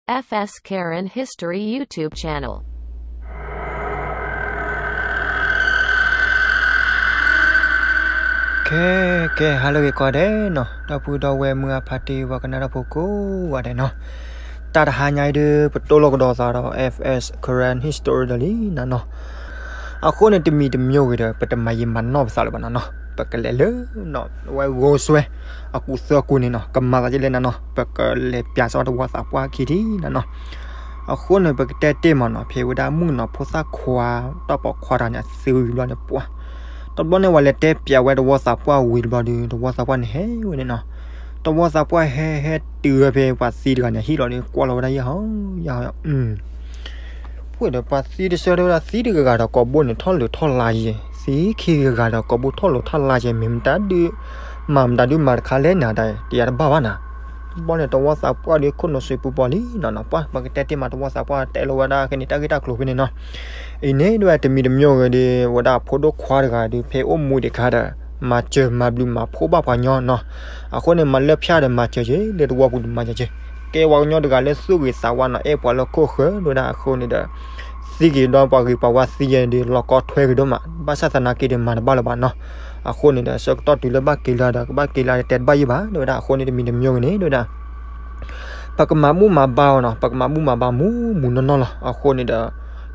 F S Karen History YouTube channel. ကဲ ကဲ ဟါလၢအဂ့ၤကိးဂၤဒဲးနီၤ, ဒီပုၢ်ဒီဝဲၢ်မုၢ်အဖါတံၢ် ပှၤကနၣ်တၢ်ဖိကိးဂၤဒဲးနီၤ, တၢ်တဟါညါအံၤဒုး ပတိၢ်လိာ်ကဒီးသးဒီး F S Karen History ဒီးလံနီၤနီၤ. အဃိန့ၣ် တမံၤတမံၤဂ့ၤဒီး ပတမၤယံာ်မၤနီၢ်ပသးလၢၤဘၣ်နီၤနီၤ, ပကလဲၤလၢ ဝဲဂိၤစွဲ အကူၣ်သၢကူၣ်န့ၣ်နီၤ, ကမၤသးဒ်လဲၣ်နီၤနီၤ, ပကလဲၤပၠးစီတဝီသးပှၢ်ခံထံၣ်နီၤနီၤ. အဃိန့ၣ် ပကတဲတ့ၢ်မးနီၤ, ဖဲဝဲဒၣ်မုၣ်ကနီၤဖိသၣ်ခွါ တၢ်ပိာ်ခွါတဂၤန့ၣ် အသံဝံၤဘျီန့ၣ်ပှၢ်, တဘျီန့ၣ် ပှၤလဲၤတဲပၠးဝဲတဝီသးပှၢ်ဝံၤတဘျီဒီး တဝီသးပှၢ်န့ၣ်ဟဲဝဲန့ၣ်နီၤ, တဝီသးပှၢ်ဟဲဟဲတုၤဝဲဖဲပှၤသံတဂၤန့ၣ် ဟံၣ်လီၤဒီး ကွၢ်လီၤဝဲဒၣ်ယဲၢ်ဟီ ယဲၢ်ဟီ အ ပှဲၤဒီးပှၤသံတဆၢတဲဝဲဒၣ် သံတဂၤဂၤဒီးကိာ်ဘိန့ၣ် ထီၣ်လိာ်ထီၣ်လါယဲၢ်, သံခံဂၤဂၤဒီးကိာ်ဘိထီၣ်လိာ်ထီၣ်လါယဲၢ်, မ့ၢ်မတၤဒုး မၤမတၤဒုးမၤတခါလဲၣ်နၤဒၣ် တယၤတဘၣ်ဘၣ်နၤ. တဘျီန့ၣ် တဝီသးပှၢ်ဒုးခိၣ်နူာ်စံးပူၤပီၤလံနီၤနီၤ, ပှၢ် ပကတဲတ့ၢ်မး တဝီသးပှၢ်တဲလီၤဝဲဒၣ်ခဲန့ၣ် တၢ်ဂ့ၢ်တၢ်ကျိၤဖဲန့ၣ်နီၤ. အံၤန့ၣ်ဒၣ်ဝဲတမံၤတမံၤဂ့ၤဒီး ဝဲဒၣ်ဖိဒိၣ်ခွါတဂၤဒီး ဖဲအိၣ်မူဒံးခါဒီး မၤစၢၤမၤဘျုးမၤဖှိၣ်ဘၣ်ပှၤညီနီၤ. အဃိန့ၣ် မၤလၢဖၠၣ်ဒီးမၤစၢၤက့ၤ လၢတဝီပူၤဒီးမၤစၢၤက့ၤ, ကဲပှၤကညီတဂၤလၢသူၣ်ဂ့ၤသးဝါနီၤ, အဲၣ်ပှၤလၢခိၣ်ဃၢၤဒၣ်ဝဲဒၣ်, အဃိန့ၣ်ဒီး သံက့ၤဒီးပှၤဂ့ၤပှၤဝါသံယဲၢ်ဒီး လီၤကီထွဲက့ၤဒိၣ်မး, ဘၣ်ဆၣ်သနာ်က့ဒီး မၤတဘၣ်လၢၤဘၣ်နီၤ. အဃိန့ၣ်ဒီး ဆၢကတီၢ်တုၤလၢဘၣ်က့ၤလၢဒီး ကဘၣ်က့ၤလၢတဲတဘၣ်ယံာ်ဘၣ်ဒၣ်ဝဲဒၣ်, အဃိန့ၣ် တမံၤတမံၤဂ့ၤန့ၣ်ဒၣ်ဝဲဒၣ် ပကမၤဘူၣ်မၤဘါအီၤနီၤ, ပကမၤဘူၣ်မၤဘါမူးမူးနီၢ်နီၢ်လီၤ. အဃိန့ၣ်ဒီး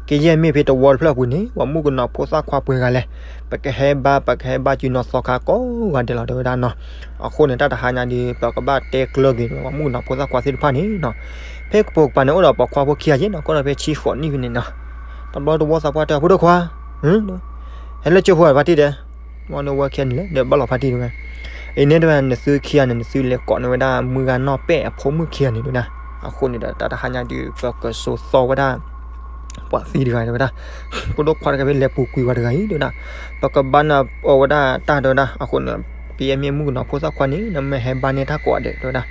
ကယဲၢ်မ့ၢ်ဖဲတဝီတဖျၢၣ်ပူၤန့ၣ် ပှၤမုၣ်ကနီၤဖိသၣ်ခွါပှဲၤဂၤလဲၣ်, ပကဟဲဘါ ပကဟဲဘါစုနီၤသီခါကိးဂၤဒဲးလီၤ တဲဝဲဒၣ်နီၤ. အဃိန့ၣ် တၢ်တဟါညါဒီး ပကဘၣ်တဲကျၢၤက့ၤ ပှၤမုၣ်ကနီၤဖိသၣ်ခွါသ့ၣ်တဖၣ်န့ၣ်နီၤ, ဖဲကပိာ်ကပၤန့ၣ် အိၣ်ဒီးပိာ်ခွါဖိခံဂၤယဲၢ်နီၤ, ကီၢ်ဒီးဖဲဆံဃိးနံၣ်ဖဲန့ၣ်နီၤ. တဘျီတဝီသးပှၢ်တဲ ဖိဒိၣ်ခွါ ဟဲလၢကၠိဖိဖါတံၢ်တဲ မ့ၢ်န့ၣ်ဝဲခံဂၤန့ၣ်လဲၣ် ဒီးဘၣ်လီၤဖါတံၢ်တဲဝဲ, အံၤန့ၣ်တဲဝဲ နသုခံဂၤန့ၣ် နသုလဲၤကိးန့ၢ်ဝဲဒၣ်မုၢ်ဂၤနီၢ်ပဲၢ်အဖိမုၣ်ခံဂၤန့ၣ်တဲဝဲဒၣ်. အဃိန့ၣ်ဒီး တၢ်တဟါညါဒုး ပကစိာ်သီဝဲဒၣ် ပှၤသံတဂၤတဲဝဲဒၣ်, ဖိဒိၣ်ခွါတဂၤဖဲလဲၤပူၤကွံာ်ပှၤတဂၤအံၤတဲဝဲဒၣ်, ပကဘါန့ၢ်အီၤဝဲဒၣ်တၢ်တဲဝဲဒၣ်. အဃိန့ၣ် ကယဲၢ်မ့ၢ်မုၣ်ကနီၤဖိသၣ်ခွါန့ၣ် နမ့ၢ်ဟဲဘါန့ၢ်တၢ်ကိးဂၤဒဲးတဲဝဲဒၣ်.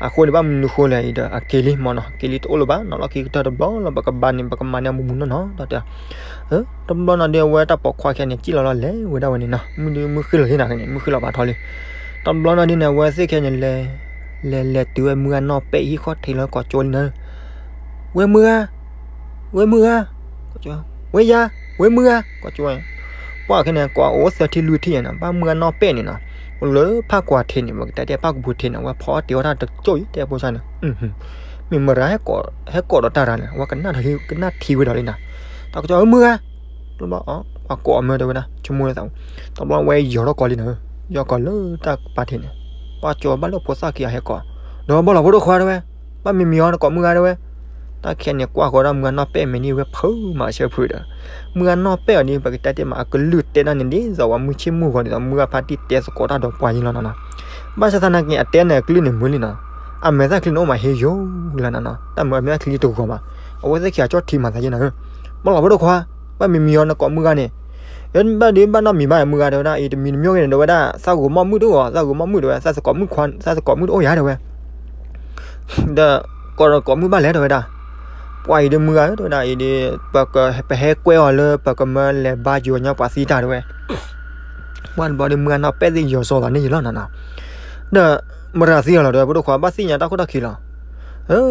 အဃိန့ၣ် ဘၣ်မနုၤဃိလဲၣ်အံၤဒီး အက့ၤလံမ့ၢ်နီၤ, က့ၤလံတအိၣ်လၢၤဘၣ်နီၤ, လီၢ်ခံကတၢၢ်တဘျီလီၤ ပကဘါန့ၣ် ပကမၤန့ၢ်အမူးမူးနီၢ်နီၢ်ဒီးတဲ တဘျီနီၤဒုး အဝဲတၢ်ပိာ်ခွါခံဂၤန့ၣ် စံၣ်လီၤလီၤလဲၤဝဲဒၣ်ဝဲန့ၣ်နီၤ, မုၢ်ဒုးမုၢ်ဃ့ၢ်လီၤလံနၤန့ၣ် မုၢ်ဃ့ၢ်လီၤဘၣ်ထီၣ်လံ. တဘျီနီၤဒုးန့ၣ် အဝဲသ့ၣ်ခံဂၤန့ၣ်လဲၤ လဲၤလဲၤတုၤဝဲမုၢ်ဂၤနီၢ်ပဲၢ်အဟံၣ်ဃီ ထံးလီၤကိးကၠိလံနၤ, ဝဲမုၢ်ဂၤ, ဝဲမုၢ်ဂၤ, ဝဲယၤ, ဝဲမုၢ်ဂၤ ကိးကၠိဝဲ. ပှၢ်ခဲန့ၣ် ကိးအိၣ်သၢထံလွံၢ်ထံၣ်နီၤ, ဘၣ်မုၢ်ဂၤနီၢ်ပဲၢ်န့ၣ်နီၤ, အိၣ်လၢဖးကွၢ်ထံးန့ၣ် ပကတဲတဲဖးကပူၤထံးန့ၣ် အဝဲဖီအီၣ်တ့ၤအီၣ်တၢ်တကၠိအံၤ တဲဖိစၢ်န့ၣ် မ့ၢ်မတၤဟဲကိးဒီးတၢ်တဂၤန့ၣ် အဝဲကနၣ်ထံဝဲဒီးလံနၤ. တၢ်ကစီၣ် မုၢ်ဂၤ, တဘျီ ပှၤကိးအမၢတဲဝဲဒၣ် ဆိကမိၣ်လၢသး, တဘျီဝဲယီၤထီၣ်ကီးလံနၤ, ယီၤကီးလၢတၢ်ကပၤထံးန့ၣ်, ပှၤကၠီၤဘၣ်လၢဖိသၣ်ခံဂၤဟဲကိး, ဒီးဘၣ်လီၤဖိဒိၣ်ခွါတဲဝဲ, ဘၣ်မံၤမံၤအီၤ နကိးမုၢ်ဂၤတဲဝဲ. တၢ်ခဲန့ၣ်ကွၢ်ဃီဒၣ်မုၢ်ဂၤနီၢ်ပဲၢ်မဲာ်န့ၣ်ဝဲဖုးမးအဆၢဖုးဒီး, မုၢ်ဂၤနီၢ်ပဲၢ်အီၤန့ၣ် ပကတဲတဲမး အကလုၢ်တဲဒၣ်န့ၣ် ဒ်သိးပှၤမုၢ်ဆ့ၣ်မုၢ်ဂီၤဒ်သိး မုၢ်ဂၤဖါတံၢ်တဲသကိးတၢ်ဒီးပှၤယံၤလီၤနၤနီၤ. ဘၣ်ဆၣ်သနာ်က့ အတဲန့ၣ်အကလုၢ်န့ၣ်မုာ်လံနီၤ, အမဲာ်သၣ်ချံန့ၣ်အိၣ်မးဟ့ယိၤလၢနၤနီၤ, တၢ်မုာ်အမဲာ်သၣ်ချံတဂီၤဘၣ်. အဝဲသ့ၣ်ခံဂၤကၠီထံမၤသးယဲၢ်နၤဧၢ, ဘၣ်လီၤဖိဒိၣ်ခွါ, ဘၣ်မံၤမံၤအီၤ နကိးမုၢ်ဂၤန့ၣ်, ဘၣ်ဒုးဘၣ်နီတမံၤဘၣ် မုၢ်ဂၤတဲဝဲဒၣ်, အံၤတမံၤတမံၤဂ့ၤန့ၣ် ဒီးဝဲဒၣ် သးဂိၤမီၢ်မုၣ်တအိၣ်, သးဂိၤမီၢ်မုၣ်တဲဝဲ, သးသကိးမုၣ်ခွါ, သးသကိးမုၣ်တအိၣ်ယၤတဲဝဲ ဒီးကိးဒီးကိးမုၣ်ဘၣ်လဲၣ်တဲဝဲဒၣ်. ပှၤအံၤဒုးမုၢ်ဂၤဧၢ တဲဝဲဒၣ်, အံၤဒုး ပဟဲကွဲအီၤလၢ ပကမၢလဲၤဘါယိၤညီပှၤသံတၢ်တဲဝဲ. ပှၢ်တဘျီဒုး မုၢ်ဂၤနီၢ်ပဲၢ်သ့ၣ်ယီၤစီၤသးန့ၣ်ယံၤလီၤနၤနီၤ. ဒီးမတၤသံအီၤလီၤတဲဝဲ ဖိဒိၣ်ခွါ ဘၣ်သ့ၣ်ညါတၢ်ခိၣ်တၢ်ခံလီၤ.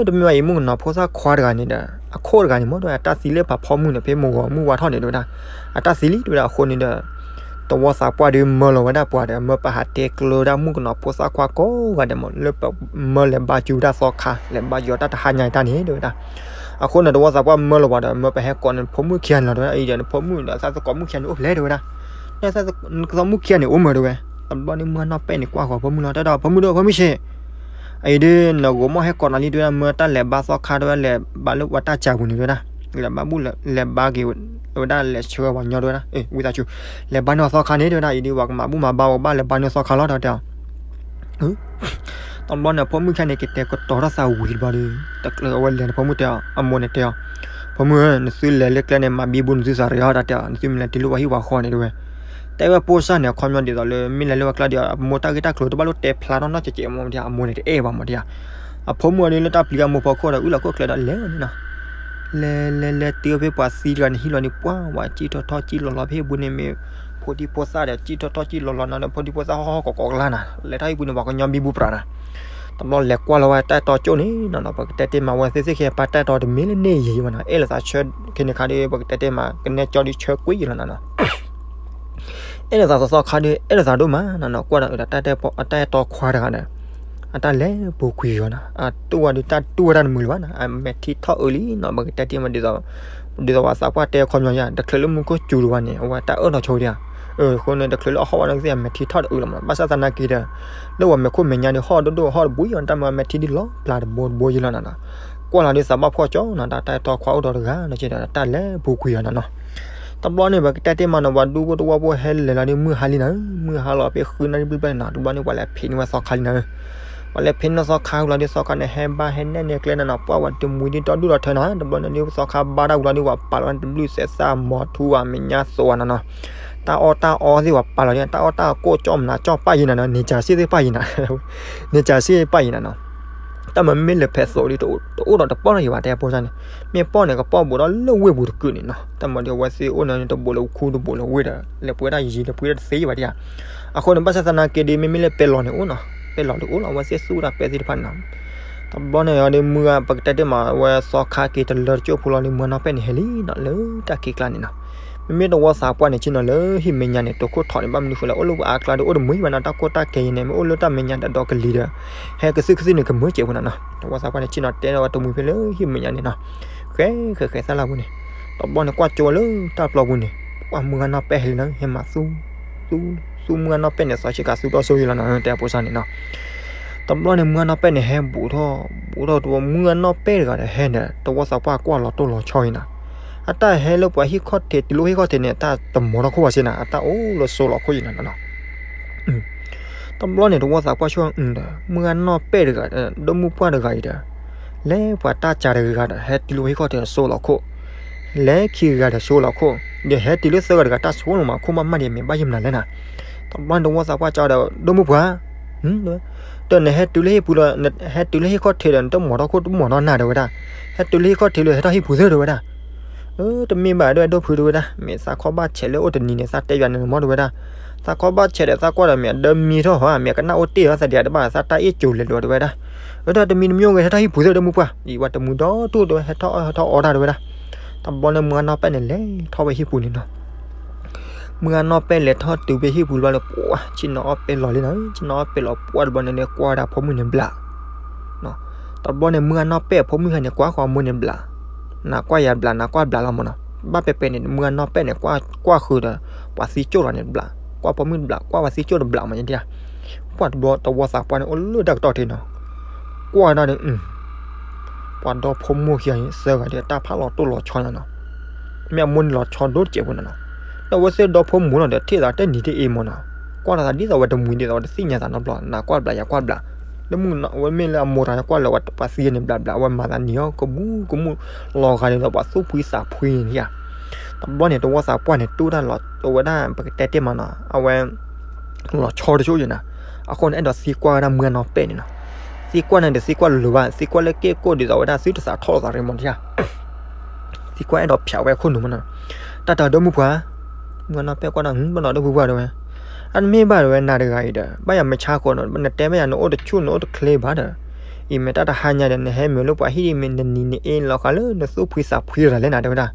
တမ့ၢ်ဘၣ်အံၤ မုၣ်ကနီၤဖိသၣ်ခွါတဂၤန့ၣ်ဒီး အခိၣ်တဂၤန့ၣ်မ့ၢ်တဲဝဲ အတၢ်သံလၢပှၤဖီမုၢ်န့ၣ် ဖဲမိၢ်ဂီၤမုၢ်ဝါထီၣ်န့ၣ်တဲဝဲဒၣ်, အတၢ်သံလံတဲဝဲဒၣ်. အဃိန့ၣ်ဒီး တဝီသးပှၢ်ဒုးမၢလီၤဝဲဒၣ်ပှၤဒီး မၢပဟးတဲကျၢၤဝဲဒၣ်မုၣ်ကနီၤဖိသၣ်ခွါကိးဂၤဒဲးမး လၢပမၢလဲၤဘါစူၤဝဲဒၣ်သီခါ လဲၤဘါယိၤတၢ်တဟါညါတၢ်န့ၣ်တဲဝဲဒၣ်. အဃိန့ၣ် တဝီသးပှၢ်မၢလီၤပှၤဒီး မၢပဟဲကိးန့ၢ်နဖိမုၣ်ခံဂၤန့ၣ်လီၤတဲဝဲဒၣ်. အံၤဒီးနဖိမုၣ်ဒီးသးသကိးမုၣ်ခံဂၤန့ၣ်အိၣ်ဖျဲၣ်တဲဝဲဒၣ်, နသးသကိးမုၣ်ခံဂၤန့ၣ်အိၣ်မးတဲဝဲ. တဘျီန့ၣ်မုၢ်ဂၤနီၢ်ပဲၢ်န့ၣ်ကွၢ်ဃီၤဖိမုၣ်လီၤ တဲဒီး ဖိမုၣ်ဒီး ဖိမုၣ်ဆ့ၣ် အံၤဒုး နဂိၤမီၢ်ဟဲကိးနၤလံတဲဝဲဒၣ်, မၢတၢ်လဲၤဘါသီခါတဲဝဲ လဲၤဘါလၢပှၤတၢ်စၢ်ပူၤန့ၣ်တဲဝဲဒၣ်, လဲၤဘါဘူၣ်လဲၤဘါက့ၤ တဲဝဲဒၣ်လဲၤဆှၢပှၤညီတဲဝဲဒၣ်, ဝံသးစူၤ လဲၤဘါန့ၢ်အီၤသီခါန့ၣ်တဲဝဲဒၣ်. အံၤဒုး ပှၤကမၤဘူၣ်မၤဘါဝဲဘၣ်လဲၤဘါန့ၢ်အီၤသီခါလီၤတဲဝဲ. တဘျီန့ၣ် ဖိမုၣ်ခံဂၤန့ၣ် ကတဲာ်ကတီၤထီၣ်သးဝံၤတဘျီဒီး တချုးအဝဲလဲၤန့ၣ် ဖိမုၣ်တဲအီၤ အမိၢ်န့ၣ်တဲအီၤ, ဖိမုၣ်ဧၢ, နသုလဲၤလၢကျဲန့ၣ် မၤဘံဘူနသုသးတဂ့ၤတၢ်တဲအီၤ, နသုမ့ၢ်လဲၤတုၤလၢပှၤဟံၣ်ပှၤဃီန့ၣ်တဲဝဲ. တဲဝဲဖိစၢ်န့ၣ် အခီပညီဒ်သိးလၢ မ့ၢ်လဲၤလၢပှၤကျါဒီး အမိၢ်တၢ်ဂ့ၢ်တၢ်ကျိၤတဘၣ်လိၣ်တဲဖျါထီၣ်နီတစဲးစဲးမ့ၢ်တဲ, အမိၢ်န့ၣ်တအဲၣ်ဘၣ်မ့ၢ်တဲ. အဖိမုၣ်အီၤဒုးလၢတၢ်ပျံၤအမိၢ်ဖီခိၣ်ဒီး အုၣ်လီၤခိၣ်ချၢဒီးလဲၤဝဲန့ၣ်နီၤ. လဲၤလဲၤလဲၤတုၤဖဲပှၤသံတဂၤန့ၣ်ဟံၣ်လီၤန့ၣ် ပှၤဝဲ စံၣ်ထီၣ်ထီၣ်စံၣ်လီၤလီၤဖဲဟံၣ်ပူၤန့ၣ် မ့ၢ်ဖိဒံဖိသၣ်ဒီး စံၣ်ထီၣ်ထီၣ်စံၣ်လီၤလီၤနီၤဒီး ဖိဒံဖိသၣ်ဟီၣ်ဟီၣ်ကီးကီးကလါနၤ လဲၤထီၣ်ဟံၣ်ပူၤန့ၣ် ပှၤကညီဘံဘူပြးနၤ. တဘျီလဲၤကွၢ်လီၤဝဲတၢ်အဲၣ်တီကၠိၣ်န့ၣ်နီၤနီၤ, ပကတဲတ့ၢ်မးဝဲသ့ၣ်သ့ၣ်ခံ ပှၤတၢ်အဲၣ်တီတမ့ၢ်လၢန့ၢ်ယံၤဘၣ်နီၤ, အဲၣ်လိာ်သးဆၢခဲန့ၣ်ခါဒီး ပကတဲတ့ၢ်မး ကနဲကၠီဒုးဆၢကွံာ်ယံၤလီၤနီၤနီၤ. အဲၣ်လိာ်သးသီသီခါဒီး အဲၣ်လိာ်သးဒိၣ်မးနီၤနီၤ, ကွၢ်ဒီးအတၢ်အဲၣ်တီခွါတဂၤဒီး အတၢ်လဲၤပူၤကွံာ်ယံၤနီၤ, အတူၢ်ဝဲဒုးတၢ်တူၢ်ဝဲတၢ်တမုာ်လၢၤဘၣ်နီၤ, အမဲာ်ထံထီၣ်အုးလံနီၤ, ပကတဲတ့ၢ်မး ဒ်သိးပှၤသးပှၢ်တဲခီပညီယါ တချုးလၢမူခိၣ်စူၤတဝဲန့ၣ် အဝဲတၢ်အၢၣ်ထီၣ်ဆိဒံးဧါ, အဃိန့ၣ် တချုးလၢအဟီၣ်ဝဲနီၢ်ကသ့ၣ် အမဲာ်ထံထီၣ်တအုးလီၤမးနီၤ, ဘၣ်ဆၣ်သနာ်က့ဒီး လၢပှၤမဲာ်ခိၣ်မဲာ်ညါဒီးဟီၣ်ဒိၣ်ဒိၣ်ဟီၣ်တဘိယံၤနီၤ, တၢ်မ့ၢ်အမဲာ်ထံဒုးလီၤပျၢ်တဘိတဘိယံၤလီၤနီၤနီၤ, ကွၢ်လီၤဒုးသးဘၣ်ဖှီၣ်ကၠီနီၤ, တၢ်တၢ်အဲၣ်တီခွါအိၣ်ဒီးတဂၤနီၤ, ကဒီးတၢ်လဲၤပူၤကွံာ်ယံၤနီၤနီၤ. တဘျီန့ၣ် ပကတဲတ့ၢ်မးနီၤ ပှၤဒူဖိတဝီဖိဟဲလဲၤလီၤဒီးမုၢ်ဟါလံနီၤ, မုၢ်ဟါလီၤဖဲဃုနၣ်ရံၣ်ဘျဲၣ်ဘျဲၣ်နီၤ, တဘျီန့ၣ် ပှၤလဲၤဖံးန့ၢ်ဝဲသီခါလံနီၤ, ပှၤလဲၤဖံးန့ၢ်သီခါဝံၤလီၤဒီး သီခါန့ၣ် ဟဲဘါဟဲနဲၣ်န့ၢ်ကျဲနီၤနီၤ, ပှၢ်ဝဲတမှံၤဒ်ဒီဒူၣ်ဒီထၢနီၤ, တဘျီန့ၣ်ဒီး သီခါဘါတၢ်ဝံၤလီၤဒီး ပှၤပာ်လီၤဝဲတဘျုးစဲးသၣ် မီၤထူဧါ မဲာ်ညါသိးဧါနီၤနီၤ, တၢ်အီၣ်တၢ်အီသ့ၣ်ပှၤပာ်လီၤဒ်, တၢ်အီၣ်တၢ်အီကိၣ်ကၠီမနၤကၠီပၢ်ယံၤနီၤနီၤ, န့ၢ်ကၠးစ့ၣ်သ့ၣ်ပၢ်ယံၤနီၤ, န့ၢ်ကၠးစ့ၣ်ပၢ်ယံၤနီၤနီၤ. တၢ်မၤမ့ၢ်လဲၤဖဲးသိးဒီး တအိၣ်ဒီးတပီၢ်ထီၣ်ယံၤဘၣ် တဲဖိစၢ်န့ၣ်, မ့ၢ်ပီၢ်န့ၣ် ကပီၢ်ဘူးဒီးလၢဝ့ၢ်ပူၤတကုာ်န့ၣ်နီၤ, တၢ်မၤဒီးအဝဲသ့ၣ်အိၣ်န့ၣ် တဘူးလၢခူတဘူးလၢဝ့ၢ်ဒီး လဲၤပှဲၤတၢ်ယံၤယံၤ လဲၤပှဲၤတၢ်တသ့ယံၤဘၣ်ဒ်ဧါ, အဃိန့ၣ် ဘၣ်ဆၣ်သနာ်က့ဒီး မ့မ့ၢ်လၢပဲလီၤန့ၣ်အိၣ်နီၤ, ပဲလီၤဒုးအိၣ်လီၤ အဝဲသ့ၣ်သူၣ်တၢ်ပဲသ့ၣ်တဖၣ်န့ၣ်နီၤ, တဘျီန့ၣ်ဒီး မုၢ်ဂၤ ပကတဲတ့ၢ်မး အဝဲသီခါက့ၤတလၢတကၠိၢ်ဖိလီၤန့ၣ် မုၢ်ဂၤနီၢ်ပဲၢ်န့ၣ်ဟဲလံနီၤ လၢတၢ်ခံးကျါန့ၣ်နီၤ, မ့မ့ၢ်တဝီသးပှၢ်န့ၣ် ဆ့ၣ်နီၤလၢဟံၣ်မဲာ်ညါန့ၣ် တိာ်ခိၣ်ထီၣ်န့ၣ် ဘၣ်မနုၤဃိလဲၣ် အိၣ်လၢပှၤအါကျါဒီးအိၣ်တမှံၤဘၣ်နီၤ, တၢ်ကိၢ်တၢ်ကဲအံၤန့ၣ် မ့ၢ်အိၣ်လၢတၢ်မဲာ်ညါတဒီကလံၤဒီး ဟဲကသုၣ်ကသုၣ်န့ၣ် ကမၢစဲးဖိနီၤနီၤ, တဝီသးပှၢ်န့ၣ် ဆ့ၣ်နီၤတဲဒီးဝဲတမှံၤဖဲလၢဟံၣ်မဲာ်ညါန့ၣ်နီၤ, ဃဲဃဲဃဲသၣ်လၢပူၤန့ၣ်, တဘျီန့ၣ် ကွၢ်ကၠိဝဲလၢတၢ်ပျီပူၤန့ၣ် ပှၢ်မုၢ်ဂၤနီၢ်ပဲၢ်ဟဲလံနီၤ ဟဲမၤသူ သူ သူမုၢ်ဂၤနီၢ်ပဲၢ်န့ၣ် သီဆ့ကၤသူတီၢ်ဆိယံၤလီၤနီၤ တဲအဖိစၢ်န့ၣ်နီၤ. တဘျီန့ၣ် မုၢ်ဂၤနီၢ်ပဲၢ်န့ၣ် ဟဲဘူးထီၣ် ဘူးထီၣ်တဝီ မုၢ်ဂၤနီၢ်ပဲၢ်တဂၤဒီးဟဲန့ၣ် တဝီသးပှၢ်ကွၢ်လီၤတိၢ်လီၤဆီအံၤနီၤ, အတၢ်ဟဲလၢပှၤဟံၣ်ခီၣ်ထံး တုၤလၢဟံၣ်ခီၣ်ထံးန့ၣ် အတၢ်တမီၤထီၣ်ခိၣ်ဘၣ်စ့ၢ်နီၤ အတၢ်အိၣ်လၢစိလီၤခိၣ်အံၤနီၤနီၤ. တဘျီန့ၣ် တဝီသးပှၢ်ဆိဒီး မုၢ်ဂၤနီၢ်ပဲၢ်တဂၤဒီး ဒိၣ်မုၢ်ပှၢ်တဂၤအံၤဒီး လဲၤပှၤတၢ်ကၢ်တဂၤဒီး ဟဲတုၤလၢပှၤဟံၣ်ခီၣ်ထံးစိလီၤခိၣ်, လဲၤခံဂၤဒီးစိလီၤခိၣ်, ဒီးဟဲတုၤလၢသၢဂၤတဂၤ တၢ်ဆိလီၤမး ခိၣ်မးမးဒီး မ့ၢ်ဘၣ်ယံာ်မနုၤလဲၣ်နီၤ. တဘျီန့ၣ် တဝီသးပှၢ်ကၠီဒီး ဒိၣ်မုၢ်ပှၢ် ဒီးနဟဲတုၤလၢဟံၣ်ပူၤလီၤ, ဟဲတုၤလၢဟံၣ်ခီၣ်ထံးဒီး နတမီၤထီၣ်ခိၣ်တမီၤထီၣ်နၢ်တဲဝဲဒၣ်, ဟဲတုၤလၢဟံၣ်ခီၣ်ထံးလီၤ ဟဲထီၣ်ဟံၣ်ပူၤသၢတဲဝဲဒၣ်. တမ့ၢ်ဘၣ်ဒ်ဝဲဒိၣ်ဖုတဲဝဲဒၣ်, မ့ၢ်သးခီဘၣ်ဆဲးလၢအိၣ်တနံၤန့ၣ် သးတဲယွၤန့ၣ်မ့ၢ်တဲဝဲဒၣ်, သးခီဘၣ်ဆဲးဒီးသးကွၢ်ဒီး မ့ၢ်အဒၢမံထီၣ်ဟီ မ့ၢ်အကနၣ်အိၣ်တ့ၢ်ဟီသးဒံးတဘၣ် သးတၢ်အ့ၣ်ကိၤလဲၤလိာ်တဲဝဲဒၣ်. အဝဲဒၣ်တမံၤတမံၤဂ့ၤ ဟဲထီၣ်ဟံၣ်ပူၤသၢ ဒိၣ်မုၢ်ပှၢ်, အံၤဝဲတမုာ်ဒီးတူၢ်တဲဝဲ ဟဲထီၣ်အီၣ်ဟဲထီၣ်အီတၢ်တဲဝဲဒၣ်. တဘျီန့ၣ် မုၢ်ဂၤနီၢ်ပဲၢ်န့ၣ် လဲၤထီၣ်ဝဲဟံၣ်ပူၤန့ၣ်နီၤ. မုၢ်ဂၤနီၢ်ပဲၢ်လဲၤထီၣ်တုၤဖဲဟံၣ်ပူၤတဘျီန့ၣ် ပှၤ ဆ့ၣ်နီၤအီၣ်ပဲလီၤလံနီၤ, ဆ့ၣ်နီၤအီၣ်ပဲလီၤပှၢ်တဘျီန့ၣ် ကွၢ်ဝဲဒၣ်ဖိမုၣ်န့ၣ်ဘျး. တဘျီန့ၣ် မုၢ်ဂၤနီၢ်ပဲၢ်အဖိမုၣ်ဟဲန့ၣ် ကွၢ်ဃီအမိၢ်န့ၣ်ဘျး, နကွၢ်ယၤဘျး နကွၢ်ဘျးလီၤမးနီၤ. ဘၣ်ပဲပဲန့ၣ် မုၢ်ဂၤနီၢ်ပဲၢ်န့ၣ် ကွၢ်ဃုာ်ဒီး ပှၤသံကၠိၣ်လီၤန့ၣ်ဘျး, ကွၢ်ဖိမုၣ်တဘျး ကွၢ်ပှၤသံကၠိၣ်တဘျးမးန့ၣ်ဒၣ်. ပှၢ်တဘျီ တဝီသးပှၢ်န့ၣ် အိၣ်လၢတၢ်ကတီၢ်ထံနီၤ. ကွၢ်ဒၣ်ဒီး ပှၤဒီဖိမိၢ်ခံဂၤန့ၣ် သၢဂၤဒီး တၢ်ဖးလီၤတိၢ်လီၤဆီနီၤနီၤ. မ့ၢ်အမိၢ်န့ၣ်လီၤဆီဒိၣ်တစဲးဖိနီၤနီၤ. ဒီးအဝဲသ့ၣ်ဒီဖိမိၢ်လီၤဒီး ထံၣ်သးတနံၤတအ့ၣ်မးနီၤ. ကွၢ်လီၤသးဒ်သိးဝဲတမှံၤဒ်သိးဝဲတသ့ၣ်ညါသးနီတဘျီ နကွၢ်ဘျးယကွၢ်ဘျး. လၢမုၢ်အဝဲမ့ၢ်လၢအမိၢ်တဂၤကွၢ်လၢပှၤသံန့ၣ်ဘျးဘျး အဝဲမၤသးနံၤအီၤကမူၣ်ကမူၣ် လီၤဂာ်ဒ်သိးပှၤသူၣ်ဖှံသးဖှံန့ၣ်ဧါ. တဘျီန့ၣ် တဝီသးပှၢ်န့ၣ် တူၢ်တၢ်လီၤ အဝဲဒၣ်ပကတဲတ့ၢ်မးနီၤ အဝဲ လီၤဆီတဆိယံၤနီၤ. အဃိန့ၣ် အဲၣ်ဒိးသံကွၢ်ဝဲဒၣ်မုၢ်ဂၤနီၢ်ပဲၢ်န့ၣ်နီၤ. သံကွၢ်န့ၣ်ဒီးသံကွၢ်လိၤဘၣ် သံကွၢ်လၢက့ၢ်ကိၢ်ဒ်သိးဝဲဒၣ်သုတသးထီၣ်လိာ်သးရ့မးတယါ. သံကွၢ်အဲၣ်ဒိးဖျးဝဲခိၣ်နူာ်မးနီၤ. တၢ်တၢ်ဒိၣ်မုၢ်ပှၢ်, မုၢ်ဂၤနီၢ်ပဲၢ်ကွၢ်ဒီး ပနီၣ်ဒိၣ်ဖုပှၢ်တဲဝဲ, အတမ့ၢ်ဘၣ်တဲဝဲနၤတဂၤအံၤဒီး ဘၣ်ယၤမုၢ်ဆါဃိးနီၤ နတဲဘၣ်ယၤနအိၣ်တဆူၣ်နအိၣ်တချ့ဘၣ်ဒီး အံၤမ့ၢ်တၢ်တဟါညါဒီး နဟဲမ့ၢ်လၢပှၤဟံၣ်ဒ်မ့ၢ်နနံၤနအ့ၣ်လီၤဃာ်လၢ နသူၣ်ဖှံသးဖှံတဂၤလဲၣ်နၤတဲဝဲဒၣ်.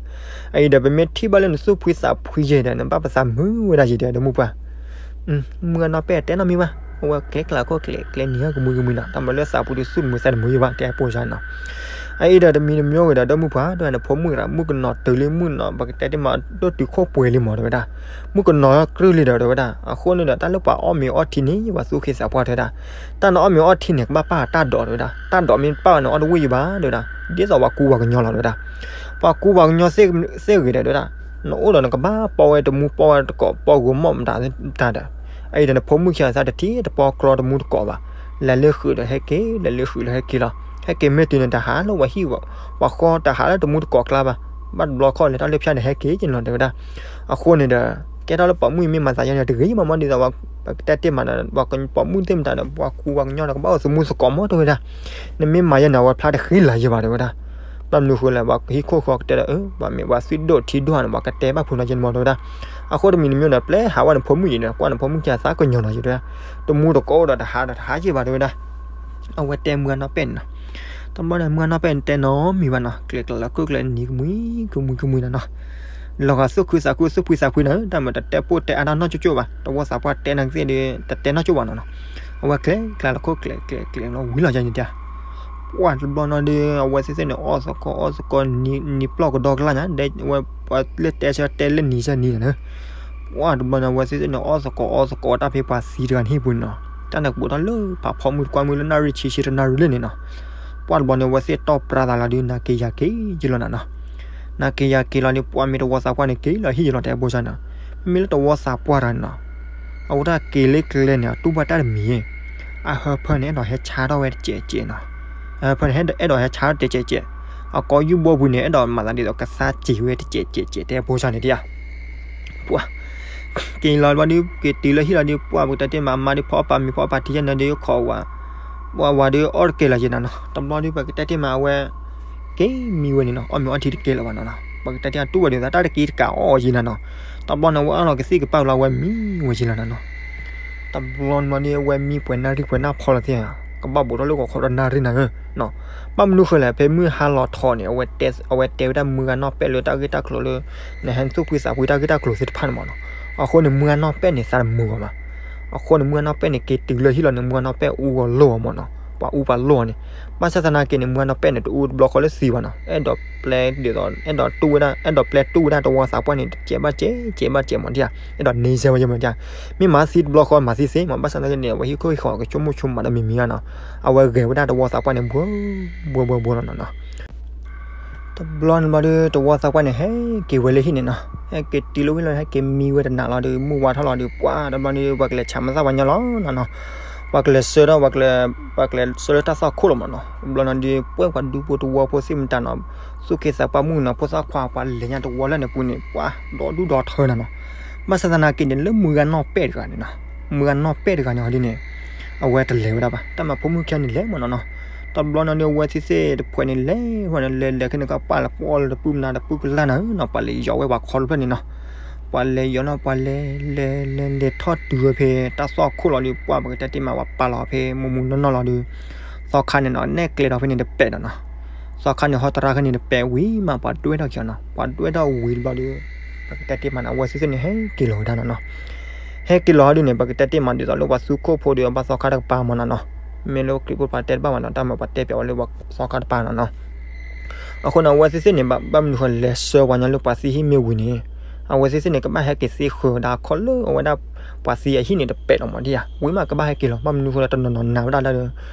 အအံၤဒီး ပမ့ၢ်ထံၣ်ဘၣ်လၢနသူၣ်ဖှံသးဖှံယဲဒီး နဘၣ်ပသးမုာ်ဝဲဒၣ်ယဲဒီး ဒိၣ်မုၢ်ပှၢ်. မုၢ်ဂၤနီၢ်ပဲၢ်တဲနီတမံၤဘၣ်, အဝဲကျဲကျါခိၣ်ကျဲကျဲနံၤဟီၣ်ကမုၢ်ကမုၢ်နီၤ တၢ်မၤလၢသးပူၤဒုးသူၣ်တမုာ်သးတမုာ်ယံၤဘၣ် တဲအပိစါနီၤ. အအံၤဒီးတမံၤတမံၤဂ့ၤဒီး ဒိၣ်မုၢ်ပှၢ် တဲဝဲနဖိမုၣ်တဂၤ မုၣ်ကနီၤတုၤလံမုၣ်နီၤ ပကတဲတ့ၢ်မး ဒိၣ်တုၤခိၣ်ပှဲၤလံမး တဲဝဲဒၣ်. မုၣ်ကနီၤကြၢးလံဒီး တဲဝဲဒၣ်. အဃိန့ၣ်ဒီး တၢ်လၢပှၤအီၣ်မ့ၤအီထံန့ၣ် ပှၤသူၣ်က့သးပှၢ်တဲဝဲဒၣ်. တၢ်နအီၣ်မ့ၤအီထံန့ၣ် ကဘၣ်ပာ်တၢ်ဒိးတဲဝဲဒၣ်. တၢ်ဒိးမ့ၢ်ပာ်ဝဲန့ၣ် အီၣ်တဝံၣ်ယံၤဘၣ်တဲဝဲဒၣ်. ဒ်သိးပှၤကူပှၤကညီလီၤတဲဝဲဒၣ်. ပှၤကူပှၤကညီသ့ၣ်ဂ့ၤဒီး တဲဝဲဒၣ်. နအိၣ်ဒီးနကဘၣ်ပီဝဲတမူပီဝဲတကိး ပီဂိၤမီၣ်မတၤတၢ်ဒီး အအံၤဒီးနဖိမုၣ်ခံဂၤသးတထံၣ်တပီကျီတမူတကိးဘၣ်. လဲၤလၢဃုာ်ဒီးဟဲက့ၤ လဲၤလၢဃုာ်ဒီးဟဲက့ၤလီၤ. ဟဲက့ၤမ့ၢ်တုၤန့ၣ် တဟးလၢပှၤဟံၣ်ပှၤဃီ တဟးလၢတမူတကိးကျါဘၣ်. ဘၣ်တဘျီခီၣ်လဲၤတၢ်လၢဖၠၣ်န့ၣ် ဟဲက့ၤက့ၤလီၤတဲဝဲဒၣ်. အဃိန့ၣ်ဒီး ကဲထီၣ်လၢပိာ်မုၣ်မ့ၢ်မၤသးယဲန့ၣ် တဂ့ၤမးမးဒ်သိး ပကတဲတ့ၢ်မးဒီး ပှၤပိာ်မုၣ်သ့ၣ်မတၤဒီး ပှၤကူပှၤကညီဒီး ကဘၣ်အိၣ်သမူသကိးမးတဲဝဲဒၣ်. နမ့ၢ်မၤယဲန့ၣ် အဝဲဖျါတဃံလၤယဲဘၣ်တဲဝဲဒၣ်. ဘၣ်မနုၤဃိလဲၣ် ပှၤဟံၣ်ခိၣ်ဃီကတဲဒီး ပှၤမ့ၢ်ပှၤသွံၣ်ဒိၣ်ထံဒိၣ်န့ၣ် ပှၤကတဲဘၣ်ဖုးနီၤယဲန့ၣ်မးတဲဝဲဒၣ်. အဃိတမံၤတမံၤဒီး ပျဲဟးဝဲနဖိမုၣ်ယံၤဒီး ကွၢ်နဖိမုၣ်ခံဂၤသးကညီၤနီၤယဲတဲဝဲဒၣ်. တမူတကိးဒီးတဟးဒီးတဟးက့ၤဘၣ်တဲဝဲဒၣ်. အဝဲတဲမုၢ်ဂၤနီၢ်ပဲၣ်န့ၣ်နီၤ. တဘျီန့ၣ် မုၢ်ဂၤနီၢ်ပဲၣ်န့ၣ် တဲနီတမံၤဘၣ်နီၤ, ကျဲးကျဲးလီၤကျဲးကျဲးနံၤကမှံကမှံကမှံနီၤနီၤ. လီၤဂာ်သူၣ်ခုသးခု သူၣ်ဖှံသးဖှံနီၤ, တၢ်မၤတတဲပိၢ်တဲအါတၢ်နီတကၠိၢ်ဘၣ်, တဝီသးပှၢ်တဲနၤကသ့ၣ်ဒီး တတဲနီတကၠိၢ်ဘၣ်နီၤနီၤ. အဝဲကျဲးကျဲးလီၤကျဲးကျဲးကျဲးလီၤဝံၤလီၤယၤန့ၣ်တၢ်. ပှၢ်တဘျီနီၤဒီး အဝဲသ့ၣ်သ့ၣ်န့ၣ် အီၣ်သကိးအီၣ်သကိး နံၤပျီၢ်ကဒီကလၢ်ညါ, ဝဲပှၤလၢတဲဆၢတဲလၢနံၤဆၢနံၤန့ၣ်. ပှၢ်တဘျီန့ၣ် အဝဲသ့ၣ်သ့ၣ်န့ၣ် အီၣ်သကိးအီၣ်သကိးတၢ်ဖဲပှၤသံတဂၤန့ၣ်ဟံၣ်ပူၤန့ၣ်နီၤ. တၢ်န့ၣ်ကပိာ်ထီၣ်လၢဖးဖီမုၢ်တကွၢ်မုၢ်လၢနၣ်ရံၣ်ဆံဆံတနၣ်ရံၣ်လံန့ၣ်နီၤ. ပှၢ်တဘျီန့ၣ် အဝဲသ့ၣ်တီၢ်ပြါသးလီၤဒီး နၤက့ၤယၤက့ၤယလီၤနၤနီၤ. နၤက့ၤယၤက့ၤလီၤဒီး ပှၢ်မ့ၢ်တဝီသးပှၢ်န့ၣ် က့ၤလီၤဟံၣ်ယလီၤတဲဖိစၢ်နီၤ. မ့မ့ၢ်လၢတဝီသးပှၢ်တဂၤန့ၣ်နီၤ, အဝဲဒၣ်က့ၤလၢကျဲန့ၣ် အတူၢ်ဘၣ်တၢ်တမံၤ, အဟၢဖၢန့ၣ် အဲၣ်ဒိးဟဲဆါထီၣ်ဝဲတစဲးစဲးနီၤ. အဟၢဖၢန့ၣ် အဲၣ်ဒိးဟဲဆါထီၣ်တစဲးစဲး, အကိးယူၢ်ဘိပူၤန့ၣ် အဲၣ်ဒိးမၤသးဒ်သိးကသါစ့ၤဝဲတစဲးစဲးစဲးတဲဖိစၢ်န့ၣ်ဒ်ဧါ. ပှၢ် က့ၤလီၤဘျီဒီး က့ၤတုၤလၢဟံၣ်လီၤဒီး ပှၢ်ပကတဲတ့ၢ်မး အမါဒီးဖီအီၣ်ပာ်မ့ၤဖီအီၣ်ပာ်ထံယဲၢ်နၤဒီး ခီဝၤ, ပှၢ်ဝၤဒီးအီၣ်တကဲလၢၤယဲၢ်နၤနီၤ. တဘျီဒီး ပကတဲတ့ၢ်မး အဝဲ က့ၤမံဝဲန့ၣ်နီၤ, အီၣ်မ့ၤအီထံတကဲလၢၤဘၣ်နီၤနီၤ. ပကတဲတ့ၢ်အတူၢ်ဝဲဒ်သိး တၢ်တက့ၤတကးအီၣ်ယဲၢ်နၤနီၤ. တဘျီန့ၣ် အဝဲအီၣ်လီၤကသံၣ်ကပာ်လီၤ အဝဲမံဝဲယဲၢ်နၤနီၤနီၤ. တဘျီန့ၣ်ဒီး အဝဲမံပှဲၤနၣ်ရံၣ်ပှဲၤနၣ်ဖီလီၤသ့ၣ်ဧါ, ကဘၣ်ဘူးထီၣ်လၢဂီၤခီတနၣ်ရံၣ်နၤဧၢနီၤ. ဘၣ်မနုၤဃိလဲၣ် ဖဲမုၢ်ဟါလီၤထီၣ်န့ၣ် အဝဲတဲဝဲဒၣ်မုၢ်ဂၤနီၢ်ပဲၣ်လၢတၢ်ဂ့ၢ်တၢ်ကျိၤလၢ နဟဲသူၣ်ဖှံသးဖှံတၢ်ဂ့ၢ်တၢ်ကျိၤသ့ၣ်တဖၣ်န့ၣ်မးနီၤ. အဃိန့ၣ် မုၢ်ဂၤနီၢ်ပဲၣ်န့ၣ် သးတမုာ်ဘၣ်မး. အဃိန့ၣ် မုၢ်ဂၤနီၢ်ပဲၣ်န့ၣ် က့ၤတုၤလၢဟံၣ်လီၤန့ၣ် မုၢ်ဂၤနီၢ်ပဲၣ်အူအီၤလိၣ်အီၤမးနီၤ, ပှၤအူပှၤလိၣ်အီၤန့ၣ်. ဘၣ်ဆၣ်သနာ်က့န့ၣ် မုၢ်ဂၤနီၢ်ပဲၣ်န့ၣ် တအူတဘျီဃီလၢသံဘၣ်နီၤ, အဲၣ်ဒိးပျဲဒ်သိး အဲၣ်ဒိးတူၢ်ဝဲဒၣ် အဲၣ်ဒိးပျဲတူၢ်ဝဲဒၣ်တဝီသးပှၢ်န့ၣ် တစဲးဘၣ်စဲး စဲးဘၣ်စဲးမးဒ်ဧါ, အဲၣ်ဒိးန့ၢ်စဲးဝဲယဲၢ်မးဒ်ဧါ. မ့ၢ်မၤသံတဘျီဃီ မၤသံသ့မး, ဘၣ်ဆၣ်သနာ်က့န့ၣ် အဝဲဟံၣ်ခိၣ်ဟံၣ်ဃီကဆိကမိၣ်ဆိကမးဒီးမံၤမံၤဧါနီၤ. အဝဲဂဲၤဝဲဒၣ်တဝီသးပှၢ်န့ၣ် ဘှီဘှီဘှီလီၤနီၤနီၤ. တဘျီန့ၣ်ဘျီဒီး တဝီသးပှၢ်န့ၣ် ဟဲက့ၤဝဲလၢဟံၣ်န့ၣ်နီၤ, ဟဲက့ၤတုၤလၢဝ့ၢ်လီၤ ဟဲက့ၤမံဝဲတနၤလီၤဒီး မုၢ်ဝါထီၣ်လီၤဒီး ပှၢ်တဘျီန့ၣ် ပှၤကလဲၤဆးမၤသၣ်ပှၤညီလီၤနီၤနီၤ. ပှၤကလဲၤဆၢထၢၣ် ပှၤကလဲၤ ပှၤကလဲၤဆၢထၢၣ်တၢ်သွၣ်ခိၣ်လီၤမးနီၤ. တဘျီန့ၣ်ဒီး ပှဲၢ်ပှၤဒူဖိတဝီဖိသ့ၣ်မတၤနီၤ, သူၣ်က့သးပှၢ်မုၣ်နီၤ ဖိသၣ်ခွါပှၤလဲၤညါတဝီလၢန့ၣ်ပူၤန့ၣ် ပှၢ်ဒီဒူၣ်ဒီထၢနၤနီၤ. ဘၣ်ဆၣ်သနာ်က့န့ၣ် လၢမုၢ်ဂၤနီၢ်ပဲၣ်တဂၤန့ၣ်နီၤ, မုၢ်ဂၤနီၢ်ပဲၣ်တဂၤန့ၣ်ဟီဒ်န့ၣ် အဝဲတလဲၤဝဲဒၣ်ဘၣ်, တၢ်မၤဖိမုၣ်ခံဂၤန့ၣ်လဲၤမးနီၤနီၤ. တဘျီန့ၣ်ဒီး အဝဲသ့ၣ်သ့ၣ်တဖုန့ၣ်လဲၤ ဝဲန့ၣ်လဲၤလဲၤခဲန့ၣ် ကပာ်လီၤပှီၢ်လၢတပုၢ်မနုၤတပုၢ်ကလၢ်နၤဧၢနီၤ, ပှၤလဲၤယီၤဝဲပှၤခီတဖျၢၣ်န့ၣ်နီၤ. ပှၤလဲၤယီၤနီၤ ပှၤလဲၤလဲၤလဲၤလဲၤထီၣ်တုၤဝဲဖဲတၢ်သွၣ်ခိၣ်လီၤဒီး ပှၢ်ပကတဲတ့ၢ်မး ပှၤပာ်လီၤဖဲမိၢ်မုၢ်နီၢ်နီၢ်လီၤဒီး သီခါန့ၣ်နီၤ နဲၣ်ကျဲဒီးဖဲန့ၣ်တပဲာ်ဒီးနီၤ. သီခါန့ၣ်ဟီတရါခဲန့ၣ်တပဲာ်ဝံၤမး ပှၤဒွဲၣ်ထီၣ်က့ၤအီၤနီၤ. ပှၤဒွဲၣ်ထီၣ်ဝံၤတဘျီဒီး ပကတဲတ့ၢ်မးန့ၣ် အဝဲသ့ၣ်သ့ၣ်န့ၣ် ဟဲက့ၤလီၤဝဲဒၣ်နီၤနီၤ. ဟဲက့ၤလီၤဟီဒ်န့ၣ် ပကတဲတ့ၢ်မး ဒ်သိးလၢပှၤသူခိၣ်ဖိဒီး အဘၣ်သီခါတကပၤမးနီၤနီၤ. မ့ၢ်လၢခရံာ်ဖိတပၤတဲတဘၣ်ဘၣ်နီၤ, တၢ်မၤပှၤတဲပျးဝဲလၢပှၤသီခါတပၤနီၤနီၤ. အဃိန့ၣ် အဝဲသ့ၣ်သ့ၣ်န့ၣ် ဘၣ်မနုၤဃိလဲၤဆှၢပှၤညီလၢပှၤသံဟံၣ်မ့ၢ်ဝံၤန့ၣ် အဝဲသ့ၣ်သ့ၣ်န့ၣ် ကဘၣ်ဟဲက့ၤသ့ဃၢၤဒၣ်ခီလၢအဝဲဒၣ်ပှၤသံအဟံၣ်န့ၣ်တပဲာ်လီၤမးဒ်ဧါ. ဝံၤမးကဘၣ်ဟဲက့ၤလီၤ ဘၣ်မနုၤဃိလၢတနီၤနီၤနာ်ဝဲဒၣ်လၢ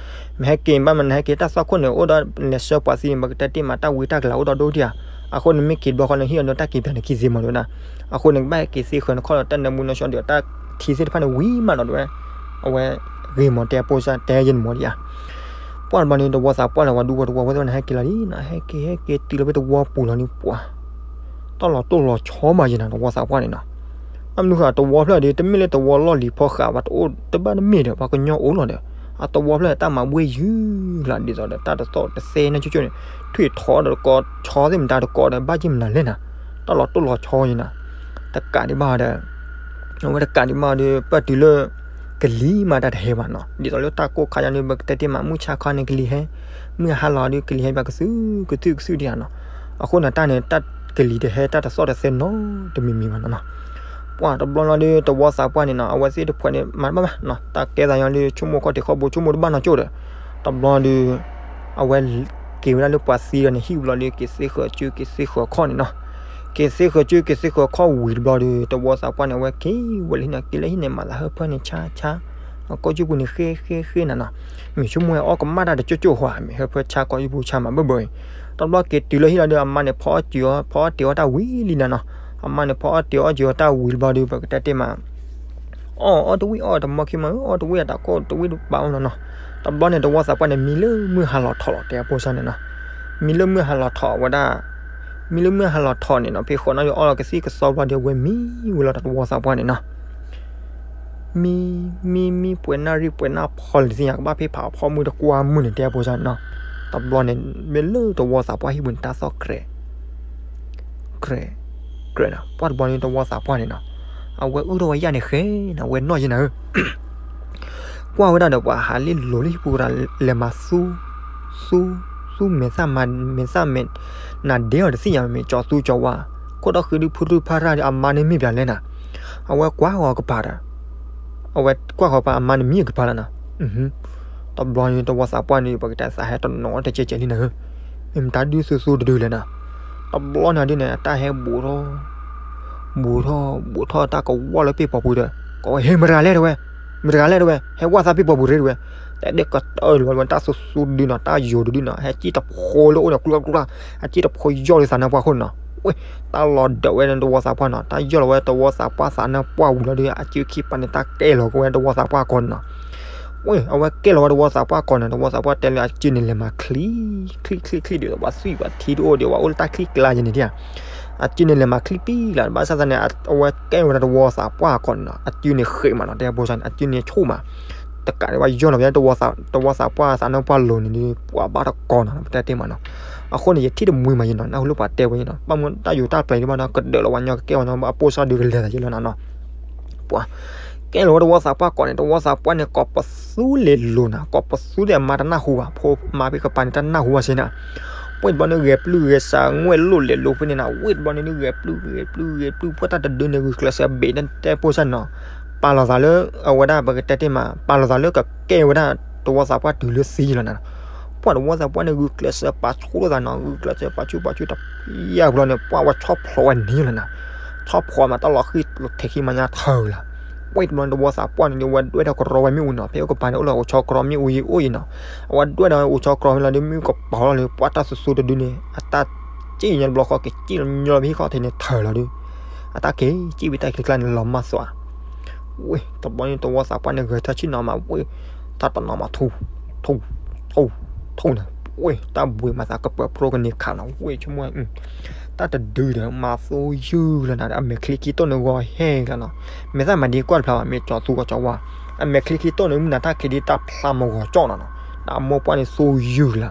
မ့ၢ်ဟဲက့ၤဘၣ်မနုၤဟဲက့ၤတၢ်သွၣ်ခိၣ်န့ၣ် အိၣ်ဒီးလဲၤဆှၢပှၤသံန့ၣ် ပကတဲတ့ၢ်မး တၢ်ဝံတၢ်ကလၤအိၣ်ဒီးဒိၣ်ဒ်ဧါ. အဃိန့ၣ်မ့ၢ်က့ၤတဘျီဃီန့ၣ် ဟံၣ်အီၤဒီးတၢ်က့ၤပျးန့ၣ်ခံသ့မးဒ်ဝဲဒၣ်. အဃိန့ၣ် ကဘၣ်ဟဲက့ၤသ့ဃၢၤန့ၣ်ခီလၢတၢ်နၢမူနီၢ်ဆှီဒီးတၢ်ထံသ့ၣ်တဖၣ်န့ၣ်ဝံၤမးဒီးဝဲ အဝဲဂ့ၤမးတဲအပိၢ်စၢ်တဲယဲၢ်န့ၣ်မးဒ်ဧါ. ပှၢ်တဘျီန့ၣ် တဝီသးပှၢ်လၢပှၤဒူဖိတဝီဖိသ့ၣ်န့ၣ် ဟဲက့ၤလီၤဒ်နီၤ, ဟဲက့ၤဟဲက့ၤတုၤလီၤဖဲတဝီပူၤလီၤန့ၣ် ပှၢ် တၢ်လီၤတိၢ်လီၤဆီမးယဲၢ်နၤ တဝီသးပှၢ်န့ၣ်နီၤ. ဘၣ်မနုၤဃိ တဝီဖျၢၣ်ဒီး တမ့ၢ်လၢတဝီလီၢ်လံၤဖီဃာ် ပှၤတအိၣ်တဘၣ်တမ့ၢ်ဒီး ပှၤကညီအိၣ်လီၤဒီး အတဝီဖျၢၣ်တၢ်မၤဘှ့ၣ်ယုၢ်လီၤ ဒ်သိးဒီးတၢ်တသီၣ်တသဲန့ၣ်ကၠိကၠိန့ၣ် ထွံၣ်ထီဒီးတကိးဆီသ့ၣ်မတၤတကိးဒီး ဘၣ်ယဲၢ်မနုၤလဲၣ်နၤ, တၢ်လီၤတိၢ်လီၤဆီယဲၢ်နၤ. တကးဒံးဘၣ်ဒီး အဝဲတကးဒံးဘၣ်ဒီး ပၣ်တုၤလၢ ကလံၤမးတၢ်တဟဲဘၣ်နီၤ, ဒ်သိးလၢတၢ်ကိၢ်ခါယါန့ၣ် ပကတဲတ့ၢ်မး မုၢ်ဆါခါန့ၣ်ကလံၤဟဲ, မုၢ်ဟါလီၤဒီးကလံၤဟဲဘၣ်ကသုၣ်ကသုၣ်ကသုၣ်ဒံးဧါနီၤ. အဃိန့ၣ်တၢ်န့ၣ် တၢ်ကလံၤတဟဲ တၢ်တသီၣ်တသဲနီတမံၤမံၤဘၣ်နီၤနီၤ. ပှၢ်တဘျီလီၤဒီး တဝီသးပှၢ်န့ၣ်နီၤ အဝဲသ့ၣ်တဖုန့ၣ် မၤတဘၣ်ဘၣ်နီၤ, တၢ်ကဲသးညီဒီး ဆိကမိၣ်ခီၣ်ထံးခီၣ်ဘိ ဆိကမိၣ်တဘၣ်နီၢ်ကၠိၣ်ဒီး တဘျီဒီး အဝဲက့ၤဝဲဒၣ်လၢပှၤသံဒီးန့ၣ် ဟံၣ်ဘျီဒီး က့ၤသ့ဃၢၤစု က့ၤသ့ဃၢၤခီၣ်န့ၣ်နီၤ. က့ၤသ့ဃၢၤစု က့ၤသ့ဃၢၤခီၣ်ဝံၤတဘျီဒီး တဝီသးပှၢ်န့ၣ် အဝဲက့ၤဝဲလၢဟံၣ်နီၤ, က့ၤလၢဟံၣ်န့ၣ် မၤသးဟၢဖၢန့ၣ် ဆါဆါ အကိၣ်ကၠူပူၤန့ၣ် ဃ့ဃ့ဃ့နၤနီၤ. မ့ၢ်ဆိကမိၣ်ဝဲအီၣ်ကမၣ်တၢ်တကၠိၣ်ကၠိၣ်ဟါ, မ့ၢ်ဟၢဖၢဆါ ကိၣ်ကၠူပူၤဆါမၤဘၢၣ်ဘၢၣ်အံၤ. တဘျီက့ၤတုၤလၢဟံၣ်လီၤဒီး အမါန့ၣ် ဖီအီၣ်တ့ၤအီၣ် ဖီအီၣ်တ့ၤအီၣ်တၢ်ဝံၤလံနၤနီၤ. အမါန့ၣ် ဖီအီၣ်တ့ၤအီၣ်တ့ၤအီၣ်တၢ်ဝံၤတဘျီဒီး ပကတဲတ့ၢ်မး အီၣ်အီၣ်တဝံၣ်အီၣ်တမီခံမး အီၣ်တဝံၣ်အတၢ်ကိၢ်တဝံၣ်ဘၣ်အီၣ်နီၤနီၤ. တဘျီန့ၣ် တဝီသးပှၢ်န့ၣ် မံလၢမုၢ်ဟါလီၤထီၣ်လီၤ တဲအဖိစၢ်န့ၣ်နီၤ. မံလၢမုၢ်ဟါလီၤထီၣ်ဝဲဒၣ်, မံလၢမုၢ်ဟါလီၤထီၣ်န့ၣ်နီၤ ဖဲဃီးနီၣ်ဒီးအီၣ်လီၤကသံၣ်ကသီဘျီဒီး အဝဲမံဝဲလီၤတဝီသးပှၢ်န့ၣ်နီၤ. မံ မံ မံ ပှဲၤနၣ်ရံၣ်ပှဲၤနၣ်ဖီလံၤသ့ၣ်ညါ ကဘၣ်ဖဲဖးဖီမုၢ်တကွၢ်မုၢ်န့ၣ် တဲအဖိစၢ်န့ၣ်နီၤ. တဘျီန့ၣ် မ့ၢ်လၢတဝီသးပှၢ်ဟံၣ်ပူၤန့ၣ် တၢ်သီၣ်ကြဲး ကြဲး ကြဲးနီၤ. ပှၢ်တဘျီန့ၣ် တဝီသးပှၢ်န့ၣ်နီၤ အဝဲအုၣ်ထီၣ်ဝဲယၣ်န့ၣ်ဃဲနီၤ အဝဲနီၢ်ယဲၢ်နၤဧၢ. ကွၢ်ဝဲဒၣ်ဒီးပှၤဟးလ့လိၤလၢဟံၣ်ပူၤတၢ်လဲၤမၤသူ သူ သူမဲာ်သၣ်မဲာ် မဲာ်သၣ်မဲာ် နၤဒဲအီၤတသ့ၣ်ညါမ့ၢ်ကၠီၤသူကၠီၤဝါ, ခိၣ်ဒီဃံဒုးဖုရူၢ်ဖါရၣ်ဒီးအမါန့ၣ်မ့ၢ်ပၠးလဲၣ်နၤ, အဝဲကွၢ်ဃီၤကပၤဒီး အဝဲကွၢ်ဃီၤပှၤအမါန့ၣ်မံကပၤလီၤနၤ, တဘျီန့ၣ်တဝီသးပှၢ်န့ၣ် ပကတဲသးဟဲတနီၤတကဲကဲလံနၤဧၢ, မ့ၢ်မတၤဒုးသူသူတဒုလဲၣ်နၤ, တဘျီန့ၣ်ဒ်န့ၣ် အတၢ်ဟဲဘူးထီၣ် ဘူးထီၣ် ဘူးထီၣ်တၢ်ကဝီၤလၢပ့ၢ်ပီၤပူၤဒီး ကိးဝဲ ဟ့ မတဂၤလဲၣ်တဝဲ, မတဂၤလဲၣ်တဝဲ ဟဲဝဲသးပ့ၢ်ပီၤပူၤရ့တဝဲ, တဲဒ်ကတၢၢ်လီၤဝဲတၢ်သူသူတဒုနီၤ တၢ်ယိၤတဒုနီၤ ဟဲစံၣ်တဖိလၢအိၣ်န့ၣ် ကျူကျူကျူ, အစံၣ်တဖိယီၢ်လၢသးနါပှၢ်ခိၣ်န့ၣ်နီၤ, ဝ့ၢ် တၢ်လီၤဒၢးဝဲန့ၣ်တဝီသးပှၢ်နီၤ တၢ်ယီၢ်လီၤဝဲတဝီသးပှၢ်သးနါပှၢ်ဝံၤလီၤဒီး အစုခံပာ်န့ၣ် တၢ်ကဲလီၤကဝဲတဝီသးပှၢ်ကီးန့ၣ်နီၤ ဝ့ၢ် အဝဲကဲလီၤဝဲတဝီသးပှၢ်ကီးန့ၣ် တဝီသးပှၢ်တဲလၢအစုန့ၣ်လဲၤမၤချံ ချံချံချံဒုး ပှၤသွံၣ်ပှၤထံတအိၣ်ဒီး ပှၤအိၣ်လၢတၢ်ချံကျါယဲန့ၣ်ဒၣ်, အစုန့ၣ်လဲၤမၤချံပံလၢ ဘၣ်ဆၣ်သနာ်က့ အဝဲကဲဝဲဒၣ်တဝီသးပှၢ်ကီးန့ၣ်နီၤ အစုန့ၣ်ဃဲးမးနီၤ တဲဖိန့ၣ် အစုန့ၣ်ဆိၣ်မး, တကးဒံးဘၣ်ယီၢ်လီၤဝဲ တဝီသးပှၢ်သးနါပှၢ်လိၤန့ၣ်ဒီး ပှၤဘၣ်တကီးနီၤ ပတဲတ့ၢ်မးနီၤ, အဃိန့ၣ် ယထံၣ်တမှံၤမးယနီၤ နၢ်ဟူလၢပှၤတဲဝဲန့ၣ်နီၤ ဘၣ်မနုၤတၢ်ယိၤတၢ်ပျဲၤဒံးဘၣ်ဒီး ကဒၢးလီၤပှၤညီကကဲဝဲနီၤ ဘၣ်ပိၢ်စၢ်ဒုးကလဲၤသးယ့လီၤနၤနီၤ ပှၤ ကဲလီၤဝဲတဝီသးပှၢ်ကီးန့ၣ် တဝီသးပှၢ်န့ၣ် ကိးပသူလ့ၤလိၤနၤ ကိးပသူလ့ၤအမါတနၢ်ဟူဘၣ် ဖိမါဖံကပၤန့ၣ် တနၢ်ဟူဘၣ်စ့ၢ်နၤ, ဝ့ၢ်တဘျီန့ၣ်ဂဲၤပျုၢ်ဂဲၤစး ငွဲၣ်လိၣ်လဲၤလိၤဖဲန့ၣ်နၤ ဝ့ၢ်တဘျီန့ၣ်ဒုးဂဲၤပျုၢ်ဂဲၤပျုၢ်ဂဲၤပျုၢ် ဖှိၣ်တၢ်တဒုန့ၣ် ဂုာ်ကျဲးစၢးဘ့ၣ်တဲပိၢ်စၢ်နီၤ, ပာ်လီၤသးလၢ အဝဲဒၣ်ပကတဲတ့ၢ်မး ပာ်လီၤသးလၢကကဲဝဲဒၣ် တဝီသးပှၢ်တုၤလၢသံလီၤနၤ, ပှၤတဝီသးပှၢ်န့ၣ် ဂုာ်ကျဲးစၢးပာ်ဆူၣ်လိာ်သးနီၤ ဂုာ်ကျဲးစၢးပာ်ဆူၣ်ပာ်ဆူၣ်တပျၢ်ဘျီန့ၣ် ပှၤဝဲဆီဖျိးဝဲန့ၣ်လီၤနၤ, ဆီဖျိးမးတၢ်လီၤဃံၢ်ထဲးခံမညါထၢၣ်လီၤ, ဝ့ၢ်တဘျီန့ၣ် တဝီသးပှၢ်န့ၣ် အဝဲဒွဲၣ်ဒီးကရီဝဲမ့ၣ်အူနီၤ ဖဲအိၣ်ကပၤန့ၣ် အိၣ်လၢအိၣ်ဆီကရီမ့ၣ်အူယံၤအိၣ်ယံၤနီၤ, အဝဲဒွဲၣ်ဒီးအိၣ်ဆီကရီမ့ၢ်လီၤဒီး မ့ၣ်အူကပီၤလီၤလၢပှၤတၢ်သူသူတဒုန့ၣ် အတၢ်စံၣ်ညီတဘျီဃီက့ၤစံၣ်ညီလီၤဖဲဟံၣ်ခီၣ်ထံးန့ၣ်ထၢၣ်လီၤဒီး အတၢ်က့ၤစံၣ်ဝံၤတၢ်ချံကျါန့ၣ်လီၤမၢ်သွး ဝ့ၢ် တဘျီန့ၣ် တဝီသးပှၢ်န့ၣ် ဂဲၤထၢၣ်ဆ့ၣ်နီၤမး ဝ့ၢ် တၢ်တနီၤမးထူ ထူ ထူ ထူန့ၣ် ဝ့ၢ် တၢ်ဘှံးမၤသးကပၢၤဖျိကန့ၢ်ခးနီၤ ဝ့ၢ်ဆိကမိၣ် တၢ်တဒုဒီး မၤသိယုၢ်လီၤနၤဒီး အမဲာ်ချံခံတိၢ်န့ၣ်ဂီၤဟဲလီၤနီၤ မဲာ်သၣ်မၤဒံကွၢ်တဖျါဘၣ် မ့ၢ်ကၠီၤသူကီးကၠီၤဝါ အမဲာ်ချံခံတိၢ်န့ၣ် မုၢ်နၤတၢ်ခံးဒ်တၢ်ဖျါမဂီၤကၠီၣ်နီၤနီၤ ဒီးအမိၢ်ပှၢ်န့ၣ်သိယုၢ်လီၤ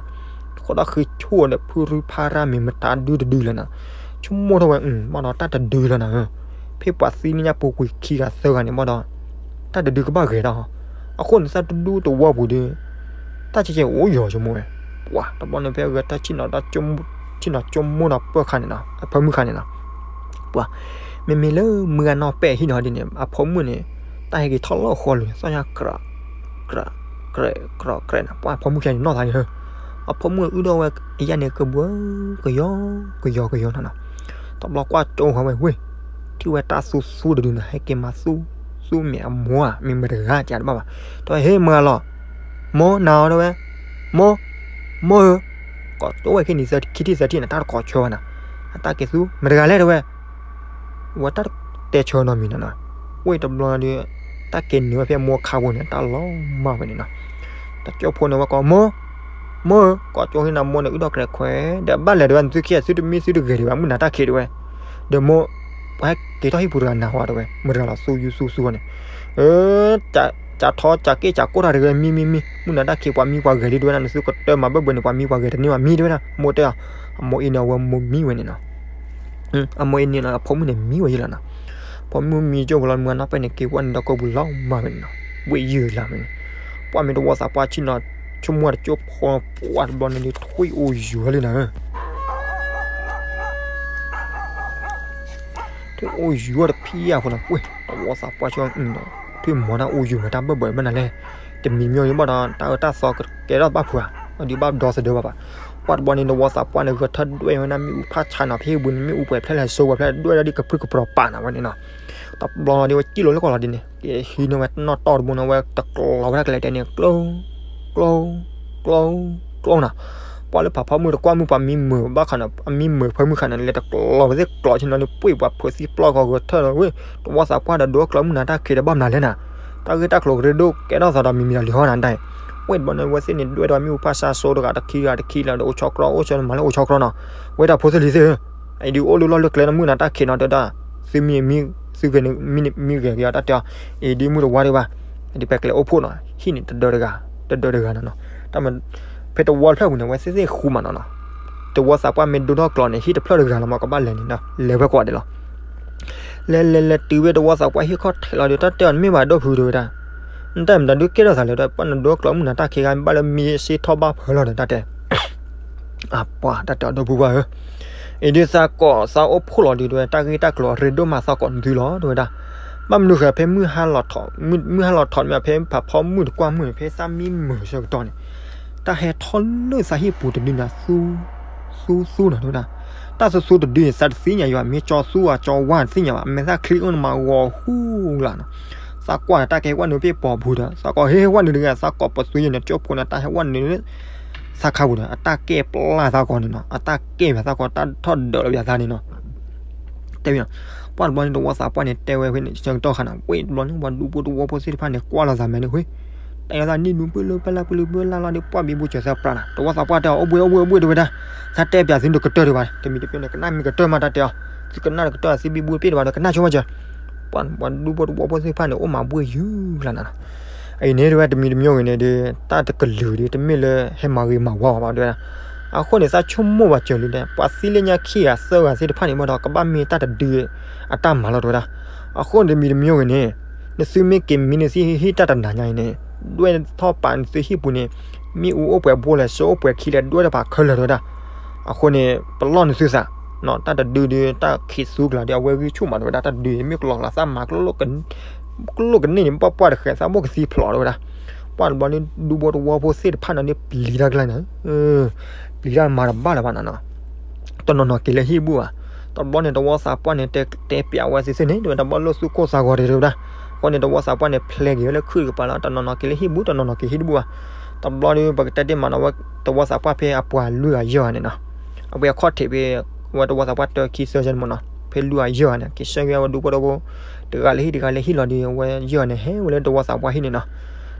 ဃိးဒီးဃ့ဆူၣ်ဒီးဖုရူဖါရၣ်မ့ၢ်မတၤဒုတဒုလီၤနီၤ ဆိကမိၣ်ထီၣ်ဝဲ ဘၣ်ဒီးတၢ်တဒုလီၤနၤဧၢ ဖဲပှၤသံန့ၣ်ညါပူၤကွံာ်ခံဂၤသၢဂၤန့ၣ် ဘၣ်ဒီး တၢ်တဒုကဘၣ်ဂဲၤဒီး အဃိန့ၣ် သၣ်တဒူတဝီပူၤဒီး တၢ်ကဲကဲအိၣ်ယီၤဆိကမိၣ်ဝဲ ပှၤတဘျီန့ၣ် ဖဲဂဲၤထၢၣ်ဆ့ၣ်နီၤ ဆ့ၣ်နီၤဆိကမိၣ်ဒီးပၢၢ်ခါန့ၣ်နီၤ အဖၢမုၢ်ခါန့ၣ်နီၤ ပှၤ မ့မ့ၢ်လၢမုၢ်ဂၤနီၢ်ပဲာ်ဟံၣ်နီၤဒ်န့ၣ် အဖိမုၣ်န့ၣ် တၢ်ဟဲက့ၤထီၣ်လၢအဃီလိၤန့ၣ် သီၣ်ညါကြး ကြး ကြး ကြးန့ၣ် ပှၤအဖိမုၣ်ခံဂၤန့ၣ်နီၢ်သးန့ၣ် အဖိမုၣ်အုၣ်ဒိၣ်ဝဲ အယၣ်န့ၣ်ကဘှၢ ကယီ ကယီ ကယီနီၤနီၤ တဘျီကွၢ်ကၠိဃီဝဲ ဝ့ၢ် ထံၣ်ဝဲတၢ်သူသူတဒုန့ၣ် ဟဲက့ၤမၤသူ သူမ့ၢ်အမိၢ်ဧါ မ့ၢ်မတဂၤကးတဘၣ်ဘၣ် တဲဝဲ ဟ့ၣ်မၤလီၤ မိၢ်နၤဧိၤတဲဝဲ မိၢ် မိၢ်ဧၢ ကိးကၠိဝဲခံနံၤသၢခံထံၣ်သၢထံၣ်န့ၣ် တၢ်တကိးဆၢဘၣ်နၤ အတၢ်က့ၤသူ မတဂၤလဲၣ်တဲဝဲ ဝဲတၢ်တဲဆၢနီတမံၤနီၤနီၤ ဝ့ၢ်တဘျီဒီး တၢ်က့ၤနုာ်ဝဲဖဲမိၢ်ခါပူၤန့ၣ် တၢ်လီၤမၢ်ဝဲန့ၣ်နီၤ တကၠိဖိန့ၣ်ဝဲကိး မိၢ် မိၢ်ဧၢ ကိးကၠိဟံၣ်နၤ မိၢ်န့ၣ် အုၣ်ဒီးကြဲးခွဲး ဒီးဘၣ်လဲၤတဲဝဲ နသုခံဂၤသုတမံသုတဂဲၤဒံးဘၣ် မုၢ်နၤတၢ်ခံးတဲဝဲ ဒီးမိၢ် ပှၤဟဲက့ၤထီၣ်ဟံၣ်ပူၤတဂၤနၤဟီတဲဝဲ မတဂၤလီၤ သူယူသူသူန့ၣ် ကးထီကးက့ၢ်ကးကိၢ်တၢ်တဂ့ၤ မံမံမံ မုၢ်နၤတၢ်ခံး ပှၤမံပှၤဂဲၤဒံးတဲဝဲဒၣ် နသုကတၢၢ်မၤဘၢၣ်ဘၢၣ်န့ၣ် ပှၤမံပှၤဂဲၤတန့ၢ်ဘၣ် မံတဲဝဲဒၣ် မိၢ်တဲအီၤ အမိၢ်အံၤန့ၣ် အဝဲမိၢ်မံဝဲန့ၣ်နီၤ အမိၢ်အံၤန့ၣ်နီၤ အဖိမုၣ်န့ၣ် မံဝဲယဲလီၤနီၤ ဖိမုၣ်မံကၠိဖိလီၤ မုၢ်နၤပဲာ်န့ၣ် က့ၤဝဲန့ၣ်ဒီးကိးပူၤလီၤမၢ်ဝဲန့ၣ်နီၤ ဝ့ၢ်ယုၢ်လၢ်ဝဲန့ၣ် ပှၤမ့ၢ်တဝီသးပှၢ်ဆ့ၣ်နီၤ ဆိကမိၣ်တကၠိဖိ ပှၤတဘျီန့ၣ်ဒီး ထွံၣ်အိၣ်ယုၢ်လံနၤဧၢ ထွံၣ်အိၣ်ယုၢ်တဖံးယၤဖိနီၤ ပှ့ၤ တဝီသးပှၢ်ဆ့ၣ်နီၤ ထွံၣ်မီၤတၢ်အိၣ်ယုၢ်မး တၢ်ဘၢၣ်ဘၢၣ်ဘၣ်နၤလဲၣ် တမံၤမံၤအံၤဘၣ်ဒီး တၢ်အၢတၢ်သီကကဲထီၣ်ဘၣ်ဖုးဧါ ဒုးဘၣ်ဒီသဒၢဘၣ်ဘၣ် ပှၤတဘျီန့ၣ် တဝီသးပှၢ်န့ၣ် ဂဲၤထၢၣ်ဒွဲၣ်ဝဲဒၣ်မ့ၣ်အူဖးဆါနီၤ ဖဲဟံၣ်ပူၤန့ၣ် မ့ၣ်အူပှဲၤဖျဲၣ်လဲၣ်စိဝဲဖျဲၣ် ဒွဲၣ်ဒၣ်ဒ်ကပြုၢ်ကပြီၤပာ်နၤဝဲန့ၣ်နီၤ တဘျီဒီး ဝဲစံၣ်လိၤလၢကီၢ်လီၤဒ်န့ၣ် ကဟံးန့ၢ်ဝဲနီၢ်တီၢ်တဘိန့ၣ် ဝဲတကျီၤဝဲဒၣ်ကလဲၤတဲန့ၣ် ကျိ ကျိ ကျိ ကျိနၤ ပှၤလၢဖးဖီမုၢ်တကွၢ်မုၢ် ပှၤမံမုာ်ဘၣ်ခါန့ၣ် အမံမုာ်ဖၢမုၢ်ခါန့ၣ် လဲၤတကျီၤဝဲသ့ၣ်ကျီၤဆ့ၣ်နီၤန့ၣ် ပှ့ၤပှၤဖုးသံပျီၢ်ကီးဂဲၤထၢၣ်လီၤဝဲ တဝီသးပှၢ်ဒီးဒိကျီၤမုၢ်နၤတၢ်ခံးဒီးဘၣ်မနုၤလဲၣ်နၤ တၢ်ဂ့ၢ်တၢ်ကျိၤကရ့ဒိၣ်ကဲထီၣ်သးဒီးမံၤမံၤဒီးလံဟီနၤဒၣ် ဝဲတဘျီန့ၣ် ဝဲသ့ၣ်န့ၣ် ဒွဲၣ်ဒီးမ့ၣ်အူဖးဆါစိတဂၤတခံဂၤတခံလီၤဒီး အိၣ်ဆီကြီ အိၣ်ဆီမၤလၢအိၣ်ဆီကြီနီၤ ဝဲတၢ်ဖိသ့ၣ်လံၤသ့ၣ်ဧၢ အံၤဒုးအိၣ်လၢလီၢ်လၢကျဲလၢမုၢ်နၤတၢ်ခံးနီၤ တဲဒၣ် သုမံမံ သုဂဲၤန့ၣ် မံဂဲၤက့ၤအီၤတၢ်တဲအီၤ အံၤဒုးမုၢ်တဝါဒံးဘၣ် ဒ်ပဲကျဲအိၣ်ဖှိၣ်နီၤ ဟံၣ်န့ၣ်တဒၢတဂၤ တဒၢတဂၤနီၤနီၤ တၢ်မ ဖဲတဝီတဖျၢၣ်ပူၤန့ၣ် ဝဲသ့ၣ်သ့ၣ်ဃူမးနီၤနီၤ တဝီသးပှၢ်မ့ၢ်ဒိထီၣ်ကျီၤန့ၣ် ဟံၣ်တဖျၢၣ်တဂၤလီၤမး ကဘၣ်လဲၤန့ၣ်နီၤ လဲၤဝဲကိးဂၤဒဲးလီၤ လဲၤလဲၤလဲၤတုၤဝဲတဝီသးပှၢ်ဟံၣ်ခီၣ်ထံးလီၤဒီး တၢ်တဲအီၤန့ၣ်မ့ၢ်ဘၣ်ဒိၣ်ဖုးတဲဝဲဒၣ် နတၢ်မတၤဒုးကဲထီၣ်သးလဲၣ်ဒီး ပှၢ်နဒိကျီမုၢ်နၤတၢ်ခံဂၤဘၣ်လၢမံစ့ထီၣ်ဘၣ်ဖၢလီၤဒီးတၢ်တဲ အပှၤတၢ်တဲအီၤဒီပုၢ်ဝဲၢ်ဧၢ, အံၤဒုးသးကိးသးအိၣ်ဖှိၣ်လီၤဒုးတဲဝဲ တၢ်ဂ့ၢ်တၢ်ကျိၤအရ့ဒိၣ်မးသးကိးနသုလီၤ တဲဝဲဒၣ်. ဘၣ်မနုၤဃိဖဲမုၢ်ဟါလီၤထီၣ် မုၢ်ဟါလီၤထီၣ်မ့ၢ်ဖဲဖးဖီမုၢ်တကွၢ်မုၢ်န့ၣ် ဖဲသးမံမုာ်ဆၢကတီၢ်န့ၣ် တၢ်ဟဲထီၣ်လၢသးဟံၣ်ပူၤတဒုန့ၣ် သူ သူသူနီၤ တဲဝဲဒၣ်. တၢ်သူသူတဒုန့ၣ် သးတသ့ၣ်ညါယွၤ မ့ၢ်ကၠီသူဧါကၠီဝါတသ့ၣ်ညါဘၣ် အမဲာ်သၣ်ချံအိၣ်န့ၣ်မးဂီၤဟူလၢ်နီၤ. သးကွၢ်ဒီးတၢ်ကဲဝဲနုာ်ပ့ၢ်ပိာ်ပူၤဒီး သးကိးဟ့ၣ်ဝဲနုာ်တဂ့ၤ သးကိးပသူယဲန့ၣ် ကၠိဖိန့ၣ် တၢ်ဟဲဝဲနုာ်လၢ သးခါပူၤဒီး အတၢ်ကဲပျၢ်သးကိးန့ၣ်နီၤ အတၢ်ကဲပျၢ်သးကိး တၢ်ထီၣ်ဒၢးလီၤပျၢ်သးန့ၣ်နီၤ တဲဝဲနီၤ. ပှၢ်တဘျီန့ၣ် တဝီသးပှၢ်န့ၣ် တဲဝဲဖဲန့ၣ် ဆၢကတီၢ်ခါနီၤ ဝဲတဘျီန့ၣ် ပှၤဒူဖိတဝီဖိသ့ၣ်တဖၣ်န့ၣ် ကွၢ်လီၤသးမဲာ်န့ၣ် ဝဲ တၢ်ယီသးနံၣ်နူပၢၢ်လၢပၢၢ်လၢပၢၢ်လၢပၢၢ်လၢ်လီၤဒီး ပှၢ်ဘံဘူစၢၤသၢပြးနီၤ တဝီသးပှၢ်တဲအီၤ အိၣ်ဘှံးအိၣ်ဘှံးအိၣ်ဘှံးတဲဝဲဒၣ်. သးတဲပျၢ်သုတကတၢၢ်ဒံးဘၣ် တမံၤတပျီန့ၣ် ကနၣ်မ့ၢ်ကတၢၢ်မးတၢ်တဲအီၤ သုကနၣ်တကတၢၢ် သုဘံဘူပ့ၢ်တဘၣ်ဒီး ကနၣ်ဆိမးစၢၤ ပှၤဒူဖိတဝီဖိသ့ၣ်တဖၣ်န့ၣ် အိၣ်မၤဘှ့ၣ်ယုၢ်လၢ်နီၤ. အံၤန့ၣ်တဲဝဲ တမံၤတမံၤဂ့ၤန့ၣ်ဒီး တၢ်တကလုာ်ဒီး တမ့ၢ်လၢဟဲမၤဂ့ၤမၤဝါဘၣ်ဘၣ်တဲဝဲဒၣ်. အဃိန့ၣ် သးဆိကမိၣ်ဘၣ်စၢၤလံဒီး ပှၤသံလၢညါခံဂၤသၢဂၤသ့ၣ်တဖၣ်န့ၣ်ဘၣ်ဒီး ကဘၣ်မ့ၢ်တၢ်တဒုအတၢ်မၤလီၤတဲဝဲဒၣ်. အဃိန့ၣ် တမံၤတမံၤဂ့ၤန့ၣ် နသုမ့ၢ်က့ၤမံနသုဟံၣ်တၢ်တနၤညါအံၤန့ၣ် ဒွဲၣ်ထီၣ်ပာ်နသုဟံၣ်ပူၤန့ၣ် မ့ၣ်အူအိၣ်ပှဲၤဘိလဲၣ် စၢအိၣ်ပှဲၤခံလဲၣ် ဒွဲၣ်ထီၣ်ပာ်ခဲလၢာ်တဲဝဲဒၣ်. အဃိန့ၣ် ပလီၢ်နသုသး တၢ်တဒုဒီး တၢ်ခံးသူကလၤဒီး အဝဲဂံၢ်ဆူၣ်မးတဲဝဲဒၣ် တၢ်တဒုအံၤ မ့ၢ်ကလီကလၤသးမၤ ကလိၣ်ကန့ၢ်န့ၣ် ပှၢ်ပှၢ်တဃဲၤ သးဘိၣ်ကသံဖျိးတဲဝဲဒၣ်. ပှၢ်တဘျီန့ၣ် ဒူဖိတဝီဖိသ့ၣ်တဖၣ်န့ၣ်န့ၣ် ပျံၤတၢ်ကျါန့ၣ် ပျံၤတၢ်မၤတဘၣ်လၢၤဘၣ်နီၤနီၤ. တနီၤနီၤက့ၤလၢဟံၣ်ဘူၣ်ဘၣ်. တဘျီန့ၣ် တဝီသးပှၢ်န့ၣ် တဲပျးဝဲသ့ၣ်သ့ၣ်န့ၣ် တဲဝဲဒၣ်ဘၣ်လိၣ်သူၣ်ကိၢ်သးဂီၤတဲဝဲဒၣ်. အဃိန့ၣ် တဝီသးပှၢ်န့ၣ် ဖျဲးက့ၤဝဲလၢခုၣ်တကပၤလီၤ. တနီၤနီၤက့ၤလၢဟံၣ်ဘူၣ် တနီၤနီၤက့ၤဟံၣ်တဘူၣ်ဘၣ်. တဘျီဒီး ပကတဲတ့ၢ်မးနီၤ ဝဲ တဝီသးပှၢ်ဖဲအပှၤလွံၢ်ဂၤယဲၢ်ဂၤန့ၣ်နီၤ အဝဲအခီၣ်ထံးဖဲ ဝဲတဝီသးပှၢ်တၢခံသၢဆၢန့ၣ်မးနီၤ ဖဲလွံၢ်ဂၤယဲၢ်ဂၤန့ၣ် က့ၤဆှၢက့ၤဝဲဒူဖိတဝီဖိ တဂၤလၢဟံၣ်တဂၤလၢဟံၣ်လီၤဒီး အဝဲယဲၢ်ဂၤန့ၣ် ဟဲဝဲလၢတဝီသးပှၢ်ဟံၣ်န့ၣ်နီၤ.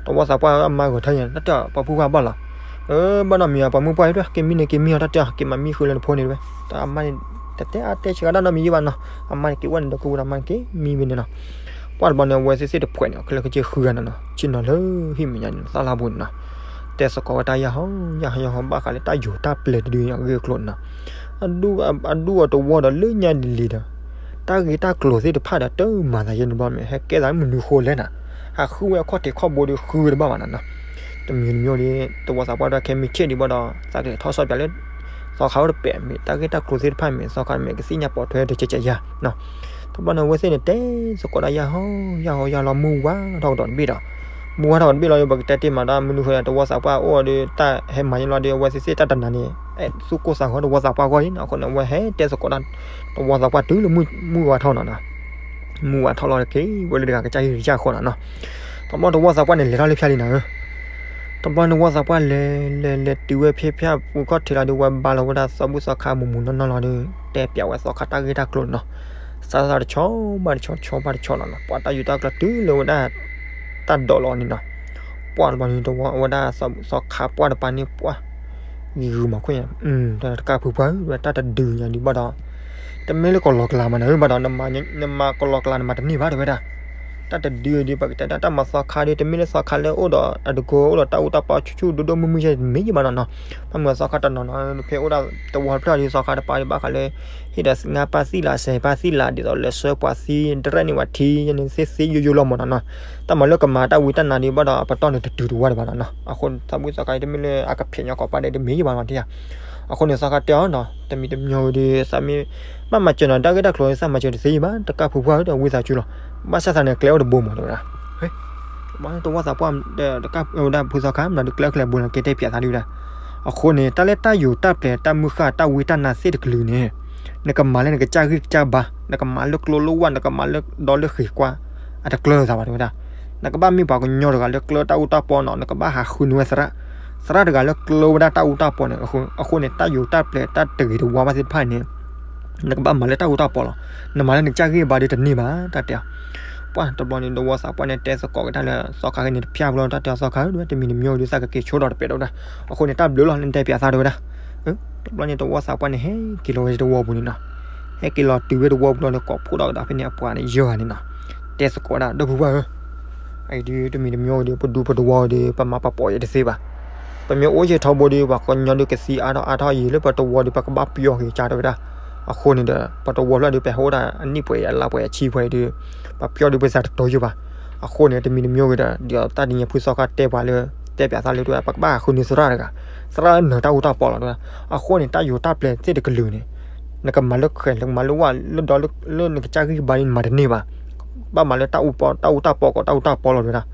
တဝီသးပှၢ်အမါဂီၤထၢယဲၢ် တၢ်တဲအီၤ ပှၤဖုပှၢ်ဘၣ်လီၤ. အၢ ဘၣ်နီတမံၤ ပှၤမုၢ်ပှၢ်တဲ က့ၤမံန့ၣ်က့ၤမံအီၤ တၢ်တဲအီၤ က့ၤမၤမံဃုာ်လၢနဖိန့ၣ်တဲဝဲ. တၢ်အမါန့ၣ် တတဲအါတဲဆှးဒၣ်နီတမံၤယံဘၣ်နီၤ. အမါန့ၣ်က့ၤဝဲန့ၣ်ဒီး ကဝဲၤဒီးအမါန့ၣ်က့ၤမံဝဲန့ၣ်နီၤ. ပှၢ်တဘျီန့ၣ် အဝဲသ့ၣ်သ့ၣ်တဖှဲးန့ၣ် ခဲလၢာ်ခဲဆ့ဃုဂၤန့ၣ်နီၤ ဆ့ၣ်နီၤလၢဟံၣ်မဲာ်ညါန့ၣ် သၣ်လၢ်ပူၤန့ၣ်နီၤ တဲသကိးဝဲတၢ်ယၢ်ဟီ ယၢ်ဟီ ယၢ်ဟီ ဘၣ်ဃးလၢတၢ်ယိၤတၢ်ပျဲၤတဒုအဂ့ၢ်အကျိၤန့ၣ်နီၤ. အဒူ အဒူအတဝီဒီးလၢညါလံၤလံၤဒီး တၢ်ဂ့ၢ်တၢ်ကျိၤသ့ၣ်တဖၣ်ဒီးတမၤသးယဲၢ်န့ၣ်ဘျီမ့ၢ် ဟဲကဲသးမနုၤဃိလဲၣ်နၤ. ဟးဃုဝဲအခီၣ်ထံးခီၣ်ဘိဒီးဃုဝဲတဘၣ်ဘၣ်နီၤနီၤ. တမံၤတမံၤဒီး တဝီသးပှၢ်ဒီးခဲမုၢ်ဆ့ၣ်ဒံးဘၣ်ဒီး သးကလဲၤထီၣ်ဆီပၠးလၢ သီခါအိၣ်တပဲာ်မ့ၢ် တၢ်ဂ့ၢ်တၢ်ကျိၤသ့ၣ်တဖၣ်မ့ၢ် သီခါမ့ၢ်ကသ့ၣ်ညါပိာ်ထွဲတကဲးကဲးယၤနီၤ. တဘျီန့ၣ် အဝဲသ့ၣ်န့ၣ် တဲသကိးတၢ်ယၢ်ဟီ ယၢ်ဟီ ယၢ်လီၤမုၢ်ဝါထီၣ်ကဒီးတဘ့ၣ်ဒီး မုၢ်ဝါထီၣ်ကဒီးတဘ့ၣ်လီၤဒီး ပကတဲတ့ၢ်မးဒီး မနုၤဃိတဝီသးပှၢ်အိၣ်ဒီး တၢ်ဟဲမၤယဲၢ်လီၤဒီး အဝဲသ့ၣ်သ့ၣ်တၢ်တနၤန့ၣ် အဲၣ်သူၣ်ကိၢ်သးဂီၤတဝီသးပှၢ်ဂီၢ်အံၤနီၤ. အဃိန့ၣ် အဝဲဟဲတဲသကိးတၢ် တဝီသးပှၢ်တုၤလၢမုၢ်ဝါထီၣ်နီၤနီၤ. မုၢ်ဝါထီၣ်လီၤတက့ၢ် ဝဲလၢတဂၤကစၢ်ဟံၣ်ကစၢ်ဃီနီၤနီၤ. တဘျီတဝီသးပှၢ်န့ၣ် လဲၤထီၣ်လၢဖၠါလံနီၤဧၢ. တဘျီတဝီသးပှၢ်လဲၤ လဲၤ လဲၤတုၤဝဲဖဲဖၠါပူၤခီၣ်ထံးလီၤဒီး ဝဲဘါလီၤဝဲဒၣ်သီဘူၣ်သီခါမူးမူးနီၢ်နီၢ်လီၤဒီး တဲပျးဝဲသီခါတၢ်ဂ့ၢ်တၢ်ကျိၤန့ၣ်နီၤ. စးစးတဆီဘၣ်တဆီ ဆီဘၣ်တဆီလီၤနီၤ. ပှၤတၢ်ယူးတၢ်ကျိၤတုၤလၢဝဲဒၣ် တၢ်ဒိးလီၤန့ၣ်နီၤ. ပှၢ်တဘျီန့ၣ် တဝီဝဲဒၣ်သီခါပှၢ်တပၤန့ၣ် ပှၢ် ဂံၤဂုၤမၤခိၣ်ညါ တၢ်တကၢ်ဖုပှၢ်ဧၢ တၢ်တဒုညါဒံးဘၣ်ဒီး တမ့ၢ်လၢကလီကလးမးနီၤဧၢ ဘၣ်ဒီး နမၤကလီကလးန့ၣ် မၤတန့ၢ်ဘၣ်တဲဝဲဒၣ်. တၢ်တဒုဒံး ပကတဲဒၣ်တၢ်မၤသီခါဒီး တမ့ၢ်လၢသီခါလၢအိၣ်ဒီးအတကိၤ အိၣ်ဒီးတၢ်အူတၢ်ပီဆူၣ်ဆူၣ်ဒိၣ်ဒိၣ်မုၢ်မုၢ်ယဲၢ်တမ့ၢ်ယံဘၣ်နီၤနီၤ. ဘၣ်မနုၤသီခါတနီၤနီၤ ဖဲအိၣ်ဒၣ်တဝီတဖျၢၣ်ဒီး သီခါတပၤဒီး ဘၣ်ဃးလၢ ဟ့ၣ်ဒီးငါးပါးသံလး ဆယ်ပါးသံလး ဒ်သိးလဲၤဆှၢပှၤသံ တရဲၣ်န့ၢ်ဝဲထံ ယန့ၣ်သ့သ့ယိယိလီၤမးနီၤနီၤ. တၢ်မၤလၢကမၤတၢ်ဝံတၢ်နါဒီး ဘၣ်ဒီးအပတီၢ်န့ၣ်တတုၤတဝါဒံးဘၣ်နီၤနီၤ. အဃိသးဝံသီခါအံၤ တမ့ၢ်လၢအကဖျဲးညီကိးပၤဒီးတမ့ၢ်ယံဘၣ်နီၤတယၤ. အဃိန့ၣ် သီခါတဲအီၤနီၤ တမံၤတမံၤဒီး သးမ့ၢ်ဘၣ်မၤစၢၤနီၤ တၢ်ဂ့ၢ်တၢ်ကျိၤသးမၤစၢၤတသ့ယံဘၣ် တကၢ်ဖုပှၢ်ဧၢ တဝံသးစူၤလီၤ. ဘၣ်ဆၣ်သးန့ၣ် ကျဲအိၣ်တဘိမးတဲဝဲဒၣ်. တဝီသးပှၢ် တကၢ်ဝဲဒၣ်ဖုသီခါ မနုၤဒုးကျဲအိၣ်ကျဲဘိလီၤ ကဲတဲပျးသးဒုၣ်ဝဲဒၣ်. အဃိန့ၣ် တၢ်လၢတၢ်ယိၤတၢ်ပျဲၤတၢ်မုၢ်ဃၢ်တၢ်ဝံတၢ်နါသ့ၣ်တကလုာ်န့ၣ် နကမၤလၢနကစၢ်ဂံၢ်ကစၢ်ဘါ နကမၤလၢကျိလၢဝၢ် နကမၤလၢဒီလၢဃ့ၢ်ကွၢ် အတကျၢၤသးဘၣ်တဲဝဲဒၣ်. နကဘၣ်မ့ၢ်ပှၤကညီတဂၤလၢကျၢတၢ်အူတၢ်ပီနီၤ နကဘၣ်ဟးဃုန့ၢ်ဝဲသရၣ် သရၣ်တဂၤလၢကျၢဝဲဒၣ်တၢ်အူတၢ်ပီန့ၣ်. အဃိန့ၣ် တၢ်ယိၤတၢ်ပျဲၤတၢ်တဂ့ၤတဝါဘၣ်သ့ၣ်တဖၣ်န့ၣ် နကဘၣ်မၤလၢတၢ်အူတၢ်ပီလီၤ. နမၤလၢနကစၢ်ဂံၢ်ဘါဒီးတန့ၢ်ဘၣ် တၢ်တဲအီၤ. ပှၢ်တဘျီန့ၣ် တဝီသးပှၢ်န့ၣ် တဲသကိးက့ၤတၢ်လၢသီခါခဲန့ၣ် တဖၠၢ်ဘျီ တၢ်တဲအီၤသီခါဧၢ တမံၤတမံၤဒီး သးကက့ၤဆိဒီးတပဲာ်ဒီးဝဲဒၣ်. အဃိန့ၣ် တၢ်ဘျုးလီၤ နတဲပျးသးတဲဝဲဒၣ်. တဘျီန့ၣ် တဝီသးပှၢ်န့ၣ် ဟဲက့ၤလီၤဝဲတဝီပူၤန့ၣ်နီၤ. ဟဲက့ၤလီၤတုၤဝဲတဝီပူၤလီၤဒီး ကိးဖှိၣ်ဒီးကဒီးဖဲန့ၣ်အပှၤန့ၣ် ယဲၢ်ဂၤန့ၣ်နီၤ. တဲသကိးဝဲဒၣ် ဒီပုၢ်ဝဲၢ်ဧၢ အအံၤဒုး တမံၤတမံၤဒီး ပဒူပတဝီဒီး ပမၤပာ်ပိာ်ယဲတသ့ဘၣ်. ပမ့ၢ်အိၣ်ယဲၢ်ထီဘိဒီး ပှၤကညီဒုးကသံအါထီၣ်အါထီၣ်ယံာ်လၢပတဝီဒီး ပကဘၣ်ပျီက့ၤကါတဲဝဲဒၣ်. အဃိန့ၣ်ဒီး ပတဝီဖျၢၣ်ဒီး ပဟဲအိၣ်ဒၣ်အနံၣ်ပှဲၤအလါပှဲၤအဆံပှဲၤဒီး ပှၤပျီဒီးပသးတတီယိာ်ဘၣ်. အဃိန့ၣ် တမံၤတမံၤဂ့ၤဒီး ဒ်သိးတၢ်ဒ်န့ၣ် ဖုသီခါတဲပှၤလၢ တဲပၠးသးလၢတဝဲ ပကဘၣ်ဃုန့ၢ်သရၣ်တဂၤ, သရၣ်နၢၤတၢ်အူတၢ်ပီလီၤတဝဲ. အဃိန့ၣ် တၢ်ယိၤတၢ်ပျဲသ့ၣ်တကလုာ်န့ၣ် နကမၤလၢဃဲၤ နကမၤလၢဝၣ်လၢဒီး လၢနကစၢ်ဂံၢ်ဘါန့ၣ် နမၤတန့ၢ်ဘၣ်. ဘၣ်မၤလၢတၢ်အူပီ တၢ်အူတၢ်ပီကိး တၢ်အူတၢ်ပီလီၤတဝဲဒၣ်.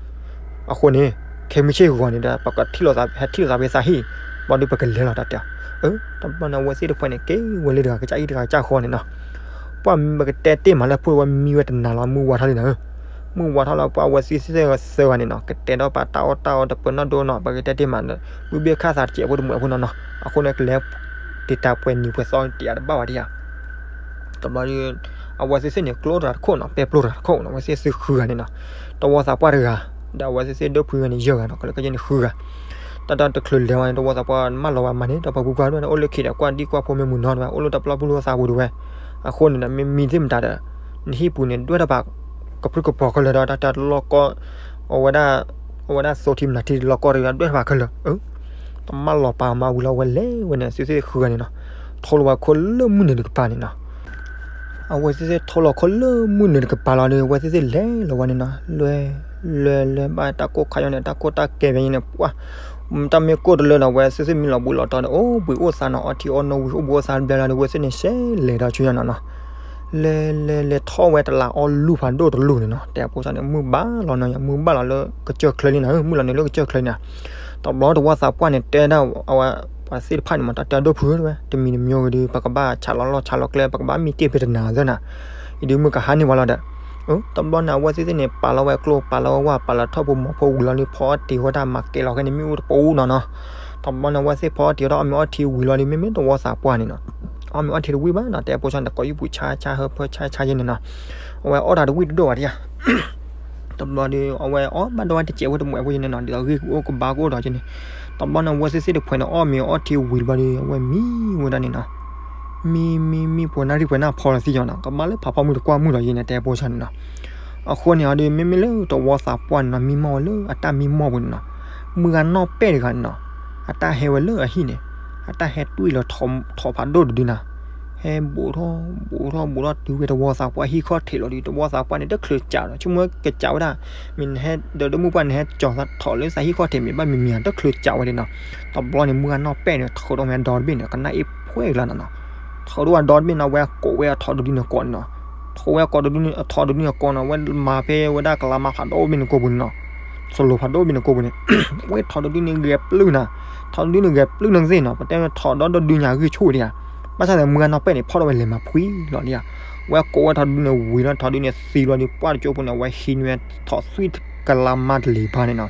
အဃိန့ၣ် ခဲမုၢ်ဆ့ၣ်ဂီၤန့ၣ်ဒီး ပကထံၣ်လိာ်သး ဟဲထံၣ်လိာ်သးဖဲသးဟံၣ်, ဘျီဒုးပကလဲၤလီၤတၢ်တဲ. တဘျီန့ၣ် အဝဲသ့ၣ်တဖၣ်န့ၣ် က့ၤဝဲလၢတဂၤကစၢ်အံၤတဂၤကစၢ်ဃီန့ၣ်နီၤ. ပှၢ်မ့ၢ်ပကတဲတ့ၢ်မးလၢဖိဝဲမံဝဲတနၤလီၤ မုၢ်ဝါထီၣ်လံနၤဧၢ. မုၢ်ဝါထီၣ်လီၤ ပှၢ်အဝဲသ့ၣ်သ့ၣ်သၢဂၤန့ၣ်နီၤ ကတဲဒီးပာ်တၢ်အီၣ်တၢ်အီတပၢၤနီၣ်ဒိနီၤ ပကတဲတ့ၢ်မးဒီး ဘုဘ့ၣ်ခၣ်သးတစဲးဖိတမုာ်ဖိနီၤနီၤ. အဃိန့ၣ် ကလဲၤတ့ၢ်တၢ်ပှဲၤနံၤပှဲၤသီတ့ၢ်အါတဘၣ်ဝဲဒၣ်ဧါ. တဘျီဒုး အဝဲသ့ၣ်သ့ၣ်န့ၣ် ကျိတဂၤတခိၣ်နီၤ ပဲပျိတဂၤတခိၣ်နီၤ အဝဲသ့ၣ်သုဃုဂၤန့ၣ်နီၤ. တဝီသးပှၢ်တဂၤ ဒီးအဝဲသ့ၣ်သ့ၣ်ဒိၣ်ဖုဂၤန့ၣ် ယဲၢ်ဂၤနီၤ ကလၢကယဲၢ်န့ၣ်ဃုဂၤ. တၢ်တၢ်တချုးလဲၤဝဲန့ၣ် တဝီသးပှၢ်မၢလီၤဝဲမၤန့ၢ် ဒီးပှၤပူၤပှၢ်ဒိၣ်န့ၣ် အိၣ်လၢခံဒီး ကွၢ်ဒံကွၢ်ဖိမ့ၢ်မုာ်နီၤတဝဲ အိၣ်လၢတပျီပူၤလၢသးပူၤတဝဲ. အဃိန့ၣ်ဒီး မ့ၢ်မံသ့ၣ်မတၤဒီး နဟံၣ်ပူၤန့ၣ် ဒွဲၣ်တၢ်ဘၣ် ကပြုၢ်ကပြီၤခဲလၢာ်ဒီး တၢ်တၢ်လီၢ်ကီၢ် အဝဲဒၣ် အဝဲဒၣ်သိထံမနၤထံလီၢ်ကီၢ်တဝဲ ဒွဲၣ်တၢ်ဘၣ်ခဲလၢာ် တမၢလီၤပာ်မၤဝံၤလီၤဝဲလဲၤဝဲန့ၣ် သ့ၣ်သ့ၣ်ဃုဂၤန့ၣ်နီၤ. ထိလီၤဝဲခိၣ်လၢမုၢ်နုာ်တကပၤန့ၣ်နီၤ. အဝဲသ့ၣ်သ့ၣ်ထိလီၤခိၣ်လၢမုၢ်နုာ်တကပၤလီၤဒီး အဝဲသ့ၣ်သ့ၣ်လဲၤလီၤဝဲန့ၣ်နီၤ. လဲၤ လဲၤ လဲၤဘၣ်တၢ်ကိၢ်ခါယီၤန့ၣ် တၢ်ကိၢ်တၢ်ကဲဖဲန့ၣ် ပှၢ် တၢ်မ့ၢ်ကိၢ်တလၢဒီး အဝဲသ့ၣ်သ့ၣ်မံလီၤဘှံးလီၤတီၤဒီး အိၣ်ဘှံးအိၣ်သါနီၤ အီထံအီနိဝံၤ အိၣ်ဘှံးအိၣ်သါဘျဲလီၤဒီး အဝဲသ့ၣ်န့ၣ် ဆဲးလဲၤဒီးဆူညါနီၤနီၤ. လဲၤ လဲၤ လဲၤထီၣ်ဝဲတလးအီလူၢ်ဖးဒိၣ်တလူၢ်န့ၣ်နီၤ တဲအဖိစၢ်န့ၣ် မုၢ်ဘၣ်လီၤနီၤ မုၢ်ဘၣ်လီၤလၢကစၢၢ်ချၢလံနီၤ မုၢ်လီၤနုာ်လၢကစၢၢ်ချၢလံနီၤ. တဘျီတဝီသးပှၢ်န့ၣ် တဲဒၣ်အဝဲ ပှၤသ့ၣ်တဖၣ်န့ၣ်မး တၢ်တဲဒိၣ်ဖုတဝဲ တမံၤတမံၤဂ့ၤဒီး ပကဘၣ်ဆးလီၤလီၢ်ဆးလီၤကျဲ ပကဘၣ်မံတ့ၢ်ဖဲတနၤသၢနၤ အံၤဒုးမုၢ်ကဟါန့ၢ်ဝဲလီၤဒီး တဘျီန့ၣ် အဝဲသ့ၣ်သ့ၣ်န့ၣ် ပာ်လီၤဝဲကျိ ပာ်လီၤဝဲဝၣ် ပာ်လီၤထီၣ်ပူၤမီၤဖိဝံၤလီၤဒီး ဖီအီၣ်တ့ၢ်ဝဲဒၣ်မၤကဲလီၤခဲန့ၣ် မ့ၣ်အူတပူၤနီၤနီၤ. တဘျီန့ၣ် အဝဲသ့ၣ်ဖီအီၣ်တ့ၢ်ဝဲဒၣ်အီၣ်မ့ၤအီထံဝံၤလီၤဒီး မ့မ့ၢ်တဝီသးပှၢ်န့ၣ်နီၤ အီၣ်မ့ၤအီထံတဝံၤဘၣ်နီၤ တဲအဖိစၢ်န့ၣ် ကိးယုၢ်ပူၤဆါဆါဟၢဖၢဆါဆါယဲန့ၣ်နီၤ အဝဲအီၣ်တၢ်တဝံၣ်တဒိၣ်ဘၣ်ဒံဧါ တဘျီဒီး အဝဲအီၣ်ဘၣ်ဒိဝဲတစဲးဖိတမှဲးဖိယဲန့ၣ်နီၤ ဒ်သိးဂ့ၢ်ကအိၣ်ကဘါကအိၣ်ဒီးယဲန့ၣ် တဘျီန့ၣ် အဝဲသ့ၣ်သ့ၣ်တဖှဲးန့ၣ် အီၣ်မ့ၤအီထံဝံၤဘျီဒီး အဝဲမံဝဲဒၣ်န့ၣ်နီၤ မံ မံ မံ ပှဲၤနၣ်ရံၣ်ပှဲၤနၣ်ဖီလီၤသံယီၤနီၤ ကမၤလၢဖးဖီမုၢ်တကွၢ်မုၢ်ဒီးယဲန့ၣ် တဲဖိဆၢန့ၣ်နီၤ အဃိန့ၣ်အီၤဒီး မ့မ့ၢ်လၢတဝီသးပှၢ်န့ၣ်နီၤ မံမီၢ်ဝဲလၢအတၢ်မံမီၢ်ပူၤန့ၣ်နီၤ မုၢ်ဂၤနီၢ်ပဲၢ်တဂၤန့ၣ်နီၤ အတၢ်ဟဲဝဲလၢအဟံၣ်န့ၣ် အတၢ်ဟဲတွံၢ်လီၤထိးဖးဒိၣ်တဒုနီၤ ဟဲဘူးထီၣ် ဘူးထီၣ် ဘူးထီၣ်တုၤဝဲတဝီသးပှၢ်ဟံၣ်ခီၣ်ထံးလီၤဒီး တဝီသးပှၢ်န့ၣ် တချုးကးဒီး ဆိကမိၣ်ကးဝဲဒၣ် မ့ၢ်နဟဲဒီး ဒီမုၢ်ပှၢ်နဟဲကၠီၤသးထီၣ်လၢသးဟံၣ်ခီၣ်ထံးမ့ၢ်ဘၣ်မံၤမံၤ တချုးကးဝဲဒၣ်နီၤ တဘျီန့ၣ် မုၢ်ဂၤနီၢ်ပဲၢ်န့ၣ် ထုးထီၣ်ဝဲဒီတဘ့ၣ်န့ၣ် ကနၣ်အ့ၣ်ဖှဲၣ်ကလါနီၤနီၤ ထုးထီၣ်ဝဲဒီတဘ့ၣ်န့ၣ် အဝဲကိးဝဲအထိးတဒုန့ၣ်ကိးန့ၣ်နီၤ ထိးဝဲကိးတဒုန့ၣ် အထိးတဒုန့ၣ်ကိးနီၤ အဝဲမၤဖဲဝဲဒၣ်ကလါမါဖးဒိၣ်ဘ့ၣ်န့ၣ်ကိးပူၤန့ၣ်နီၤ သလိၤဖးဒိၣ်ဘ့ၣ်န့ၣ်ကိးပူၤန့ၣ် ဝဲထိးတဒုန့ၣ်ဂဲၤပျုၢ်နီၤ ထိးတဒုန့ၣ်ဂဲၤပျုၢ်န့ၣ်သ့ၣ်နီၤ ပတဲဝဲထိးဒီတဒုညါဂံၢ်ဆူၣ်ဒံးဧါ ဘၣ်ဆၣ်ဒီးမုၢ်ဂၤနီၢ်ပဲၢ်န့ၣ် ဖီၣ်ထီၣ်ဝဲလဲၤမၤဖှံလီၤဒံးဧါ ဝဲကိးဝဲထိးတဒုန့ၣ်ဝံၤလီၤ ထိးတဒုန့ၣ်သံလီၤဒီး ပှၢ်တကၠိဖိန့ၣ် အဝဲဟံးန့ၢ်ဝဲထိးသွံၣ်ကလါမါတလံၤဘၣ်န့ၣ်နီၤ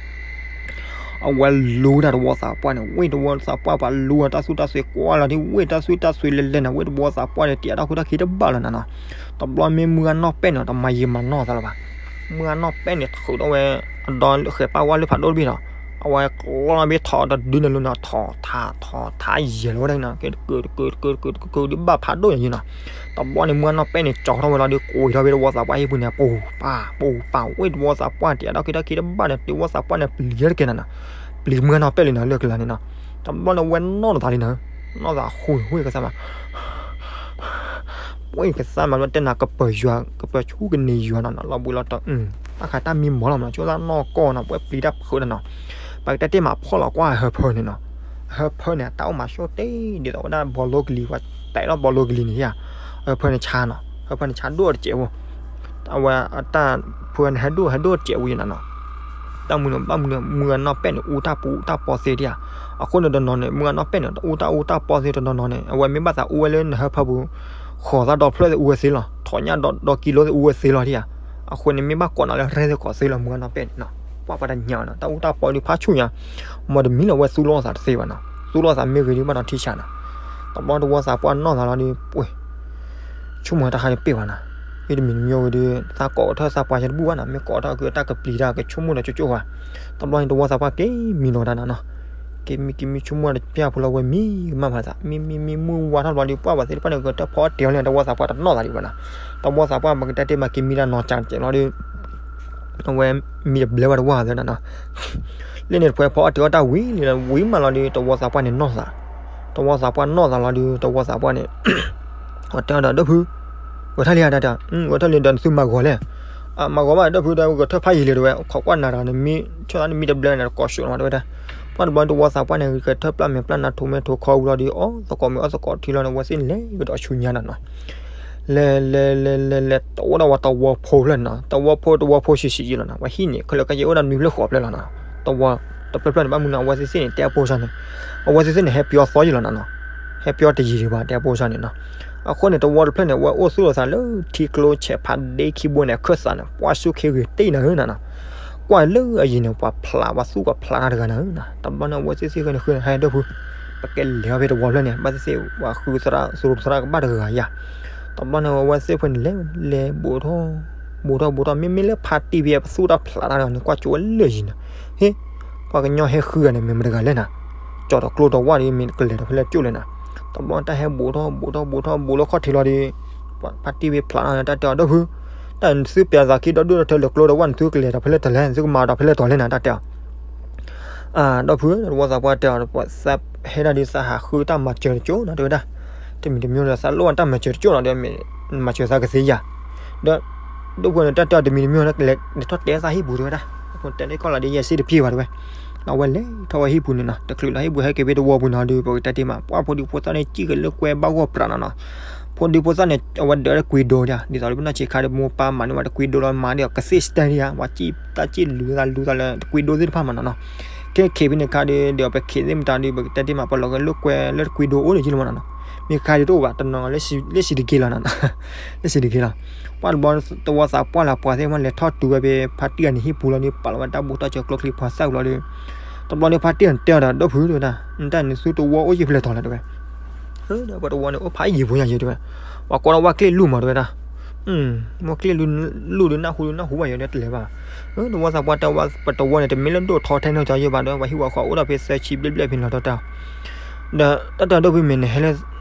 အဝဲလူဝဲဒၣ်တဝီသးပှၢ်န့ၣ် ဝ့ၢ်တဝီသးပှၢ်ပှၤလူဝဲတၢ်သူၣ်တၢ်စွဲကွၢ်လီၤဒ် ဝ့ၢ်တၢ်သူၣ်တၢ်စွဲလဲၤလဲၤန့ၣ် ဝ့ၢ်တဝီသးပှၢ်န့ၣ် တ့ၢ်အတၢ်ခိၣ်တၢ်ခံတဘၣ်လၢၤနီၤနီၤ တဘျီမ့ၢ်မုၢ်ဂၤနီၢ်ပဲၢ်န့ၣ် တမၤယံာ်မၤနီၢ်သးလၢၤဘၣ် မုၢ်ဂၤနီၢ်ပဲၢ်န့ၣ် ထုးထီၣ်ဝဲ အဒီဃဲၤပၢ်ဝါလၢဖးဒိၣ်တဘ့ၣ်နီၤ အဝဲကျီလီၤဘ့ၣ်ထိးတဒုန့ၣ်လၢနီၤ ထိးထးထိးထးယဲၢ်လီၤဝဲဒၣ်နီၤ ကကကကကကကဒုးဘၣ်ဖးဒိၣ်ညါယံၤနီၤ တဘျီန့ၣ် မုၢ်ဂၤနီၢ်ပဲၢ်န့ၣ် ကၠီထီၣ်ဝဲလီၤဒီး ကွံာ်ထီၣ်ဝဲတဝီသးပှၢ်ဟံၣ်ပူၤန့ၣ် ပူၤပၢ်ပူၤပၢ် ဝ့ၢ်တဝီသးပှၢ်တ့ၢ်အတၢ်ခိၣ်တၢ်ခံတဘၣ်ဒီး တဝီသးပှၢ်န့ၣ် ပျံၤတကဲနၤနီၤ ပျံၤမုၢ်ဂၤနီၢ်ပဲၢ်လံနီၤ လၢကလၤန့ၣ်နီၤ တဘျီန့ၣ် ဝဲနီၢ်လီၤသးလံနီၤ နီၢ်သးဃူဝ့ၢ်ကစၢ်မး ဝ့ၢ်ကစၢ်မး တဲနၤကပၢၤယွၤ ကပၢၤဆူကန့ၢ်ယွၤနီၤနီၤ လီၤဘှံးလီၤတီၤ တၢ်ခးတၢ်မံမီၢ်လီၤမး ကၠိသၣ်နီၢ်ကီၢ်နီၤ ပှဲၤပျံၤတၢ်ဖုးဒီးနီၤ ပကတဲတ့ၢ်မးဖီၣ်လီၤကွၢ်အဟၢဖၢန့ၣ်နီၤ အဟၢဖၢန့ၣ် အတၢ်အိၣ်မးဆိၣ်တ့ၢ် ဒ်သိးဝဲဒၣ်ဘီလိကလံၤ ပှၤတဲလီၤဘီလိကလံၤန့ၣ်ဧါ အဟၢဖၢန့ၣ်ဆါနီၤ အဟၢဖၢန့ၣ်ဆါဒိၣ်တစဲးဖိ အဝဲအတၢ်ဖုးန့ၣ် ဟဲဒိၣ် ဟဲဒိၣ်တစဲးဝံၤနီၤနီၤ တၢ်မုၢ်န့ၣ် ဘၣ်မုၢ်န့ၣ် မုၢ်ဂၤနီၢ်ပဲၢ်န့ၣ် အူတၢ်ပူၤတၢ်ပီသ့ဒံးဧါ အဃိန့ၣ်တနီၤန့ၣ် မုၢ်ဂၤနီၢ်ပဲၢ်န့ၣ် အူတၢ်အူတၢ်ပီသ့တနီၤနီၤန့ၣ် အဝဲမ့ၢ်ဘၣ်သးအူဝဲလၢနဟၢဖၢပူၤ ဃီၤသးဒီဖျၢၣ်သ့ၣ်အူဝဲသ့လီၤ ထိးညၣ်ဒီးဒီကံလိသ့ၣ်အူဝဲသ့လီၤဒံးဧါ အဃိန့ၣ် မ့ၢ်ဘၣ်ကိးနၤလၢရဲသ့ၣ်ကိးသ့လီၤ မုၢ်ဂၤနီၢ်ပဲၢ်န့ၣ်နီၤ ပှၢ်ပှၤတညါနီၤ တၢ်အူတၢ်ပီဒုးဖးဆူၣ်ညါ မ်တမံၤလၢအဝဲသူၣ်လီၤသးတသ့ဘၣ်နီၤ သူၣ်လီၤသးမ့ၢ်ဂ့ၤဒုးဘၣ်ဒီးထံဆးနီၤ တဘျီတဝီသးပှၢ်နီၢ်သးလီၤဒုး ပှ့ၤ ဆိကမိၣ်တၢ်ဟးတပ့ၢ်ဘၣ်နီၤ အံၤတမံၤတမံၤဝဲဒုး သးကိးထီၣ်သးပှၢ်ဆၢတဘူၣ်ဘၣ်နီၤ မ့ၢ်ကိးထီၣ်က့ၤတၢ်ကပျံၤတၢ်ကဆိကမိၣ်ဒီးကၠိကၠိဘၣ် တဘျီန့ၣ်တဝီသးပှၢ်က့ၤမံနီၤတၢ်နီၤနီၤ က့ၤမံက့ၤမံဆိကမိၣ်တပျၢ်ဖိလီၤဝဲမံကမၣ်ဖးသး မံမံမံမုၢ်ဝါထီၣ်တဘျီဒုး ပှၢ်ပှၤသ့ၣ်တဖၣ်န့ၣ် ကတၢၢ်ဖီအီၣ်တ့ၢ်အီၤန့ၣ် တဝီသးပှၢ်တနီၣ်သးဒံးဘၣ်နီၤ တဝီသးပှၢ်မ့ၢ်ကတဲတ့ၢ်မးက့ၤမံတၢ်နီၤကၠးတစဲးလီၤဒုး အဝဲမံတဘျဲဘၣ်တဝီသးနီၤနီၤ လၢန့ၣ်တဖဲဖီအီၣ်တ့ၢ်အီၣ်တၢ်ဝံၤလံ ဝံၤမးလီၤဒုး တဝီသးပှၢ်န့ၣ်နီၢ်သး တဝီသးပှၢ်နီၢ်သးလီၤဒုး တဝီသးပှၢ်န့ၣ် အတဲအီၤဒီး ဒိၣ်ဖု ဂဲၤထီၣ်လံဧါ တၢ်တၢ် ဂဲၤထီၣ်လံဒီးနသုမၤဂီၤလဲၣ် မၤဂီၤဘၣ်ဒီပုၢ်ဝဲၢ် ဂဲၤထၢၣ်ဖးယံာ်လံတဲဝဲ, ခိးကွၢ်နၤတဂၤန့ၣ် မ့ၢ်ဆီၣ်သးနမံတဘျဲၣ်န့ၣ် တကိးဆူၣ်လီၤမးတဲဝဲဒၣ်. ပှၢ်တဘျီတဝီသးပှၢ်န့ၣ် ဂဲၤထၢၣ်ပျၢ်မဲာ်ပျၢ်နါ ထိးမဲာ်ထိးခီဝံၤလီၤဒီး အီၣ်သကိးမ့ၤအီၣ်သကိးထံလီၤန့ၣ် အဝဲသ့ၣ်န့ၣ်လဲၤကဒီးဆူညါနီၤနီၤ. လဲၤလဲၤလဲၤလဲၤလဲၤ တအိၣ်ဒီးဝဲတဝီဖိဖျၢၣ်န့ၣ်နီၤ, တဝီဖိတဝီဖိဆံးဆံးယံာ်လီၤနီၤ, ဝဲဟံၣ်န့ၣ် ခဲလၢာ်ခဲဆ့အိၣ်ဒီးနွံဖျၢၣ်ဃိးဖျၢၣ်လီၤနီၤ. တဝီတဖျၢၣ်ဖျၢၣ်န့ၣ် ဘၣ်မနုၤအဝဲသ့ၣ်သ့ၣ်န့ၣ် တဲအဖိစၢ်န့ၣ်, အဝဲသ့ၣ်သ့ၣ်န့ၣ် ဟဲပျီသီယံာ်လီၤနီၤနီၤ, ဟဲပျီတယံာ်ဒံးဘၣ် တဲအဖိစၢ်န့ၣ်နီၤ. အဃိန့ၣ် တဝီတဖျၢၣ်န့ၣ် အဝဲအိၣ်သူၣ်လီၤသးလၢထံကျိဆဲးဖးဒ့ခံဘိန့ၣ် အခၢၣ်သးန့ၣ် ပှၢ်ဆူၣ်ခ့ဂ့ၤတ့ၢ်နၤဧၢနီၤနီၤ. ကွၢ်လၢအယံၤန့ၣ် ပှၤဖျး ပှၤသူၣ်ပှၤဖျးတၢ်တဂၤနၤဧၢနီၤ. တဘျီန့ၣ် အဝဲသ့ၣ်သ့ၣ်ဃီန့ၣ်ဃုန့ၣ် ဟဲဒီပုၢ်, ပကလဲၤအီၤဖဲတဝီဖျၢၣ်န့ၣ် ဘၣ်သ့ၣ်သ့ၣ် ပှၤဃုသရၣ် သရူးသရၣ်ကဘၣ်တဂၤယၤ. တဘျီန့ၣ် အဝဲသ့ၣ်ဖဲန့ၣ်လဲၤ လဲၤဘူးထီၣ် ဘူးထီၣ်ဘူးထီၣ် မ့မ့ၢ်လၢဖါတံၢ်ဖဲပသူၣ်တၢ်ဖျးတၢ်တဂၤန့ၣ် ကွၢ်ကၠိဝဲလၢယံၤန့ၣ်, ဟ့ၣ်, ပှၤကညီဟဲဃုဂၤန့ၣ် မ့ၢ်မတဂၤလဲၣ်နၤ, ကၠီၤဒီးကျိဒီးဝၣ်ဒီး မ့ၢ်ကလဲၤဒီးဖဲလဲၣ်ကၠိၣ်လဲၣ်နၤ. တဘျီတၢ်ဟဲဘူးထီၣ်ဘူးထီၣ်ဘူးထီၣ်ဘူးလၢခီၣ်ထံးလီၤဒီး ဖါတံၢ်ဖဲဖျးတၢ်န့ၣ် တၢ်တဲအီၤဒီပုၢ်, တၢ်နသုပျးသးခံဒီဒူၣ်ဒီထၢလၢကျိဒီးဝၣ် နသုကလဲၤဒီးဖဲလဲၣ်တၢ်လဲၣ် နသုကမၤဒီးဖဲလဲၣ်တၢ်လဲၣ်နၤ တၢ်တဲအီၤ အၢ ဒီပုၢ်ဧၢ တဝီသးပှၢ်တဲအီၤ ပှၤသးဟဲဒၣ်ဒီးသးဟးဃုတၢ်မၤစၢၤတကၠိၢ်နီၤ တဲဝဲဒၣ်. တမံၤတမံၤဒီးသးလိၣ်ဘၣ်တၢ်မၤစၢၤတကၠိၢ်နီၤ ဒီးမၤစၢၤသးကသ့ဧါ. ဒီး ဒီပုၢ်ဝဲၢ်န့ၣ် တၢ်တဲအီၤတမံၤတမံၤန့ၣ် လဲၤထီၣ်တဲသးဟံၣ်ပူၤတဲဝဲဒၣ်. အဃိတဲန့ၢ်ကီၢ်လီၤဒီးယဲစ့တပျ့ၤဘၣ်တဲဝဲ. ဒီးအဝဲလဲၤထီၣ်ဝဲဟံၣ်ပူၤန့ၣ်နီၤ တချုးလီၤဟံၣ်ပူၤဟဲက့ၤဖဲတဝီပူၤနီၤဒီး ပကတဲတ့ၢ်မး ပှၤဖိဒံဖိသၣ်န့ၣ် စံၣ်က့ၤလၢကွဲဘၣ်ဂီၢ်ပြးနီၤနီၤ. ဖိဒံဖိသၣ်န့ၣ် အဝဲဒၢးလၢကွံဒိဒၣ် ဒ်သိးလၢပနီၢ်ဆံးခါဒီး မိၢ်ပၢ်မၤန့ၢ်ဝဲတကွံဒိလီၤ မၤဒီးကသ့ၣ်စတဲဒၣ်ဧါ ပှၤစံၣ်တၢ်စံၣ်လူၤသးလူၤသးလၢတကွံဒိသ့ၣ်တဖၣ်မးနီၤနီၤ. ခဲခဲဖဲန့ၣ်ခါဒီး ဒီးပခဲသ့ၣ်မတၤဒီး ပကတဲတ့ၢ်မး ပလီၤဂဲၤလၢကွဲလၢတကွံဒိအိၣ်ဒီးယလီၤမးနီၤနီၤ. မ့ၢ်ခါဒီးတအိၣ်ဘၣ် တနီၤလၢစံးတက့ၢ်လီၤနီၤနီၤ. လၢစံးတက့ၢ်လီၤ. ပှၢ်တဘျီတဝီသးပှၢ်လၢပှၤသ့ၣ်တဖၣ်လဲၤထီၣ်တုၤဝဲဖဲဖါတံၢ်အန့ၣ်ဟံၣ်ပူၤလီၤဒီး ပာ်လီၤဝဲတၢ်ဘူးတၢ်စၢၤကျိချံမျိာ်သၣ်ဝံၤလီၤဒီး တဘျီန့ၣ်ဖါတံၢ်အန့ၣ်တဲအီၤဒီး ဒီပုၢ်တဲဝဲဒၣ် နတၢ်နသုတဝီအိၣ်ယံၤဖဲလဲၣ်ထီၣ်လဲၣ်တဲဝဲ. ဒီးပတဝီန့ၣ် အိၣ်ဖးယံၤဖိညါယံၤတဲဝဲ. ပှၤကိးထီၣ်ဝၣ်ကျ့ၣ်လူၢ်မးတဲဝဲဒၣ်. ဝၣ်ကျ့ၣ်လူၢ်ဒုးနၢ်ဟူဒုးနၢ်ဟူဘၣ်ယၤဒီးတလဲၤဘၣ်. တဝီသးပှၢ်တဲဝဲ ပတဝီန့ၣ် တမ့ၢ်လၢဒိၣ်ထီထဲနီၢ်ကီယဲၢ်ဘၣ်ဒီး ပှၤဟံၣ်ဝၤဃီအိၣ်ဒီးဖဲသၢဆံဘျဲၣ်ဘျဲၣ်ဖဲန့ၣ်လီၤတၢ်တဲအီၤ. ဒီးတၢ်တဲအီၤဒီပုၢ်မ့ၢ်နဟဲလၢ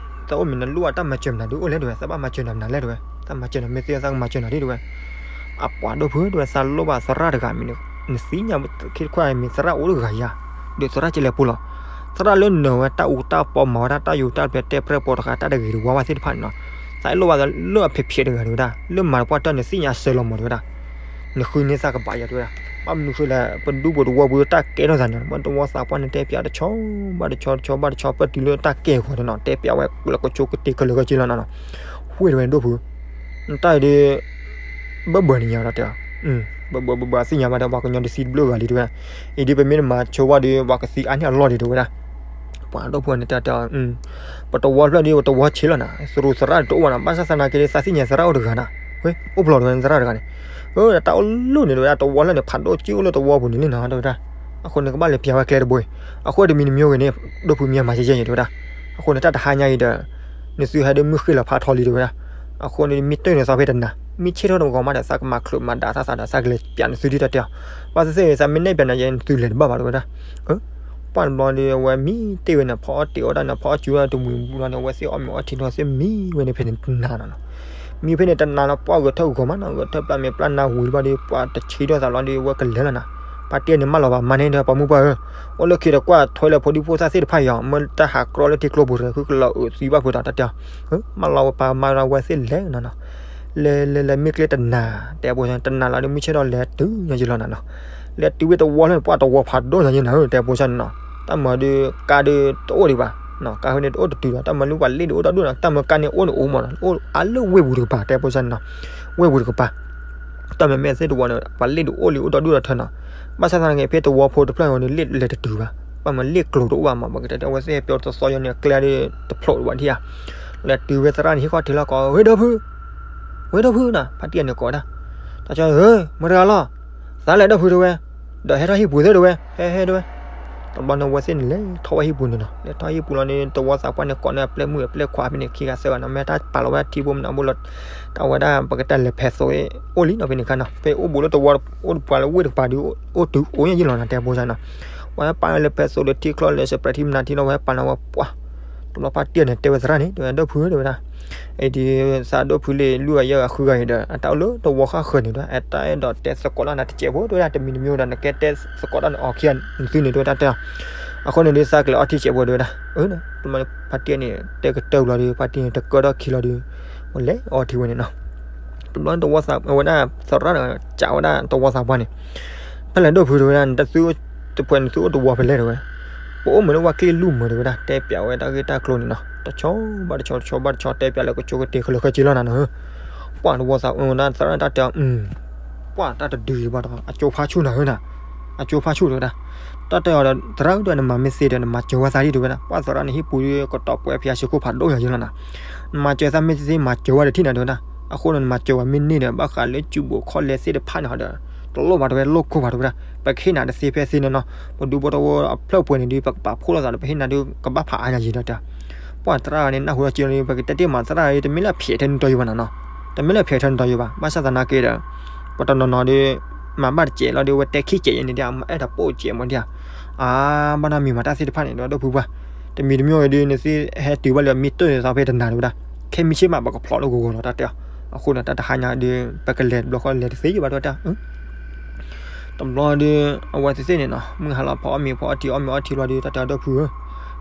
သးအိၣ်မ့ၢ်နလိၣ်ဘၣ်တၢ်မၤစၢၤမနုၤဒုးအိၣ်လဲၣ်တဲဝဲ သးဘၣ်မၤစၢၤနၤမနုၤလဲၣ်တဲဝဲ သးမၤစၢၤနၤမ့ၢ်သ့သးကမၤစၢၤနၤဒ်တဲဝဲ. အပှၤဒီပုၢ်တဲဝဲ သးလိၣ်ဘၣ်သရၣ်တဂၤမ့ၢ် နသ့ၣ်ညါခံတခွါမ့ၢ်သရၣ်အိၣ်တဂၤယၤ ဒီးသရၣ်ကလဲၤပူၤလီၤ. သရၣ်လၢနၢၤဝဲတၢ်အူတၢ်ပီမၤဝဲဒၣ်တၢ်ယူးတၢ်ပျဲတဲပြဲၢ်ပိာ်တဂၤတၢ်တဂ့ၤတဝါဝဲသ့ၣ်တဖၣ်န့ၣ်နီၤ. သးအဲၣ်လိၣ်ဘၣ်လၢအဖံးဖံးတဂၤတဲဝဲဒၣ် လၢမၤတပှၢ်တၢ်နသ့ၣ်ညါစၢၤလီၤမးတဲဝဲဒၣ်. နဃုန့ၢ်သးကဘၣ်ယၤတဲဝဲဒၣ်. ဘၣ်မနုၤဃိလဲၣ် ပဒူပတဝီပူၤတၢ်ကဲထီၣ်သးန့ၣ် ပတဝီသးပှၢ်န့ၣ်တဲပၠးတဆီ ဘၣ်တဆီတဆီဘၣ်တဆီပၢၢ်တုၤလၢတၢ်ကဲအဂီၢ်န့ၣ်နီၤ တဲပၠးဝဲလၢကဆိကတ့ၢ်ခဲလၢာ်ခဲဆ့လီၤနီၤနီၤ. ဝ့ၢ်တဲဝဲဒိၣ်ဖု နတၢ်အံၤဒီး ဘၢဘၢန့ၣ်ညါဒီးတဲ ဘၢဘၢဘၢဘၢသ့ၣ်ညါဘၣ်ဒီး ပှၤကညီတဆံတဘျုးဂၤလံတဲဝဲ. အံၤဒ်ပမ့ၢ်တမၤဆိဝဲဒီး ပှၤကသံအါန့ၢ်အလီၢ်ဒံးတဲဝဲဒၣ်. ပှၤဒီပုၢ်ဝဲၢ်န့ၣ်တဲတဲ ပတဝီဖျၢၣ်ဒီး ပတဝီဆံးလီၤနၤ သရူးသရၣ်တအိၣ်ဘၣ်နီၤ ဘၣ်ဆၣ်သနာ်က့ဒီး သးသ့ၣ်ညါသရၣ်အိၣ်တဂၤနၤ ဝဲ အိၣ်ဖျိးတဲဝဲသရၣ်တဂၤန့ၣ် တၢ်အိၣ်လီၢ်န့ၣ်တဲဝဲဒၣ် တဝီလၢန့ၣ် ဖးဒိၣ်က့ၣ်အိၣ်လၢတဝီပူၤန့ၣ်လံနီၤတဲဝဲဒၣ်. အဃိန့ၣ် ကဘၣ်လဲၤပၠးဝဲကျဲတဘိအံၤ အဃိတမံၤတမံၤဂ့ၤန့ၣ် ဒီပုၢ်မ့ၢ်မၤကဲကဲအံၤတဲဝဲဒၣ်. အဃိန့ၣ် တၢ်တဟါညါအံၤဒီး နသုဟဲဒီးမုၢ်ဃ့ၢ်လီၤဖးထီလံတဲဝဲဒၣ်. အဃိန့ၣ် မ့ၢ်တၢၢ်န့ၣ်သးဖဲတနၤ မ့ၢ်ဆ့ၣ်ထီၣ်တဂီၤမးဒီး သးကမၤချုးမၤဒါသးသးဒီး သးကလဲၤပၠးနသုဒ်တၢ်တဲအီၤ. ဘၣ်သ့ၣ်သ့ၣ် သးမ့ၢ်နဲၣ်ပၠးနၤယဲ နသုလဲၤတဘၣ်ဘၣ်တဲဝဲဒၣ်. ပှၢ်တဘျီဒီး အဝဲမံတ့ၢ်ဝဲန့ၣ် ဖီအီၣ်တ့ၢ်အီၣ်တၢ်န့ၣ် ဖီအီၣ်စုၤဝဲတမှံၤဘျီန့ၣ် အဝဲသ့ၣ်အီၣ်မ့ၤအီထံထီၣ်သ့ၣ်မံဝဲန့ၣ်ဖဲန့ၣ်တနၤနီၤနီၤ. မံဖဲန့ၣ်တနၤလီၤ ပှၢ်ဂဲၤထၢၣ်ဂီၤမးနီၤ ဂဲၤထၢၣ်ပျၢ်မဲာ်ပျၢ်နါဝံၤတဘျီဒီး ပှၢ်တဆံထီၣ်သးလီၤဒီး အဝဲကလဲၤလီၤနီၤ. ဖါတံၢ်န့ၣ်မၢလီၤဘၣ် မၤန့ၢ်ဒီးပှၤမုၢ်ပှၢ်ဧၢ, အိၣ်လၢခံတကွၢ်ထွဲလၢဖိဒံဖိသၣ်သ့ၣ်တဖၣ်အံၤအီၤ မၢတၢ်ဟးကြီလၢထံကျိပူၤတဂၤ ဃုကလီၤအုးသံဘၣ်ဖုးဒီးတၢ်တဲအီၤ. မၢလီၤဝဲပၢ်မၤဒီးဝဲသ့ၣ်လဲၤနီၤနီၤ. လဲၤလဲၤလဲၤမ့ၢ်ကျဲတနၤ တဲဖိဆၢန့ၣ် တနၤလီၤဒီးမုၢ်ဆ့ၣ်ထီၣ်လဲၤတုၤညါယံၤလီၤနီၤနီၤ. လဲၤတုၤဝဲတဝီလၢန့ၣ် ပှၢ်တဝီဖးဒိၣ်ညါယံၤနၤဧၢ တဲဖိဆၢန့ၣ်နီၤ. တၢ်မၤဒီးကါဒီးတအိၣ်ဒံးဘၣ်, ကါဃုန့ၣ်တအိၣ်တတုၤဘၣ်, တၢ်မၤလၢပှၤလ့ၣ်ဒုးအိၣ်ဒီးဒိၣ်နီၤ, တၢ်မၤကါန့ၣ်အိၣ်န့ၣ်အိၣ်မးနီၤ, အိၣ်အါလၢဝ့ၢ်ပူၤတကပၤ တဲဖိဆၢန့ၣ်နီၤ. ဝ့ၢ်ပူၤတကပၤ တၢ်မၤမဲာ်သ့ၣ်တဝီန့ၣ် ပှၤလ့ၣ်ဒုးအိၣ်လံအိၣ်ဒီးဒိၣ်ဒီးထၢနီၤ. ဘၣ်ဆၣ်သနာ်က့ ဖဲတဝီဖိတဖျၢၣ်န့ၣ် လ့ၣ်လဲၤတတုၤဘၣ်, ဘၣ်မၤလ့ၣ်ကျိၤတအိၣ်ဘၣ်မး, ပကတဲတဲအဝဲသ့ၣ်ဟဲပျီတသီယီၤန့ၣ် အကျဲဒီးတဖျိးတဝီဒံးဧါ. လဲၤတုၤဝဲသရၣ်န့ၣ်ဟံၣ်ခီၣ်ထံးလီၤကိး ဝ့ၢ်ဒီဖု, ဝ့ၢ်ဒီဖုနီၤ, ဖါတံၢ်အန့ၣ်ကိးဝဲဒၣ်. တၢ်ကၠီဧၢ, မတၤတဂၤလီၤ, သးလဲၤဒီဖုတဲဝဲ, ဒီးဟဲထီၣ်ဟံၣ်ပူၤသ့ၣ်တဲဝဲ, ဟဲဟဲတဲဝဲ. တဘျီန့ၣ်အဝဲသ့ၣ်န့ၣ်လဲၤထီၣ်ဝဲဟံၣ်ပူၤန့ၣ်နီၤ, လဲၤထီၣ်ဟံၣ်ပူၤလီၤန့ၣ် တဝီသးပှၢ်န့ၣ်ကိးန့ၢ်အပျဲၢ်မုၣ်အပျဲၢ်ခွါဖဲန့ၣ်ခံဂၤသၢဂၤနီၤ, မ့ၢ်တၢ်ပာ်လီၤဝဲထံဖိမနုၤဖိလီၤ, တၢ်ဝဲဒၣ်ပကတဲလဲၤဖဲးသိး အိၣ်လံနီၤဖဲန့ၣ်ခါနီၤ, ဖဲအိၣ်ဘူးလၢတဝီ အိၣ်တပှၤလၢဝ့ၢ်တကပၤဒီး အိၣ်တုၤအိၣ်ညါယံၤလီၤနီၤ တဲဖိဆၢန့ၣ်နီၤ. ဝဲပာ်လၢဖဲးသိးဒီးထံချီလဲၤစပြဲးထံမနုၤထံလီၤ ဝဲပာ်လီၤဝဲပှၢ် တဘျီဖါတံၢ်န့ၣ်တဲဝဲသရၣ်န့ၣ် တဲဝဲဒီဖုတဲဝဲဒၣ်, အံၤဒ်သးဒီဖုလံ လွံၢ်ဂၤယဲၢ်ဂၤဃုဂၤအံၤဒီး အတၢ်အိၣ်လၢတဝီဃၣ်ဃၢၤန့ၣ်ဒီး အတၢ်အဲၣ်ဒိးတဲသကိးတၢ်နၤတစဲးဖိတဲဝဲဒၣ်, တမံၤတမံၤဒီး နကဲတဲသကိးတၢ်န့ၣ်အီၤခံဂၤနသုန့ၣ် တဲဝဲဒၣ်တဲ. အဃိန့ၣ်ဒ်သးကလဲၤအီထံစဲးဖိတဲဝဲဒၣ်, ဖါတံၢ်န့ၣ်တဲကတၢၢ်လီၤဒီး ဖါတံၢ်န့ၣ်တကၢထီၣ်ခံလီၤဒီး လဲၤအီထံဝဲန့ၣ်နီၤ. တဘျီတဝီသးဝဲဒၣ်သရၣ်ဒီး ကးဝဲဒၣ်တဝီသးပှၢ်န့ၣ်, ဖဲလဲၣ်ဒိၣ်ဖုတဲဝဲဒၣ် နတၢ်သုတဖှဲးန့ၣ်သုအိၣ်တဝီဖဲလဲၣ်တဲဝဲ, ပအိၣ်မ့ၢ်လၢဝၣ်ကျ့ၣ်လူၢ်မုာ်တဲဝဲဒၣ် တဲပၠးဝဲတၢ်ဂ့ၢ်တၢ်ကျိၤန့ၣ်နီၤ တဆီဘၣ်တဆီ တဆီဘၣ်တဆီ တဲပၠးလၢကဆိကတ့ၤခဲလၢာ်ခဲဆ့လီၤနၤနီၤဧၢ, ပှၢ်တဝီသးဝဲဒၣ်သရၣ်တၢ်တဲအီၤ ပှၢ်တၢ်တဒုဘၣ်ဒီး အကၠိဖးဆူၣ်နၤဧၢနၤ, အကၠိဖးဆူၣ်တဲဝဲဒၣ်, တၢ်တဲအီၤဒီး သရၣ်ဧၢဒီး နမၤမ့ၢ်သ့ဒီး နမၤစၢၤဝဲသးဒ်တဲဝဲဒၣ် ပှၢ်သရၣ်န့ၣ်ဟံၣ်ပူၤဒီး ကတီၤပှဲၤဖယၤစ့ခိၣ်ဖးဒိၣ်ယၤယဲလီၤနၤ, နမၤစၢၤသးမ့ၢ်သ့ မၤစၢၤဝဲဒီးထံၣ်နၤတဲဝဲဒၣ်, အဃိန့ၣ် နမၤစၢၤဝဲမ့ၢ်န့ၢ်ဒီး ဘၣ်ဃးလၢစုဘူးခီၣ်လဲသ့ၣ်တဖၣ်န့ၣ်ဟီဒီး တလိၣ်ဘၣ်တဲဝဲ လိၣ်ခိၣ်ဘၣ်တဲဝဲဒၣ်, ပကဟ့ၣ်နၤတသ့ဖဲသ့န့ၣ်နီၤ, ပဒူဖိတဝီအဖျၢၣ်ပှဲၤန့ၣ်ဒီး ပကပာ်ဖှိၣ်လိာ်သးဒီး ပဟ့ၣ်နၤဒီးကဘၣ်ဖးအါညါယံၤဒီးတဲ ပှၢ်သရၣ်န့ၣ် နၢ်ဟူလီၤက့လီၤဒီး ပကတဲတ့ၢ်မးသရၣ်အံၤ တမ့ၢ်လၢအဖျဲးထဲနတီယိဘၣ်နၤနီၤ, တမ့ၢ်လၢအဖျဲးထဲနတီယိဘၣ်, ဘၣ်ဆၣ်သနာ်က့ဒီး ပှၤတနီၤနီၤဒီး မၤဘၣ်တစဲးလီၤဒီး အဝဲတဲခံစဲးယဲန့ၣ်ဒီး အမၤအဲၣ်တပိာ်စဲးမးဒံးဧါ, အါ ဘၣ်နီတမံၤမးတၢ်သ့ၣ်တဖၣ်န့ၣ်ဒီး ဒိၣ်ဖုပှၢ်, တမံၤတမံၤဒီး နသုဟဲတုၤဘၣ်လၢမံတၢၢ်သးဖဲတနၤတဲဝဲဒၣ်, ခဲမံဆ့ၣ်မး ပကဖျိးလၢဂီၤဂီၤလီၤ တၢ်တဲအီၤ, အဃိန့ၣ် တၢ်တဟါညါဒီး ပကလဲၤတဘျီဃီလဲၤတသ့ဘၣ်တဲဝဲဒၣ် တဘျီဒီး အဝဲသ့ၣ်သ့ၣ်န့ၣ်နီၤ မုၢ်ဟါလီၤဖီအီၣ်မ့ၤဖီအီထံ အီၣ်မ့ၤအီထံလီၤဒီး တၢ်တဲအီၤဒိၣ်ဖုဧၢ,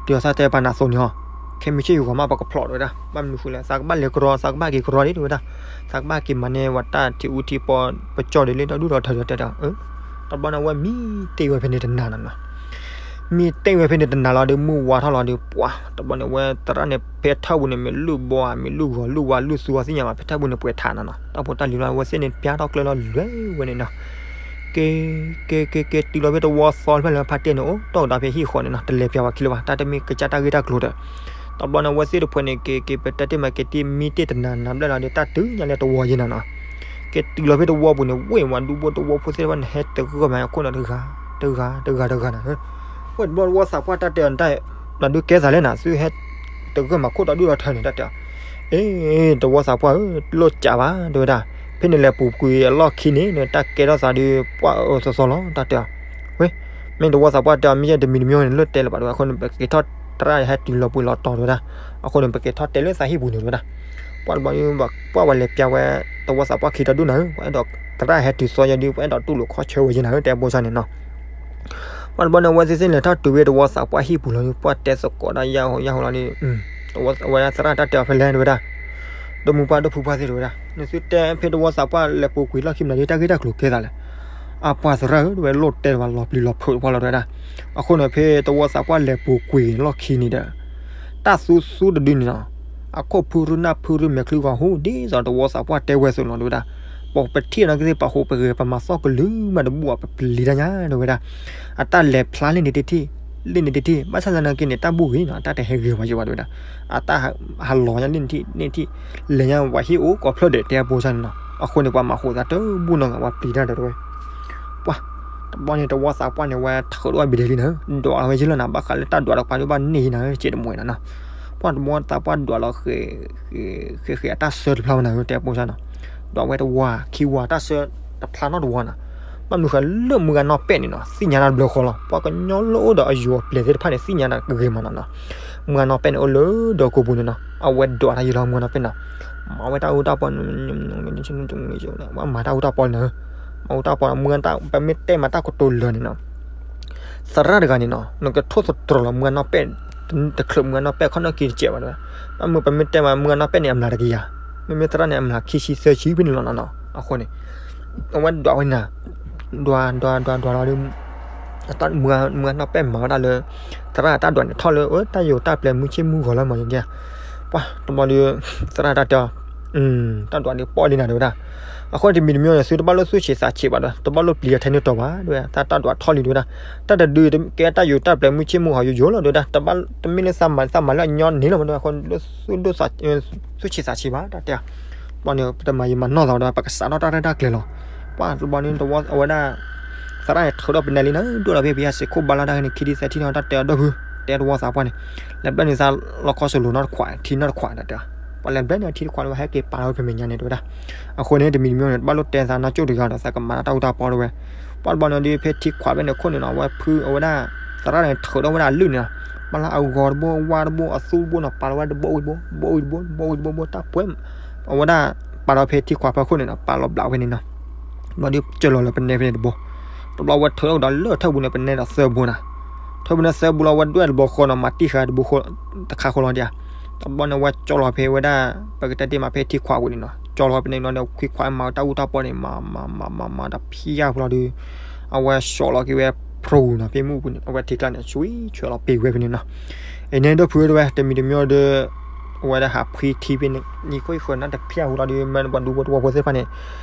တုၤအီၤသးတဲပာ်နၤသိးန့ၣ်ဟီ, ခဲမံဆ့ၣ်ယဂီၤမး ပကဖျိးတဲဝဲဒၣ်, ဘၣ်မနုၤဃိလဲၣ် သးကဘၣ်လဲၤကရီ သးကဘၣ်က့ၤကရီဒ်တဲဝဲဒၣ်, သးကဘၣ်က့ၤမၤန့ၢ်ဝဲတၢ်ထံးအူထံးပီ ပကၠီၣ်ဒ်လၢတၢ်ဒူၣ်ထီၣ်ထၢဒီးတဲတဲအီၤ, တဘျီန့ၣ် အဝဲမံတ့ၢ်ဝဲဖဲန့ၣ်တနၤနီၤနီၤ မံတ့ၢ်ဝဲဖဲန့ၣ်တနၤလီၤဒီး မုၢ်ဝါထီၣ်လီၤဒီး ပှၤ တဘျီန့ၣ် အဝဲသရၣ်န့ၣ် ဖဲထၢၣ်ပူၤန့ၣ် မ့ၢ်လုၢ်ဘီဧါ မ့ၢ်လုၢ်ဂီၤလုၢ်ဝါလုၢ်သူအီၤသ့ၣ်ညါဘၣ် ဖဲထၢၣ်ပူၤန့ၣ်ပှဲၤထးနီၤနီၤ တၢ်ဖိတၢ်လံၤလီၤ အဝဲသ့ၣ်န့ၣ် ပျၢ်ထီၣ်ကျဲလီၤလွဲဝဲန့ၣ်နီၤ က့ၤ က့ၤ က့ၤ က့ၤ တုၤလီၤဖဲတဝီသီဖဲလၢဖါတဲန့ၣ် အိၣ်တီၢ်ကဒီးဖဲဟံၣ်ဃီန့ၣ်နီၤ တလဲၤပျၢ်ဝဲခံလၢၤဘၣ် တၢ်တမ့ၢ်ကစၢ်တၢ်ဂ့ၢ်တၢ်ကျိၤဒီး တဘျီန့ၣ် အဝဲသ့ၣ်တဖှဲးန့ၣ် က့ၤ က့ၤ ပတဲတ့ၢ်မး က့ၤတ့ၢ်မံတ့ၢ်တနၤနၤဘျဲၣ်လီၤဒီး တၢ်တုၤညါလၢတဝီယဲနီၤနီၤ က့ၤတုၤလီၤဖဲတဝီပူၤန့ၣ် ဝ့ၢ်ဝဲဒူဖိတဝီဖိသ့ၣ်တဖၣ်န့ၣ် ဟဲတဂၢၢ်မးအခိၣ်နီၤ တဂၤ တဂၤ တဂၤနီၤ ဝဲတဘျီတဝီသးပှၢ်တၢ်တဲအီၤ နဒုးကဲသးလဲၣ်နၤ သုဟဲတဂၢၢ်မးခိၣ်ဒီဒူၣ်ဒီထၢန့ၣ် တၢ်တဲအီၤ အ့ တဝီသးပှၢ်ဧၢ လိၣ်ကးဘၣ်တဲဝဲဒၣ် ဖဲနလဲၤပူၤကွံာ်အလီၢ်ခံန့ၣ် နတၢ်ကဲထီၣ်သးဒီး ပှၢ်အၢအၢသီသီလီၤ တၢ်တဲအီၤ ဝဲ မ့ၢ်တဝီသးပှၢ်တဲအီၤ မ့ၢ်ယဲတမံၤတမံၤန့ၣ် လၢတဲလၢၤဘၣ်တဲဝဲ အဃိန့ၣ် ပက့ၤထီၣ်သရၣ်ဟဲတုၤလီၤပှ့ၤလီၤတီၤတဲဝဲဒၣ် အဃိန့ၣ် ပက့ၤထီၣ်တဲလၢသးဟံၣ်ပူၤန့ၣ်တဲဝဲဒၣ် ပှၢ်တဘျီ ပှၢ်ဝဲလဲၤပျၢ်ဝဲ တဝီသးပှၢ်ခံဒီဒူၣ်နၤဧၢ ပှၤအဲၣ်ဒိးသရၣ်ဟဲတုၤသီယဲဒီး ပှၤအဲၣ်ဒိးတူၢ်လိာ်ခီဆၢဝဲယဲနၤဧၢ တဲပိစၢ်န့ၣ်နီၤ ပှၢ်တဘျီန့ၣ် အဝဲသ့ၣ်သ့ၣ်လဲၤထီၣ်တုၤဝဲတဝီသးပှၢ်ဟံၣ်ပူၤလီၤဒီး ပှၢ်တဲသကိးဒၣ်ယၢ်ဟိယၢ်ဟိလီၤဒီး အဝဲဒၣ်သရၣ်တၢ်တဲအီၤဖဲလဲၣ်တဲဝဲဒၣ် ဒီမုၢ်ပှၢ်ဒီဖုပှၢ်သ့ၣ်တဲဝဲဒၣ် နသုတဲဖဲတဝီသးပှၢ်လဲၤပူၤကွံာ်လီၢ်ခံမနုၤဒ်တၢ်ဂ့ၢ်တၢ်ကျိၤကဲသးလဲၣ် အပှၤသရၣ်ဧၢ တဝဲလိၣ်တဲတဝဲလီၤပျံၤလီၤဖုးတပှၢ်လီၤတဲဝဲဒၣ် အဃိန့ၣ် ဖဲတဝီသးပှၢ်လဲၤပူၤကွံာ်လီၢ်ခံန့ၣ်ဒီး တၢ်သူသူတဒုန့ၣ်လီၤ အခိၣ်ဖုရူနၢ်ဖုရူမဲာ်ချံဂီၤဟူ ဒ်သိးတဝီသးပှၢ်တဲဝဲအသိးလီၤတဲဝဲဒၣ် ပပထံၣ်နီၢ်ကသ့ၣ်ပာ်ဃုာ်ပဂ့ၤ ပမၤသီၣ်ကလုာ်မးတဘူၣ်အီၤ ပပျံၤတၢ်ညါတဲဝဲဒၣ် အတၢ်လဲၤဖျါလံန့ၣ်တထံၣ် လံန့ၣ်တထံၣ် ဘၣ်ဆၣ်သနာ်က့န့ၣ် တၢ်ဘူၣ်ဂ့ၤနီၤ အတၢ်တဟဲဂ့ၤဝဲယဘၣ်တဲဝဲဒၣ် အတၢ်ဟးလီၤညါလံန့ၣ်တထံၣ်န့ၣ်ထံၣ် လဲၤညါဝဲဟံၣ်အိၣ်ကိးဖျၢၣ်ဒီး တဲပိစၢ်န့ၣ်နီၤ အဃိန့ၣ် ပှၤမၤဃုာ်သးတဘူၣ်နီတဂၤ ပှၤပျံၤတၢ်ဒီးတဲဝဲ ပှၤ တဘျီန့ၣ် တဝီသးပှၢ်န့ၣ် ဝဲထုးထီၣ်ဝဲဘံၤဒဲးလံနၤ ဒွးလီၤဝဲယ့ၢ်လီၤနၤ ဘၣ်ဃးလၢတၢ်ဒွးတပှၢ်ဒုးဘၣ်န့ၢ်ယံၤနၤ စဲးတမူနၤနီၤ ပှၢ်တဝီသးပှၢ်ဒွးလီၤ ဃဲးဃဲးဃဲးအတၢ်ဆၢတဖျါဝဲနၤ တဲပိစၢ်နီၤ ဒွးဝဲတဝီခံဝီတၢ်ဆၢတဖျါနီတဝီနၤ ဘၣ်မနုၤဃိလၢမုၢ်ဂၤနီၢ်ပဲၣ်န့ၣ်နီၤ သ့ၣ်ညါတၢ်တဘျီဃီလီၤ ပှၤကညီလၢအိၣ်ဒီးအယိၤအပျဲၢ်သ့ၣ်တဖၣ်န့ၣ် သ့ၣ်ညါတၢ်ဂ့ၤမးနီၤနီၤ မုၢ်ဂၤနီၢ်ပဲၣ်န့ၣ် အိၣ်လၢဒီးကိးပူၤန့ၣ်နီၤ အဝဲဒွးတၢ်ယံၤလီၤ မုၢ်ဂၤနီၢ်ပဲၣ်နီၤ မၤဝဲတၢ်အူတၢ်ပီ မၤတၢ်အူတၢ်ပီန့ၣ် မၤအူတၢ်ပီ မုၢ်ဂၤ ပမ့ၢ်တဲမးတၢ်ကတိၤလၢာ်န့ၣ်နီၤ သရၣ်တဂၤန့ၣ်နီၤ နကထိၣ်သတြီၤလီၤ မုၢ်ဂၤနီၢ်ပဲၣ် တချုးမုၢ်ဂၤနီၢ်ပဲၣ်ခီၣ်နီၢ်က့တစဲးဘၣ်တဲဝဲ ဘၣ်မုၢ်ပမ့ၢ်တဲမး မုၢ်ဂၤနီၢ်ပဲၣ်န့ၣ် အမျးတကယၤ မ့မ့ၢ်သရၣ်န့ၣ် အမျးခံဆံသၢဆံဖဲန့ၣ်လီၤနီၤနီၤ အဃိန့ၣ် အဝဲဒွးဝဲန့ၣ် ဒွးဒွးဒွးဒွးလီၤဒီး မုၢ်ဂၤနီၢ်ပဲၣ်မၤဝဲဒၣ်လၢ သရၣ်တၢ်ဒွးန့ၣ်ထီၣ်လၢ တၢ်ယိၤတၢ်ပျဲၤမုၢ်ဆ့ၣ်မုၢ်ဂီၤလီၤမး ယကဲ ပှၤတဘျီဒီး သရၣ်တၢ်တဲအီၤ တၢ်ဒွးန့ၣ်ပီၣ်လံနၤတဲဝဲဒၣ် အဃိတမံၤတမံၤန့ၣ် သုတဘၣ်လိၣ်သူၣ်ဆံးသးဆံးဘၣ်ဒီး တဘၣ်လိၣ်ပျံၤအီၤထဲန့ၣ်တီၤဘၣ် တဲဝဲဒၣ် တၢ်တၢ်ဒွးထီၣ်လံတဲဝဲဒၣ် တၢ်တဒုကဲတၢ်ယိၤတၢ်ပျဲၤမုၢ်ဆ့ၣ်မုၢ်ဂီၤယိယိလီၤတဲဝဲဒၣ် တဘၣ်တမ့ၢ်လၢသးမၤ သးမၤလၢအညီန့ၣ်လီၤမးတဲဝဲ အဃိဒိၣ်သူၣ်ဒိၣ်သး သူၣ်ဆံးသးဆံးဘၣ် တၢ်တဲအီၤ ဘျီန့ၣ် ပတမၤယံာ်မၤနီၢ်သးဒီး ပကစးထီၣ်တၢ်ရဲၣ်တၢ်ကျဲၤလီၤ ပှၤတဘျီန့ၣ် တဝီအဝဲဒၣ် သရၣ်န့ၣ်ထုးထီၣ်ပနဲလံနၤ ဒိၣ်ဒီးဖဲပယီၤစ့ၢ်ခိၣ်ဘါလီၤတၢ်ဂ့ၢ်န့ၣ် ခံထံၣ်သၢထံၣ်နီၤ တၢ်တဲအီၤဒီဖု တဲတဝီသးပှၢ်န့ၣ် လဲၤဘျဲၣ်န့ၢ်သးလီခီစလိၤနီတခွး ထံနီတခွးဒီးတဲ ပှၤလဲၤဘျဲၣ်န့ၢ်ထံတခွးန့ၣ် ပှၤဟဲက့ၤပာ်လီၤဝဲဖဲမဲာ်ညါန့ၣ်တဲဝဲဒၣ် အဃိန့ၣ် တမံၤတမံၤန့ၣ် တဘၣ်လိၣ်တဲသးနီၢ်ကၠိၣ်တဂၤဒီး သးကမၤတၢ်အူတၢ်ပီတဲဝဲ ပှၤတဘျီန့ၣ်ဒီး ဖဲထံခွးဖဲန့ၣ်အခိၣ်န့ၣ်နီၤ အဝဲဖုအဝဲဒၣ် သရၣ်န့ၣ်ထုးထီၣ်ဝဲဒၣ်အလုၢ်န့ၣ်နီၤ ပှၤလၢအဂီၤတဘိ အဝါတဘိ အသူတဘိနီၤ ပာ်လီၤဝဲတဘိဝံၤတဘိ တဘိဝံၤတဘိ တဘိဝံၤတဘိ တၢ်ပှဲၤ အဝဲဒၣ် ပာ်လီၤဖဲထံခွးဖဲခိၣ်န့ၣ်နီၤ ပာ်လီၤဘျးဝဲန့ၣ်နီၤ ဘျီဒီးကၠီလီၤလၢပနဲဖဲန့ၣ်တဘိ တဘျီဝဲထုးထီၣ်ဒီးလၢထၢၣ်ပူၤန့ၣ် ပနဲဒီးသၢဘိနီၤ ထၢၣ်ပူၤန့ၣ်သၢဘိလီၤ ဝဲဒွဲၣ်တဘိဃီနီၤ မၤတံၢ်ဃာ်တဘိဃီ တခါဃီလီၤဒံးဧါ တဘျီန့ၣ် ဝဲကၠီလီၤဖဲဝဲဒၣ် ပကတဲတ့ၢ်မးဖဲထံခွးပူၤန့ၣ်နီၤ ကၠီလီၤဝဲပနဲလီၤဒီး ခွံခွါမၤတၢ်အူတၢ်ပီန့ၣ် မၤမၤမၤမၤမၤတၢ်ဖံးယၢ်ဖျီဒီး အဝဲစိာ်လီၤက့ၤဝဲ ဖရူနီၤ ဖဲမုၢ်ပူၤန့ၣ် အဝဲထံကျါန့ၣ် ဆွံဆွဲလီၤပ့ၤဝဲဖဲန့ၣ်နီၤ. အံၤန့ၣ် ဒီပုၢ်ဝဲၢ် တမံၤတမံၤဒီး အဝဲဒၣ်ဟးဖှံထံဖဲန့ၣ် နံၤခိၣ်ဃၢၤနၢ်တဖျၢၣ်ဟူလီၤဒီး မ့ၢ်ပှၤဒူဖိတဝီဖိသ့ၣ်တဖၣ်န့ၣ်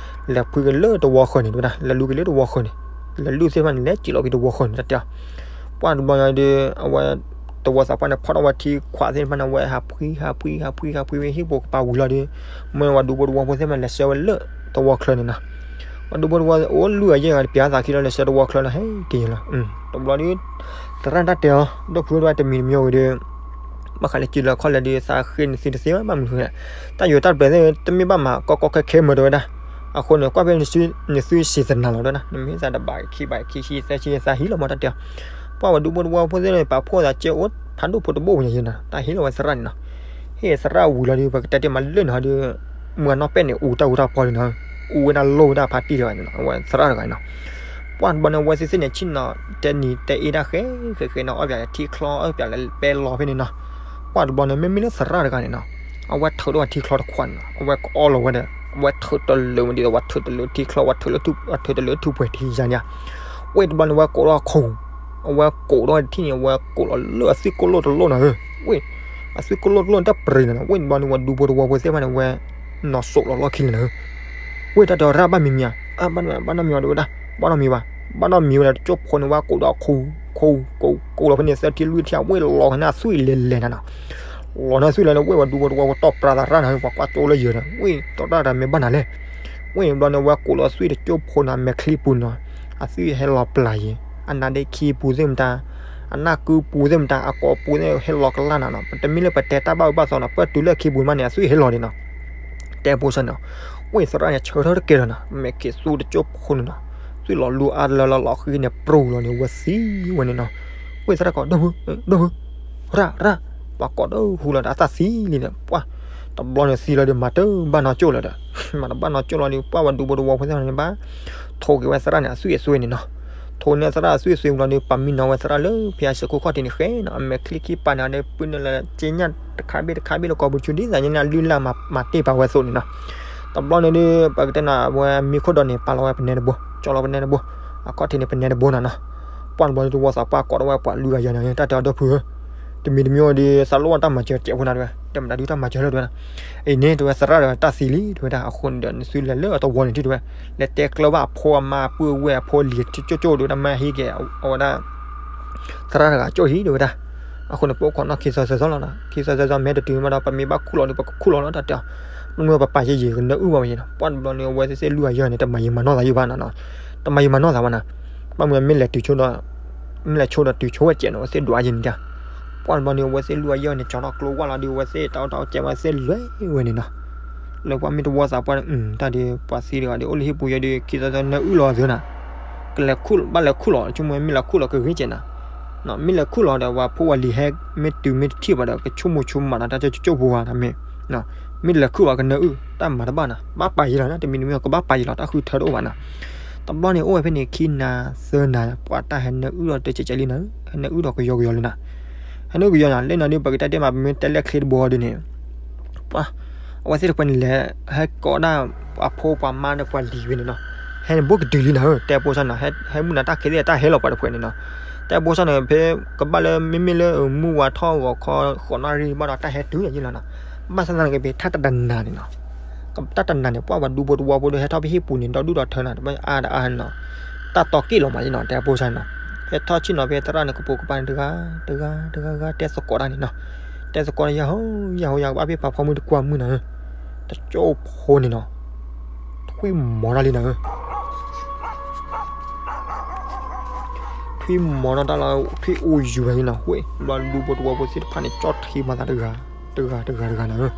လဲၤဖှံက့ၤလၢတဝီဃၢၤန့ၣ် တဲဝဲဒၣ် လဲၤလူၤက့ၤလၢတဝီဃၢၤန့ၣ် လဲၤလူၤသ့ၣ်တဖၣ်န့ၣ် လဲၤစံၣ်လီၤဖဲတဝီဃၢၤန့ၣ် တၢ်တဲအီၤ ပှၢ်တဘျီညါဒီး အဝဲ တဝီသးပှၢ်န့ၣ် ဖီၣ်ထီၣ်ဝဲထံခွးသ့ၣ်တဖၣ်န့ၣ် အဝဲဟးဖှံ ဟးဖှံ ဟးဖှံ ဟးဖှံဝဲဟံၣ်ပူၤကပၤဝံၤလီၤဒီး မ့ၢ်ပှၤဒူဖိတဝီဖိသ့ၣ်တဖၣ်လဲၤဆှၢဝဲလၢတဝီချၢန့ၣ်နီၤ. ပှၤဒူဖိတဝီအိၣ်လွံၢ်ဂၤယဲၢ်ဂၤတပျၢ်သးခံလီၤ လဲၤဆှၢတဝီချၢလီၤ ဟဲက့ၤလီၤ. တဘျီဒီး သရၣ်န့ၣ်တၢ်တဲအီၤ ဒီပုၢ်ဝဲၢ်တမံၤတမံၤဝဲဒီး ဘၣ်ဃးလၢစံၣ်လၢခီၣ်လဲၤဒီး သးဃ့နသုတသ့ဘၣ်မနုၤလဲၣ်, တၢ်ယိၤတၢ်ပျဲၢ်သ့ၣ် တမ့ၢ်ဘၣ်မၤကီကီခဲခဲမၢၤတဲဝဲဒၣ်. အဃိန့ၣ် ကွၢ်ဖဲနသုစံၣ်သနၤလီၤတဲဝဲဒၣ်, နမ့ၢ်သးတဘးခံဘးခံဆံသၢဆံသးဟံးလီၤမးတၢ်တဲအီၤ. ပှၢ်ပှၤဒူဖိတဝီဖိသ့ၣ်န့ၣ် ပာ်ဖှိၣ်သးကဲအိၣ်ဖးဒိၣ်ဖိတဘိၣ်ပူၤညါယဲနီၤ, တၢ်ဟ့ၣ်လီၤဝဲသရၣ်န့ၣ်နီၤ. ဟ့ၣ်သရၣ်ဝံၤလီၤဒီး ပကတဲတ့ၢ်မးလၢနဟီဒီး မုၢ်အနီၢ်ပဲာ်န့ၣ် အူတၢ်အူတၢ်ပီလံနီၤ, အူဝဲဒၣ်လိၣ်ဝဲဒၣ်ဖးတံၢ်တဂၤန့ၣ်နီၤ, အဝဲသရၣ်တဂၤန့ၣ်နီၤ. ပှၢ်တဘျီန့ၣ် အဝဲသ့ၣ်သ့ၣ်န့ၣ် ဆ့ၣ်နီၤတဲနံၤတဲအ့ဒၣ်ဃဲဃဲဃဲနီၤ, အီၣ်ပၠးလၢထံချီ အီၣ်ပၠးလၢပဲလီၤဖဲန့ၣ်နီၤ. ပှၢ်တဘျီန့ၣ် မ့မ့ၢ်လၢသရၣ်တဂၤန့ၣ်နီၤ, အဝဲထုးထီၣ်ဝဲထံချီတခွးန့ၣ်နီၤ, အဝဲကအီၣ်လီၤဝဲဒီး အဝဲထုးတလၢာ်မးဒ်သိး ပှၤထုးတလၢာ်ထံချီ ပှၤထုးလၢ ပှၤထုးတလၢာ်ထူၣ်ပှဲၤထံယါန့ၣ်ဧါ. ဝဲတဘျီန့ၣ် အဝဲကိးထီၣ်အခိၣ်, အဝဲကိးထီၣ်ထံၣ်န့ၣ် အဝဲကိးလီၤလၢအသွံၣ်ကိၣ်လိၣ်တလိၣ်နီၤဧၢ. ဝဲ အသွံၣ်ကိၣ်လိၣ်တလိၣ်န့ၣ် တၢ်ပြံၤန့ၣ်နီၤ. ဝဲတဘျီန့ၣ် ပှၤဒူဖိတဝီဖိသ့ၣ်တဖၣ်န့ၣ် ဝဲ နီၢ်စိးလီၤလီၢ်ခံလၢာ်နီၤဧၢ. ဝဲတၢ်တဲအီၤ သရၣ်ဘၣ်မံၤမံၤဧါ, ဘၣ်နီတမံၤဘၣ်, တဝဲဒၣ်, ဘၣ်နီတမံၤဘၣ်, ဘၣ်နီတမံၤဝဲဒၣ် တကၠိဖိန့ၣ် ဝဲကိးဒီးအခိၣ်, ခိၣ်, ကိး, ကိးလီၤဖဲန့ၣ် သၢထံလွံၢ်ထံ ဝဲလီၤက့ၤန့ၢ်အသွံၣ်လဲၤလဲၤနၤနီၤ. လီၤန့ၢ်အသွံၣ်လဲၤန့ၣ် ဝဲပှၤဒူဖိတဝီဖိတီၢ်ပြးသးရၣ်နီၤဧၢ, ပှၤကွၢ်ကၠိလၢယၢၤဒီး ဝဲတီၢ်တၢ်တမ့ၢ်ဘၣ်နၤလဲၣ်. ဝဲတဘျီန့ၣ် ဝဲကိးလီၤအသွံၣ်တကၠိဖိန့ၣ် အမဲာ်ချံပူၤနီၤ, အသွံၣ်ဟဲလီၤပျၢ်ယဲၤ, အနါဒ့ခံပူၤသ့ၣ်မတၤ, အနၢ်ကုပူၤသ့ၣ်မတၤ, အကိာ်ပူၤသ့ၣ်ဟဲလီၤကလၢ်နၤနီၤ. ပတမ့ၢ်လၢပတဲတၢ်ဘၣ်အၢဘၣ်သီနီၤ, ပတုၤလၢအခံပူၤမးန့ၣ် အသွံၣ်ဟဲလီၤဒံးနီၤ. တဲဖိဆၢန့ၣ်, ဝဲသရၣ်န့ၣ်ဆၢထၢၣ်တကဲလီၤနီၤ, မဲာ်က့ၤသူတကၠိဖိန့ၣ်နီၤ, သွံၣ်လီၤလူအါလၢလီၤလီၤဃံန့ၣ် ပြူၤလီၤန့ၣ် ဝဲသံဝဲန့ၣ်နီၤ. ဝဲသရၣ်ကိး ဒီပုၢ်, ဒီပုၢ်, ရၣ်, ရၣ်, ပှၤကိးဒီးဟူလီၤဒီးအတၢ်သံလံဒီး ပှၢ် တဘျီန့ၣ်သံလီၤဒီး မၤတဘၣ်နီၢ်ကၠိလီၤဒီး မၤတဘၣ်နီၢ်ကၠိလီၤဒီး ပှၢ်ပှၤဒူဖိတဝီဖိသ့ၣ်တဖၣ်န့ၣ်ဘၣ် ထိးက့ၤဝဲသရၣ်န့ၣ် အသွံၣ်အသွဲန့ၣ်နီၤ. ထိးန့ၢ်သရၣ်အသွံၣ်အသွဲဘျီဒီး ပာ်မံနီၤဝဲသရၣ်လၢဖဲအစၢၤခိၣ်ခီၣ်ထံးန့ၣ်ဃဲနီၤ, အမဲာ်ချံခံပၤန့ၣ်ဒီး ပုၢ်န့ၢ်လၢက့ညၣ်တခါဘ့ၣ်တခါဘ့ၣ်လၢကိာ်ပူၤဆူ ဒ်သိးညါန့ၣ် အလုၢ်အလၢ်မၤတ့ၢ်ပာ်ဝဲအသိးန့ၣ်နီၤ. တဘျီန့ၣ်ဒီး ပကတဲနီၤ အဝဲမံခိၣ်ဒီးန့ၣ် ပာ်လီၤဝဲပနဲတဘိ, ကၠီလီၤပနဲတဘိ, အခီၣ်ထံးန့ၣ် ပနဲတဘိနီၤနီၤ. ပှၢ်တဘျီဒီး တဝီသးပှၢ်ကိးထီၣ်ဝဲပှၤလွံၢ်ဂၤယဲၢ်ဂၤန့ၣ် တၢ်တဲအီၤ ဒီပုၢ်ဧၢ, တမံၤတမံၤအံၤဒီး သးလိၣ်တၢ်မၤစၢၤတစဲးဖိနၤတဲဝဲ, တဲမတၤဒုတၢ်မၤစၢၤလၢတဲဝဲဒၣ်. အံၤန့ၣ် တဲဝဲသရၣ်ဒီးတၢ်သံလံ တဲဝဲဒၣ်. အဃိန့ၣ်ဒီး နသုလဲၤလၢအတဝီန့ၣ်ထံၣ်တဲဝဲ, လဲၤတဲကျၢၢ်ဘၣ်အဖိအမါအပုၢ်အဝဲၢ်အဖိလံၤကၠိၣ်ကၠိၣ်ဒီး မ့ၢ်ဟံးက့ၤအဝဲဒၣ် သရၣ်တဂၤကၠိၣ်ဟံၣ်တဲဝဲဒၣ်. အဃိန့ၣ် ပအိၣ်ခိးနီၢ်ခံသီသၢသီလီၤနီၤ, ခံသီသၢသီမ့ၢ်တတုၤမးဒီး ပမ့ၢ်ဘၣ်ခူၣ်လီၤဒီး ပကခူၣ်လီၤလီၤတၢ်တဲအီၤ. မ့ၢ်ပပာ်ယဲယံာ်ကနၢအုၣ်ဘၣ်ဝဲယဲနီၤ. ပှၢ်တဘျီန့ၣ် အဝဲသ့ၣ်သ့ၣ်လွံၢ်ဂၤယဲၢ်ဂၤန့ၣ် တမၤယံာ်မၤနီၢ်သးယံာ်ဘၣ်နီၤနီၤ, တမၤယံာ်မၤနီၢ်သးဘၣ်နီၤ. ဘၣ်မနုၤမ့ၢ်လဲၤတုၤဆိဒီး မ့ၢ်လဲၤဆိဒီးတုၤဆိဝဲစဲးနီၤ အဝဲသ့ၣ်ဒွးယဲၢ်န့ၣ်တၢ်. ပှၢ်တဘျီန့ၣ် အဝဲသ့ၣ်လွံၢ်ဂၤယဲၢ်ဂၤန့ၣ် ကၠီထီၣ်ကျိဝဲလီၤဒီး အဝဲသ့ၣ်တၢ်အီၣ်တၢ်အီကဲဝဲသ့ၣ်လွဲဝဲန့ၣ်နီၤ. လၢပှၢ်မ့ၢ်တဝီသးပှၢ်န့ၣ် တၢ်ဒီးပှၤသံတဂၤဒီး အိၣ်လၢဟံၣ်ပူၤယဲဒီး ခံသီသီနၢအုၣ်လီၤအသးနီၤ. ကလဲၤခူၣ် ဘၣ်လဲၤခူၣ်လီၤ ဆိကမိၣ်မ့ၢ်လဲၤခူၣ်လီၤကဂ့ၤကဲနီၤ. မ့ၢ်လဲၤခူၣ်လီၤဒီး ပှၤဖိပှၤလံၤဟဲ မ့ၢ်တုၤမ့ၢ်တထံၣ်ဘၣ်ဒီး ကဆိကမိၣ်ဆိကမးဒီး တၢ်ကၠိကၠိဖိဧါ တၢ်မ့ၢ် မ့ၢ်လဲၤခူၣ်လီၤကနၢအုၣ် တၢ်မၤတဘၣ်နီၤ. ဘၣ်ပာ်ယံာ်လီၤနီၤ, တမံၤတမံၤကဘၣ်ပာ်ယံာ်လီၤ တၢ်ဃုထၢတအိၣ်ဘၣ်နီၤ. တဘျီန့ၣ် အိၣ်ဝဲဖဲန့ၣ် ခံနၤသၢနၤ ပှၤတၢ်ဟဲနၢအုၣ်ဒီးတကဲးကဲးလံနီၤ, ဟဲနၢအုၣ်ဒီးကယီကယီလံနီၤ. ဟဲနၢကယီနီၤ လၢနီၤဒုး ပကတဲတဲမး ပမ့ၢ်တဲလဲၣ်ချ့တဘိဒီးန့ၣ် ပှၤ အဝဲသ့ၣ်တဖၣ်န့ၣ်လဲၤ ဟဲကိးဒၣ်ပှၤဖိပှၤမါဒီးပှၤလံၤဝဲန့ၣ်နီၤ. ဟဲန့ၣ်ဘိကတုၤလံနီၤဧၢ, တဲဖိဆၢနီၤ, ဟဲမုၢ်နၤတၢ်ခဲသ့ၣ်တၢ်ဟဲလီၤပှၤတဖုန့ၣ်နီၤ. တဲဖိဆၢန့ၣ် ဖဲကဘၣ်လၢမ့မ့ၢ်လၢမုၢ်ဝါထီၣ်ဂီၤခီ ဃိးနၣ်ရံၣ်ဘၣ်ဒီးတၢ်ဟဲတုၤလီၤယံလီၤနီၤ. ဘၣ်ဆၣ်သနာ်က့ဖဲထၣ်တတနၤန့ၣ်နီၤ, တၢ်တနၤန့ၣ် ပှၤပှၤဒူဖိတဝီဖိဒီးဟဲထီၣ်ဖဲဟံၣ်ပူၤန့ၣ် ဒီဒူၣ်ဒီထၢနီၤ, တဘၣ်အါဒီးအါနီၤ, တၢ်တီက့ၣ်လီၤမးယံနီၤ, တဲဖိဆၢနီၤ. ဟဲထီၣ်ဆ့ၣ်နီၤဖဲသရၣ်န့ၣ် ကပိာ်ကပၤန့ၣ် တဂၤ တဂၤ တဂၤ ဂၤ တဲသကိးတၢ်န့ၣ်နီၤ. တဲသကိးန့ၣ် ယဟိယဟိယကဘၣ်ဖဲပာ်ဖီမုၢ်တကွၢ်မုၢ်နီၤဧၢ, တကၠိဖိန့ၣ်နီၤ ထွံၣ်မီၤတၢ်လံနီၤဧၢ, ထွံၣ်မီၤနီၤတၢ်လီၤ ထွံၣ်အိၣ်ယူၤဝဲန့ၣ်နီၤ. ဝဲဘျီဒူဖိတဝီဖိသ့ၣ်တဖၣ်န့ၣ် ကၠီၣ်ထံမၤသးတဂၤ တဂၤ တဂၤ တဂၤနီၤဧၢ.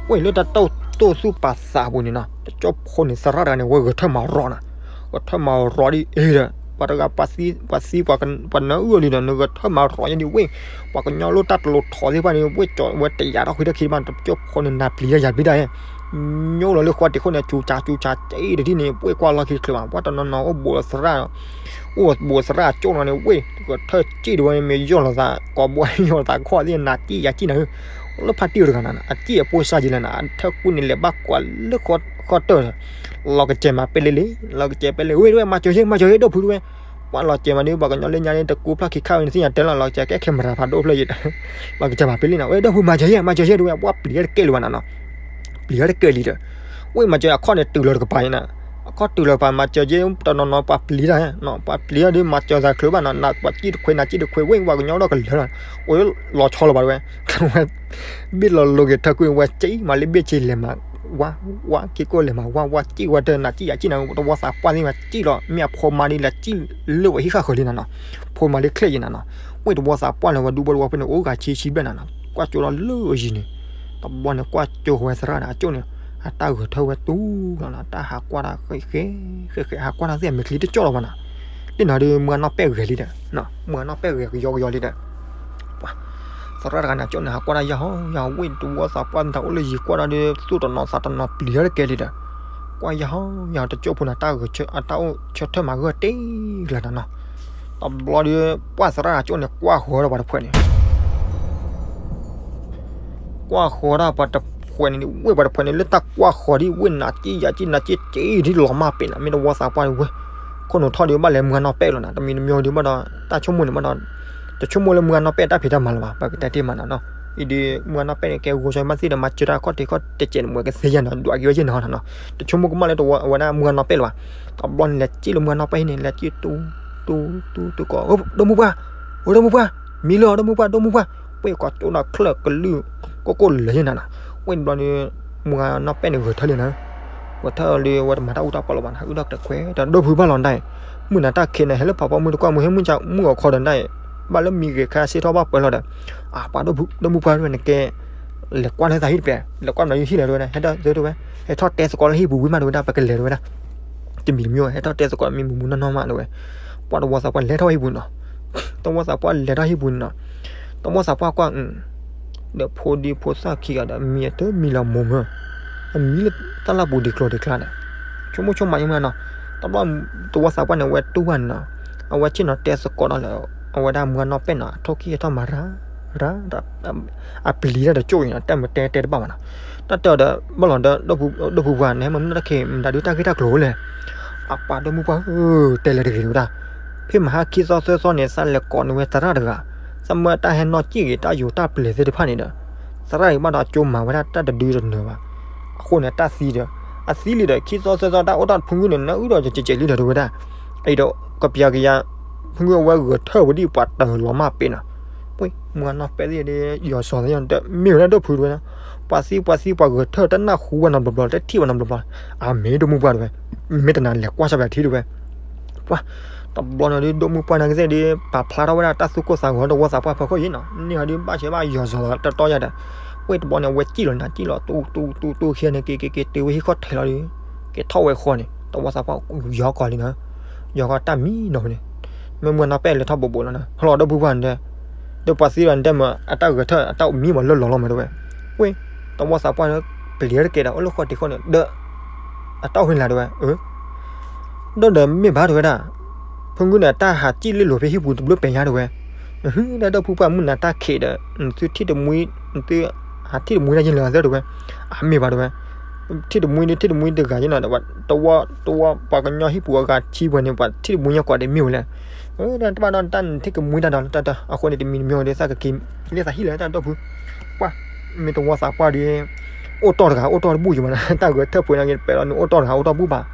ဝဲလၢတၢ်တိၢ်သူၣ်ပာ်သးအပူၤန့ၣ်နီၤ တကၠိဖိန့ၣ် သရၣ်တဂၤန့ၣ် ဝဲဂဲၤထၢၣ်မၤရီၤနီၤ, ဂဲၤထၢၣ်မၤရီၤဒ်အံၤဒီး ပှၤတဂၤပှၤသံ ပှၤသံပှၤနၢအုၣ်အီၤလံဒီး နဂဲၤထၢၣ်မၤရီၤယဲဒ်ဝဲ ပှၤကညီလိၣ်တၢ်တလိၤထီသ့ၣ်တဖၣ်န့ၣ် ဝဲကၠီဝဲတယာ်ထီၣ်ဃံထီၣ်ခံတဘၣ် တကၠိဖိန့ၣ် နၤပျံၤတၢ်ယၤပျံၤတၢ် ညိလီၤလၢဃီတံာ်ခိၣ်န့ၣ် စူၤစူၤစူၤစူၤတထံၣ်န့ၣ် ပှဲၢ်ကွၢ်လီၢ်ခံတချုးဘၣ် ပှၤတနီၤနီၤအိၣ်ဘူးလီၤသရၣ် အိၣ်ဘူးသရၣ်ကၠိၣ်နီၤန့ၣ် ဝဲ ဂဲၤထၢၣ်စံၣ်တဝဲန့ၣ် မ့ၢ်ယီၢ်လီၤသး ကိးဘှါယီၢ်လီၤသးခီၣ်သ့ၣ်နၤစံၣ်ယၤစံၣ်နၤဧၢ, လၢဖါတံၢ်တဂၤနၤ အစံၣ်အပိၢ်စၢ်ယံၤလဲၣ်နၤ အထၢၣ်ကူၣ်န့ၣ်လဲၤဘၣ်ကွၢ်လၢဃီတၢၢ် လီၤကစဲးမးပဲလ့လ့ လီၤကစဲးပဲလ့ ဝ့ၢ်တဝဲ မၤစၢၤယဲ မၤစၢၤယဲ ဒိၣ်ဖုတဝဲ ပှၤလီၤကစဲးမးဒီး ပှၤကညီလၢညါန့ၣ် တကူဖျီၣ်ခံခါဝဲန့ၣ် သ့ၣ်ညါတဲလီၤ လီၤကစဲးကဲခဲမရၤဖးဒိၣ်ဖျၢၣ်ယဲ လီၤကစဲးမးပဲလ့နၤ ဝဲဒိၣ်ဖု မၤစၢၤယဲ မၤစၢၤယဲ တဝဲ ပှၤပျံၤတကဲလံဝဲနၤနီၤ ပျံၤတကဲလံဒီး ဝ့ၢ်မၤစၢၤအခီၣ်န့ၣ် တုၤလီၤတကပၤန့ၣ်နၤ အခီၣ်တုၤလီၤကပၤ မၤစၢၤယဲ တနီၤနီၤ ပှၤပျံၤတၢ်နီၤ ပှၤပျံၤတၢ်ဒီး မၤစၢၤသးချုးဘၣ်နီၤ နပှၤစံၣ်တခွဲး နစံၣ်တခွဲး ဝ့ၢ်ပှၤကညီဒီးကလၢာ်နီၤ အိၣ်လီၤဆီလီၤဘၣ်တဝဲ ဝဲ ဘ့ၣ်လီၤလိၤက့ၤထၢၣ်ကွံာ်ဝဲစံၣ်မးလၢဘ့ၣ်ဆ့လဲၤမး ဝါ ဝါ က့ၤကိၢ်လဲၤမး ဝါ ဝါ စံၣ်ဝဲတၢ် နစံၣ်ယၤစံၣ်နၤ တဝီသးပှၢ်သ့ၣ်မး စံၣ်လီၤ မ့ၢ်အဖိမါဒ်လဲၣ် စံၣ်လၢဝဲဟံၣ်ဃၣ်ဃၢၤလံနၤနီၤ ဖိမါလၢချဲၣ်ယံၤနၤနီၤ ဝ့ၢ်တဝီသးပှၢ်န့ၣ် ဝဲဒူဘီတဝီဖိန့ၣ် အိၣ်ဂၤဆံဆံဘျဲၣ်နၤနီၤ ကွၢ်ကၠိလီၤလၢအယံၤန့ၣ် တဘျီန့ၣ် ကွၢ်ကၠိဝဲသရၣ်ဒီးအကၠိၣ်န့ၣ် အတၢ်ဂဲၤထၢၣ်ဝဲတူၢ်လီၤနီၤ တၢ်ဟးကွၢ်တၢ်ဃဲဃဲ ဟးကွၢ်တၢ်သ့ၣ်အမဲာ်ချံတကၠီၣ်လီၤဘၣ်နီၤ လၢနီၤဒီး မုၢ်အနီၢ်ပဲၢ်ဂဲၤလံဒီး မုၢ်အနီၢ်ပဲၢ်ဂဲၤကယီကယီလံဒီး သရၣ်တဂၤန့ၣ် အကၠိၣ်န့ၣ် ဟးကွၢ်တၢ်ယၢ်ဟီယၢ် ဝ့ၢ်တဝီသးပှၢ်တၢ်အိၣ်လၢယံၤကွၢ်ဒီး သူၣ်တနီၤသးတနီၤပျံၤတကဲလံဒီး ကွၢ်ယၢ်ဟီယၢ် တကၠိၣ်ဖိန့ၣ် တၢ်ဂဲၤဆၢ အတၢ်အိၣ်ဆၢထၢၣ်မးဂၢၢ်တ့ၢ်လၢနၤနီၤ တဘျီဒီး ပှၢ်သရၣ်အကၠိၣ်န့ၣ် ကွၢ်ဃီၤဒီးပှၤတဖှဲးန့ၣ် ကွၢ်ဃီၤဒၣ်ပှၤတဖှဲးန့ၣ် ဝ့ၢ်ပှၤတဖှဲးန့ၣ် လၢတၢ်ကွၢ်ဃီၤဒ်ဝ့ၢ် နးက့ယၤက့ နးက့တ့ဒ်လီၤမၢ်ပဲာ်နီၤ မ့ၢ်တဝီသးပှၢ်ဒ်ဝဲ ခိၣ်နူာ်ထီၣ်ဒ်ဘၣ်လဲၤမုၢ်အနီၢ်ပဲၢ်လီၤနၤ တမံၤတမံၤဒ်ဘၣ်ဒီး တၢ်ဆိကမိၣ်န့ၣ်ဘၣ်ဒီး တဆိကမိၣ်လၢမုၢ်အနီၢ်ပဲၢ်တၢ်ဖံးတၢ်မၤလၢၤဘၣ် ပကတဲတ့ၢ်မးနီၤနီၤ အံၤဒ် မုၢ်အနီၢ်ပဲၢ်န့ၣ် ကဲဂိၤဆၢမးသ့ၣ်ဒီး မၤစၢၤတၢ်ခီၣ်ထံးခီၣ်တကဲးန့ၣ် မ့ၢ်ကသ့ယဲၢ်နီၤ ဒွးက့ၤဝဲယဲၢ်နီၤနီၤ တဆိကမိၣ်ကမၣ်လၢတဝီအဝဲဒၣ်မုၢ်အနီၢ်ပဲၢ်လၢၤဘၣ် တဘျီန့ၣ် လဲၤစံၣ်လၢမုၢ်အနီၢ်ပဲၢ်ဟံၣ်န့ၣ် လဲၤစံၣ်တူ တူ တူ တူကိး ဒိၣ်မုၢ်ပှၢ် အိၣ်ဒိၣ်မုၢ်ပှၢ် မံလၢအီၤ ဒိၣ်မုၢ်ပှၢ် ဒိၣ်မုၢ်ပှၢ် ပှ့ၢ်ကီးကၠိဒီးချၢၣ်ကလုၢ် ကိၢ်ကိၢ်လၢာ်ယဲၢ်နၤနီၤ ဝ့ၢ်တဘျီန့ၣ် မုၢ်အနီၢ်ပဲၢ်န့ၣ် ဂဲၤထၢၣ်လံနၤ ဂဲၤထၢၣ်လံ ဝဲတမၤတၢ်အူတၢ်ပီလီၤဘၣ်နၤ အုၣ်ဒီးတခွဲးဒီး ဒိၣ်ဖုဘၣ်လီၤဒၣ်အံၤ မုၢ်နၤတၢ်ခံးန့ၣ် ဟဲလၢဖးဖီမုၢ်တကွၢ်မုၢ် ဟဲမုၢ်ကမုၢ်အခီဒီးဒၣ်အံၤ ဘၣ်လၢမံဂ့ၤခါစ့ထီၣ်ဘၣ်ပှဲၤလီၤဒီး အပှၤဒိၣ်ဖု ဒိၣ်မုၢ်ပှၢ်ဒ်ဝဲန့ၣ် ကဲ လဲၤကွၢ်လၢသးဟံၣ်တပဲာ် လဲၤကွၢ်မနုၤယဟံၣ်လဲၣ်တဝဲဒၣ် ဟဲထီၣ်သၢတဝဲ ဟဲထီၣ်တဲသကိးလၢဟံၣ်ပူၤဝံၤမးတဝဲဒၣ် ပကလဲၤတဝဲဒၣ် တမံၤတမံၤ ဟဲထီၣ်တဲသကိးမံမုာ်မုာ်နီၢ်နီၢ်မးတဝဲ ပှၤတဝီသးပှၢ်လဲၤထီၣ်ဟံၣ်ပူၤနီၤ တဝီသးပှၢ်လဲၤထီၣ်ဟံၣ်ပူၤန့ၣ်နီၤ တဝီသးပှၢ်ကွၢ် ဒီးဖိဒံဖိသၣ်ခံဂၤဒီး မံအတမံလီၤမိၢ်မၢ အမံလၢတၢ်လၢပူၤဒံးကျိၤဒံးကျါဒီး ဆိကမိၣ်ဆိကမးအံၤမးနီၤ တဘျီ တဝီသးပှၢ်န့ၣ် အဝဲတူၢ်ဘၣ်န့ၣ်နီၤ အဝဲဆ့ၣ်နီၤတဲသကိးဒီးလၢ အဝဲဒၣ်မုၢ်အနီၢ်ပဲၢ်နီၤ အထိၣ်ခံၣ်ဟဲထီၣ်မၤရၤ ရၤ အပျံၤတၢ်တကၠိၣ်အံၤနီၤ တဲမ့ၢ်တဲတဲတဘၣ်ဘၣ်နီၤ တၢ်တဲအီၤဒီး ဘၣ်လီၤဒီး ဒိၣ်ဖုပှၢ်န့ၣ် ဟဲမၤမုၢ်နၤတၢ်ခံး မတၤဒုတၢ်ဂ့ၢ်တၢ်ကျိၤလဲၣ် အပှၤဒိၣ်မုၢ်ပှၢ်ဧၢ တဲလဲၤတဂ့ၤဝဲဒၣ် ဖဲမဟါခံသီသၢသီန့ၣ် သးလဲၤကိးန့ၢ်ဝဲသရၣ်တဂၤ သးမၢတၢ်ဟဲနီၣ်စံၣ်ဂ့ၤ တၢ်ယိၤတၢ်ပျဲၤသ့ၣ်တဖၣ်န့ၣ်ဒီး သရၣ်အံၤဘၣ်ဒီးအကၠိမၤဝဲဒၣ်တၢ်တဒုတနၢၤဘၣ် အဃိန့ၣ် တၢ်သံဒီး အသံလံဒီး ခံသီသၢသီတၢ်အိၣ်တၢ်ဖုငုၢ်န့ၣ် နအုၣ်ဒီးကကဲးလံဒီးတဝဲဒၣ် အံၤဒီး ကပျၤကယၤ ဖုငုၢ်အဝဲဂဲၤထၢၣ်ဝဲဒ်ပှၤတၢ်လီၤမၢ်ပဲာ်နီၤ ပှ့ၢ် မုၢ်အနီၢ်ပဲာ်သ့ၣ်ဒီး ယီၤစီၤသ့ၣ်ညါဒီး မ့ၢ်ဝဲဒၣ်ဒိၣ်ဖုတဝဲဒၣ် ပှၤသံပှၤသံပှၤဂဲၤထၢၣ်တနၢ်ဟူဝဲနီတဘျီဘျီ တထံၣ်ဝဲနီတဘျီဘျီ အမ့ၢ်ဒိၣ်မုၢ်ပှၢ်တဝဲ မ့ၢ်တနၤလဲၤကွၢ်ဆၢပၠးထံတဝဲ ပှၤ တဘျီန့ၣ်ဒ် ဒိၣ်မုၢ်ပှၢ်နာ်က့သ့ၣ်ဒီး ပာ်ဖျါထီၣ်ဝဲဒၣ်တၢ်သူၣ်ကိၢ်သးဂီၤတဝီသးပှၢ်ဖီခိၣ်အံၤနီၤ န့ၢ်ဟီဒ်ဘၣ်ဆဲးဘၣ်ယီၤစီၤတတီၢ်ယၤဒီး ဝ့ၢ်တဘျီန့ၣ် အဝဲစံၣ်လီၤနၤစံၣ်လီၤ တူတူတူတူခံဂၤန့ၣ် က့ၤက့ၤက့ၤတုၤဝဲဟံၣ်ခီၣ်ထံးလီၤဒီး က့ၤထီၣ်ဝဲဃီန့ၣ် တဝီသးပှၢ်ယီၤကီၢ်လံနီၤ ယီၤကီၢ်တၢ်မံနီၤန့ၣ် မ့ၢ်မုၢ်အနီၢ်ပဲာ်လဲၤထီၣ်ဘိးဘိးလီၤနီၤ ဟလီၤဒိၣ်ဖုပှၢ်န့ၣ်ဒီး ဒီးပှၤသံလီၤန့ၣ်တဲမ့ၢ် အတၢ်ဂဲၤထၢၣ် အတၢ်မံမးလၢလီၤလီၤမးတဝဲ ဝ့ၢ် တဝီသးပှၢ်ဒီး ပျံၤတကဲးဒီး အိၣ်လၢဃီတံၤဃီန့ၣ် ဒီး အတၢ်အိၣ်ဖဲန့ၣ်လၢ်တဝဲ အၢ ဒီးဒီးမ့ၢ်ဘၣ်တဝဲဒၣ် ဖုငုၢ်န့ၣ် အတၢ်ဟးစံၣ်လၢလိၤဖဲဟံၣ်ပူၤတဘျုးပဲာ်ညါတဝဲ ဟ့ၣ် ဒၣ်ဒိၣ်ဖုပှၢ်မုၢ်နၤတၢ်ခံးဒီး နသုထံၣ်တမှံ နသု ဟးထံၣ်တမှံတၢ်ယ့ၢ်လၢအသၢတဝဲ အမ့ၢ်ဘၣ်တဝဲ ထံၣ်တမှံဒီးထံၣ်တမှံတဂၤယ့ၢ်နီၤ တဝီ တဝီပှၤကညီဟံၣ်ပူၤအဂၤထံပှဲၤန့ၣ် ပှၤထံၣ်တမှံညီကွၢ်ဒီးမ့ၢ်ဝဲလဲၣ် တဘၣ်ဒီးတၢ်နထံၣ်ကမှံတၢ်ဒီးလၢတၢ်တၢ် အဃိန့ၣ် တမံၤတမံၤဒီး သးကက့ၤ လၢသးဟံၣ်လၢတၢ်ဒိၣ်ဖု ပှၢ် မ့ၢ်တဝီသးပှၢ်ဒီး အိၣ်တီၢ်တဂၤ အိၣ်တီၢ်တဘူၣ်ယမး တၢ်ဂဲၤထၢၣ်ပှဲၤန့ၣ်က့ၤ ပှဲၤလီၤန့ၣ် အိၣ်တီၢ်တဂၤ အိၣ်တီၢ်ဘူၣ်ဘၣ်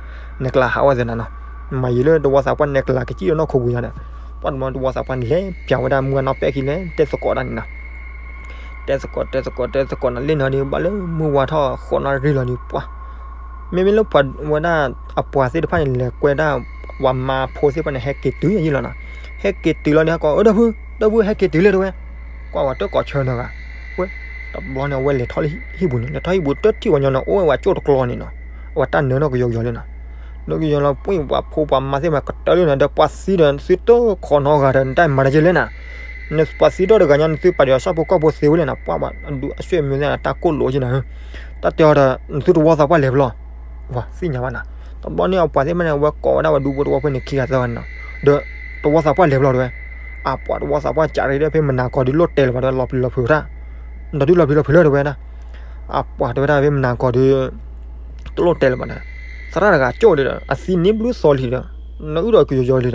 နကလၤဟးဝဲသ့ၣ်နၤနီၤ မၤယံာ်လၢတဝီသးပှၢ်နဲကလၤကစံၣ်လၢနီၢ်ခိပူၤညါဒီး ပှၢ်တဘျီတဝီသးပှၢ်န့ၣ် လဲၤပၠးဝဲဒၣ်မုၢ်အနီၢ်ပဲာ်ခံလဲၣ် တဲသကိးတၢ်န့ၣ်နီၤ တဲသကိး တဲသကိး တဲသကိးနီၤ လၢနီၤဒီး ဘၣ်လၢမုၢ်ဝါထီၣ်ဃိးနၣ်ရံၣ်လီၤဒီး ပှၢ် မ့မ့ၢ်လၢပှၤဝဲဒၣ် အပှၤသ့ၣ်တဖၣ်န့ၣ် လဲၤကွဲဒၣ် ပှၤမါဖိသ့ၣ်တဖၣ်န့ၣ် ဟဲက့ၤတုၤယံာ်လီၤနီၤ ဟဲက့ၤတုၤလီၤဒီး ဟဲကိး အၢ ဒိၣ်ဖု ဒိၣ်ဖု ဟဲက့ၤတုၤလၢတဝဲ ကွၢ်ဝဲတၢ်ကိးဆၢနီၤဂၤ ဝဲ တဘျီန့ၣ် အဝဲလဲၤထီၣ်လၢဟံၣ်ပူၤန့ၣ် လဲၤထီၣ်ဟံၣ်ပူၤ တထံၣ်ဝဲညီနီၤ အိၣ်ဝဲဝဲကၠိၣ်တကျီန့ၣ်နီၤ အဝဲတၢ်နၢနီၢ်ကယီကယီလၢနီၤ နၢကယီလီၤ ပှ့ၢ်ပှၤဖိပှၤမါသ့ၣ်မး ကတၢၢ်လၢနီၤ ဒီးပှၤသံဒီး သုတခိးနီဂၤဒီး နတၢ်မၤတက့ၢ်လၢနီၤ နပှၤသံဒီတဂၤညါ နသုပာ်ဒံးအီၤ ဆၣ်ဖိကီၢ်ဖိသ့ဝဲလဲၣ်နီၤ ပှၤဘၣ်အဒူအဆွေမျိုးသ့ၣ် တၢ်ကိၢ်လိာ်က့ၤနီၤ တၢ်တဲအီၤဒီး နသုတဝီသးပှၢ်လဲၤဖဲလဲၣ် ပှၤသ့ၣ်ညါဘၣ်နီၤ တဘျီန့ၣ် အပှၤသ့ၣ်တဖၣ်န့ၣ် အဝဲကိးဝဲဒၣ်ဝဲဒူဖိတဝီဖိန့ၣ် ခံဂၤသၢဂၤန့ၣ်နီၤ ဒီး တဝီသးပှၢ်လဲၤဖဲလဲၣ်တဝဲ အပှၤတဝီသးပှၢ်ကးရံၣ်ဒီး ဖဲမနၤကီၢ်ဒုးလိၣ်တဲလၢၤဘၣ်ဒီး လီၤပျံၤလီၤဖုးတၢ် နတၢ်ဒုးလီၤဖံးလီၤဖုးလၢ တဲဝဲဒၣ်. အပှၤတဲဝဲဒၣ် ဖဲမနၤကီၢ်ဒီး တလိၣ်တဲလၢၤဘၣ်ဒီး, သရၣ်တဂၤကၠိၣ်ဒီး အသံန့ၣ်ဘျုးသီလံဒီး, နအုၣ်ဒီးကယီယီလံဒီး,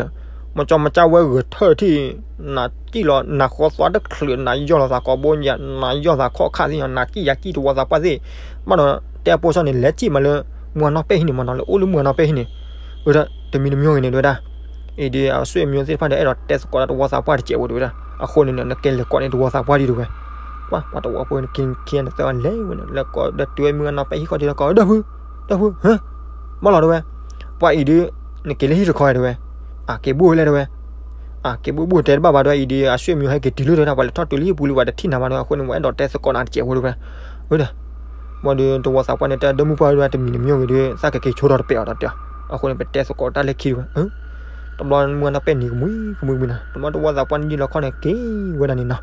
မ့ၢ်ကၠီမ့ၢ်ကၠၢ်ဝဲဂဲၤထၢၣ်ထံၣ်, နကံၣ်လီၤ နဃီသွါတချုး နယီၢ်လီၤသးကိးဘိညါ နယီၢ်သးခီၣ်ခါသ့ၣ်ညါ နကံၣ်ယၤကံၣ်တဝီသးပှၢ်သ့ၣ်, ဘၣ်ဒီး တဲအပိာ်စၢ်န့ၣ် လဲၤစံၣ်မးလၢ မုၢ်အနီၢ်ပဲၣ်ဟံၣ်န့ၣ်မးနီၤ လၢအိၣ်လၢမုၢ်အနီၢ်ပဲၣ်ဟံၣ်န့ၣ်, ဝဲဒၣ် တမံၤတမံၤဂ့ၤန့ၣ် တဲဝဲဒၣ် အံၤဒီး အဆွေမျိုးသ့ၣ်တဖၣ်ဒီး အဲၣ်ဒိးတဲသကိးတၢ်တဝီသးပှၢ်တစဲးဝဲ တဲဝဲဒၣ်. အဃိန့ၣ် နကဲလဲၤကိးန့ၢ်တဝီသးပှၢ်ဒံး တဲဝဲ. ပှၤတဝီဖိန့ၣ် ခံခံနသၢလဲၤဝဲန့ၣ် လဲၤကိးဒီးတုၤဝဲမုၢ်အနီၢ်ပဲၣ်ဟံၣ်ဃီဒ်လီၤ ကိး ဒီပုၢ် ဒီပုၢ် ဟၢ ဘၣ်လီၤ တဲဝဲ. ပှၤအံၤဒီး နက့ၤလၢဟံၣ်တခီ တဲဝဲ. အက့ၤဘူၣ်ဝဲလဲၣ် တဲဝဲ. အက့ၤဘူၣ်ဘူၣ်တဲတဘၣ်ဘၣ်ဒီး အံၤဒီး အဆွေမျိုးဟဲက့ၤတုၤလၢ တဲဝဲဒၣ် ပှၤလဲၤထီၣ်တုၤလၢဟံၣ်ပူၤလံ ပှၤတထံၣ်နၤဘၣ်ဒီး အဃိန့ၣ် ပှၤအဲၣ်ဒိးတဲသကိးနၤတစဲးဝဲ တဲဝဲ. ဝဲဒၣ် ဘၣ်ဒီးတဝီသးပှၢ်န့ၣ် တၢ်ဒၢမုၢ်ပှၢ်ဝဲဒၣ် တမံၤတမံၤဂ့ၤဒီး သးကက့ၤဆိထီၣ်တပဲာ်အီၤဒီးတဲအီၤ. အဃိန့ၣ် ပတဲသကိးတၢ်လၢခံတဝဲ. တဘျီမုၢ်အနီၢ်ပဲၣ်န့ၣ် ကမှံကမှံကမှံနီၤ တဘျီတဝီသးပှၢ်န့ၣ်ယံာ်လီၤခီန့ၣ် က့ၤဝဲဒၣ်န့ၣ်နီၤ.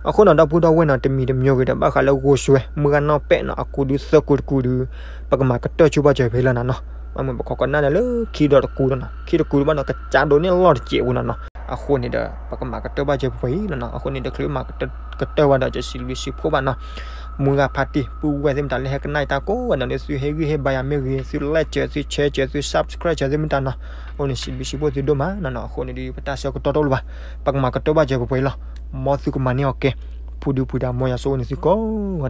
အဃိန့ၣ် ဒီပုၢ်ဒီဝဲၢ်နီၤ တမံၤတမံၤဂ့ၤဒီး ဘၣ်ဃးလၢဂိၢ်စွဲ မုၢ်အနီၢ်ပဲၣ်နီၤ အကူဒုးသၢကူတကူဒုး ပကမၤကတၢၢ်ဆိဘၣ်စၢၤဖဲလၢနီၤနီၤ. မ့ၢ်ပခီကနၣ်ဒီးလၢခံဒီးတကူဒီးနီၤ ခံတကူဒီးဘၣ်နီၤ ကစးဒိးန့ၢ်လီၢ်တစဲးဝဲနီၤနီၤ. အဃိန့ၣ်ဒီး ပကမၤကတၢၢ်ဘၣ်စၢၤပှဲၤအံၤလီၤနီၤ. အဃိန့ၣ်ဒီး ချုးမၤကတၢၢ်ဘၣ်ဒီး ယစံးဘျုးစံးဖှိၣ်ဘၣ်နီၤ မုၢ်ဂၤဖါတံၢ် ပုၢ်ဝဲၢ်သ့ၣ်မတၤလၢဟဲကနၣ်အံၤတၢ်ကိးဂၤဒဲး သုဟ့ၣ်ဂံၢ်ဟ့ၣ်ဘါယၤမ့ၢ်ဂ့ၤ သု like စၢၤ သု share စၢၤ သု subscribe စၢၤသ့ၣ်မတၤနီၤ. အဃိန့ၣ် စံးဘျုးစံးဖှိၣ်သုဒိၣ်မးနီၤနီၤ. အဃိန့ၣ်ဒီး ပတၢ်ဆၢကတီၢ်တအိၣ်လၢၤဘၣ် ပကမၤကတၢၢ်ဘၣ်စၢၤပှဲၤပှဲၤအံၤလီၤ. မ်သုကမၤန့ၢ်အီၤကဲ ဖုဒုဖုဒါ မ်ယွၤဆိၣ်ဂ့ၤန့ၢ်သုကိးဂၤဒဲး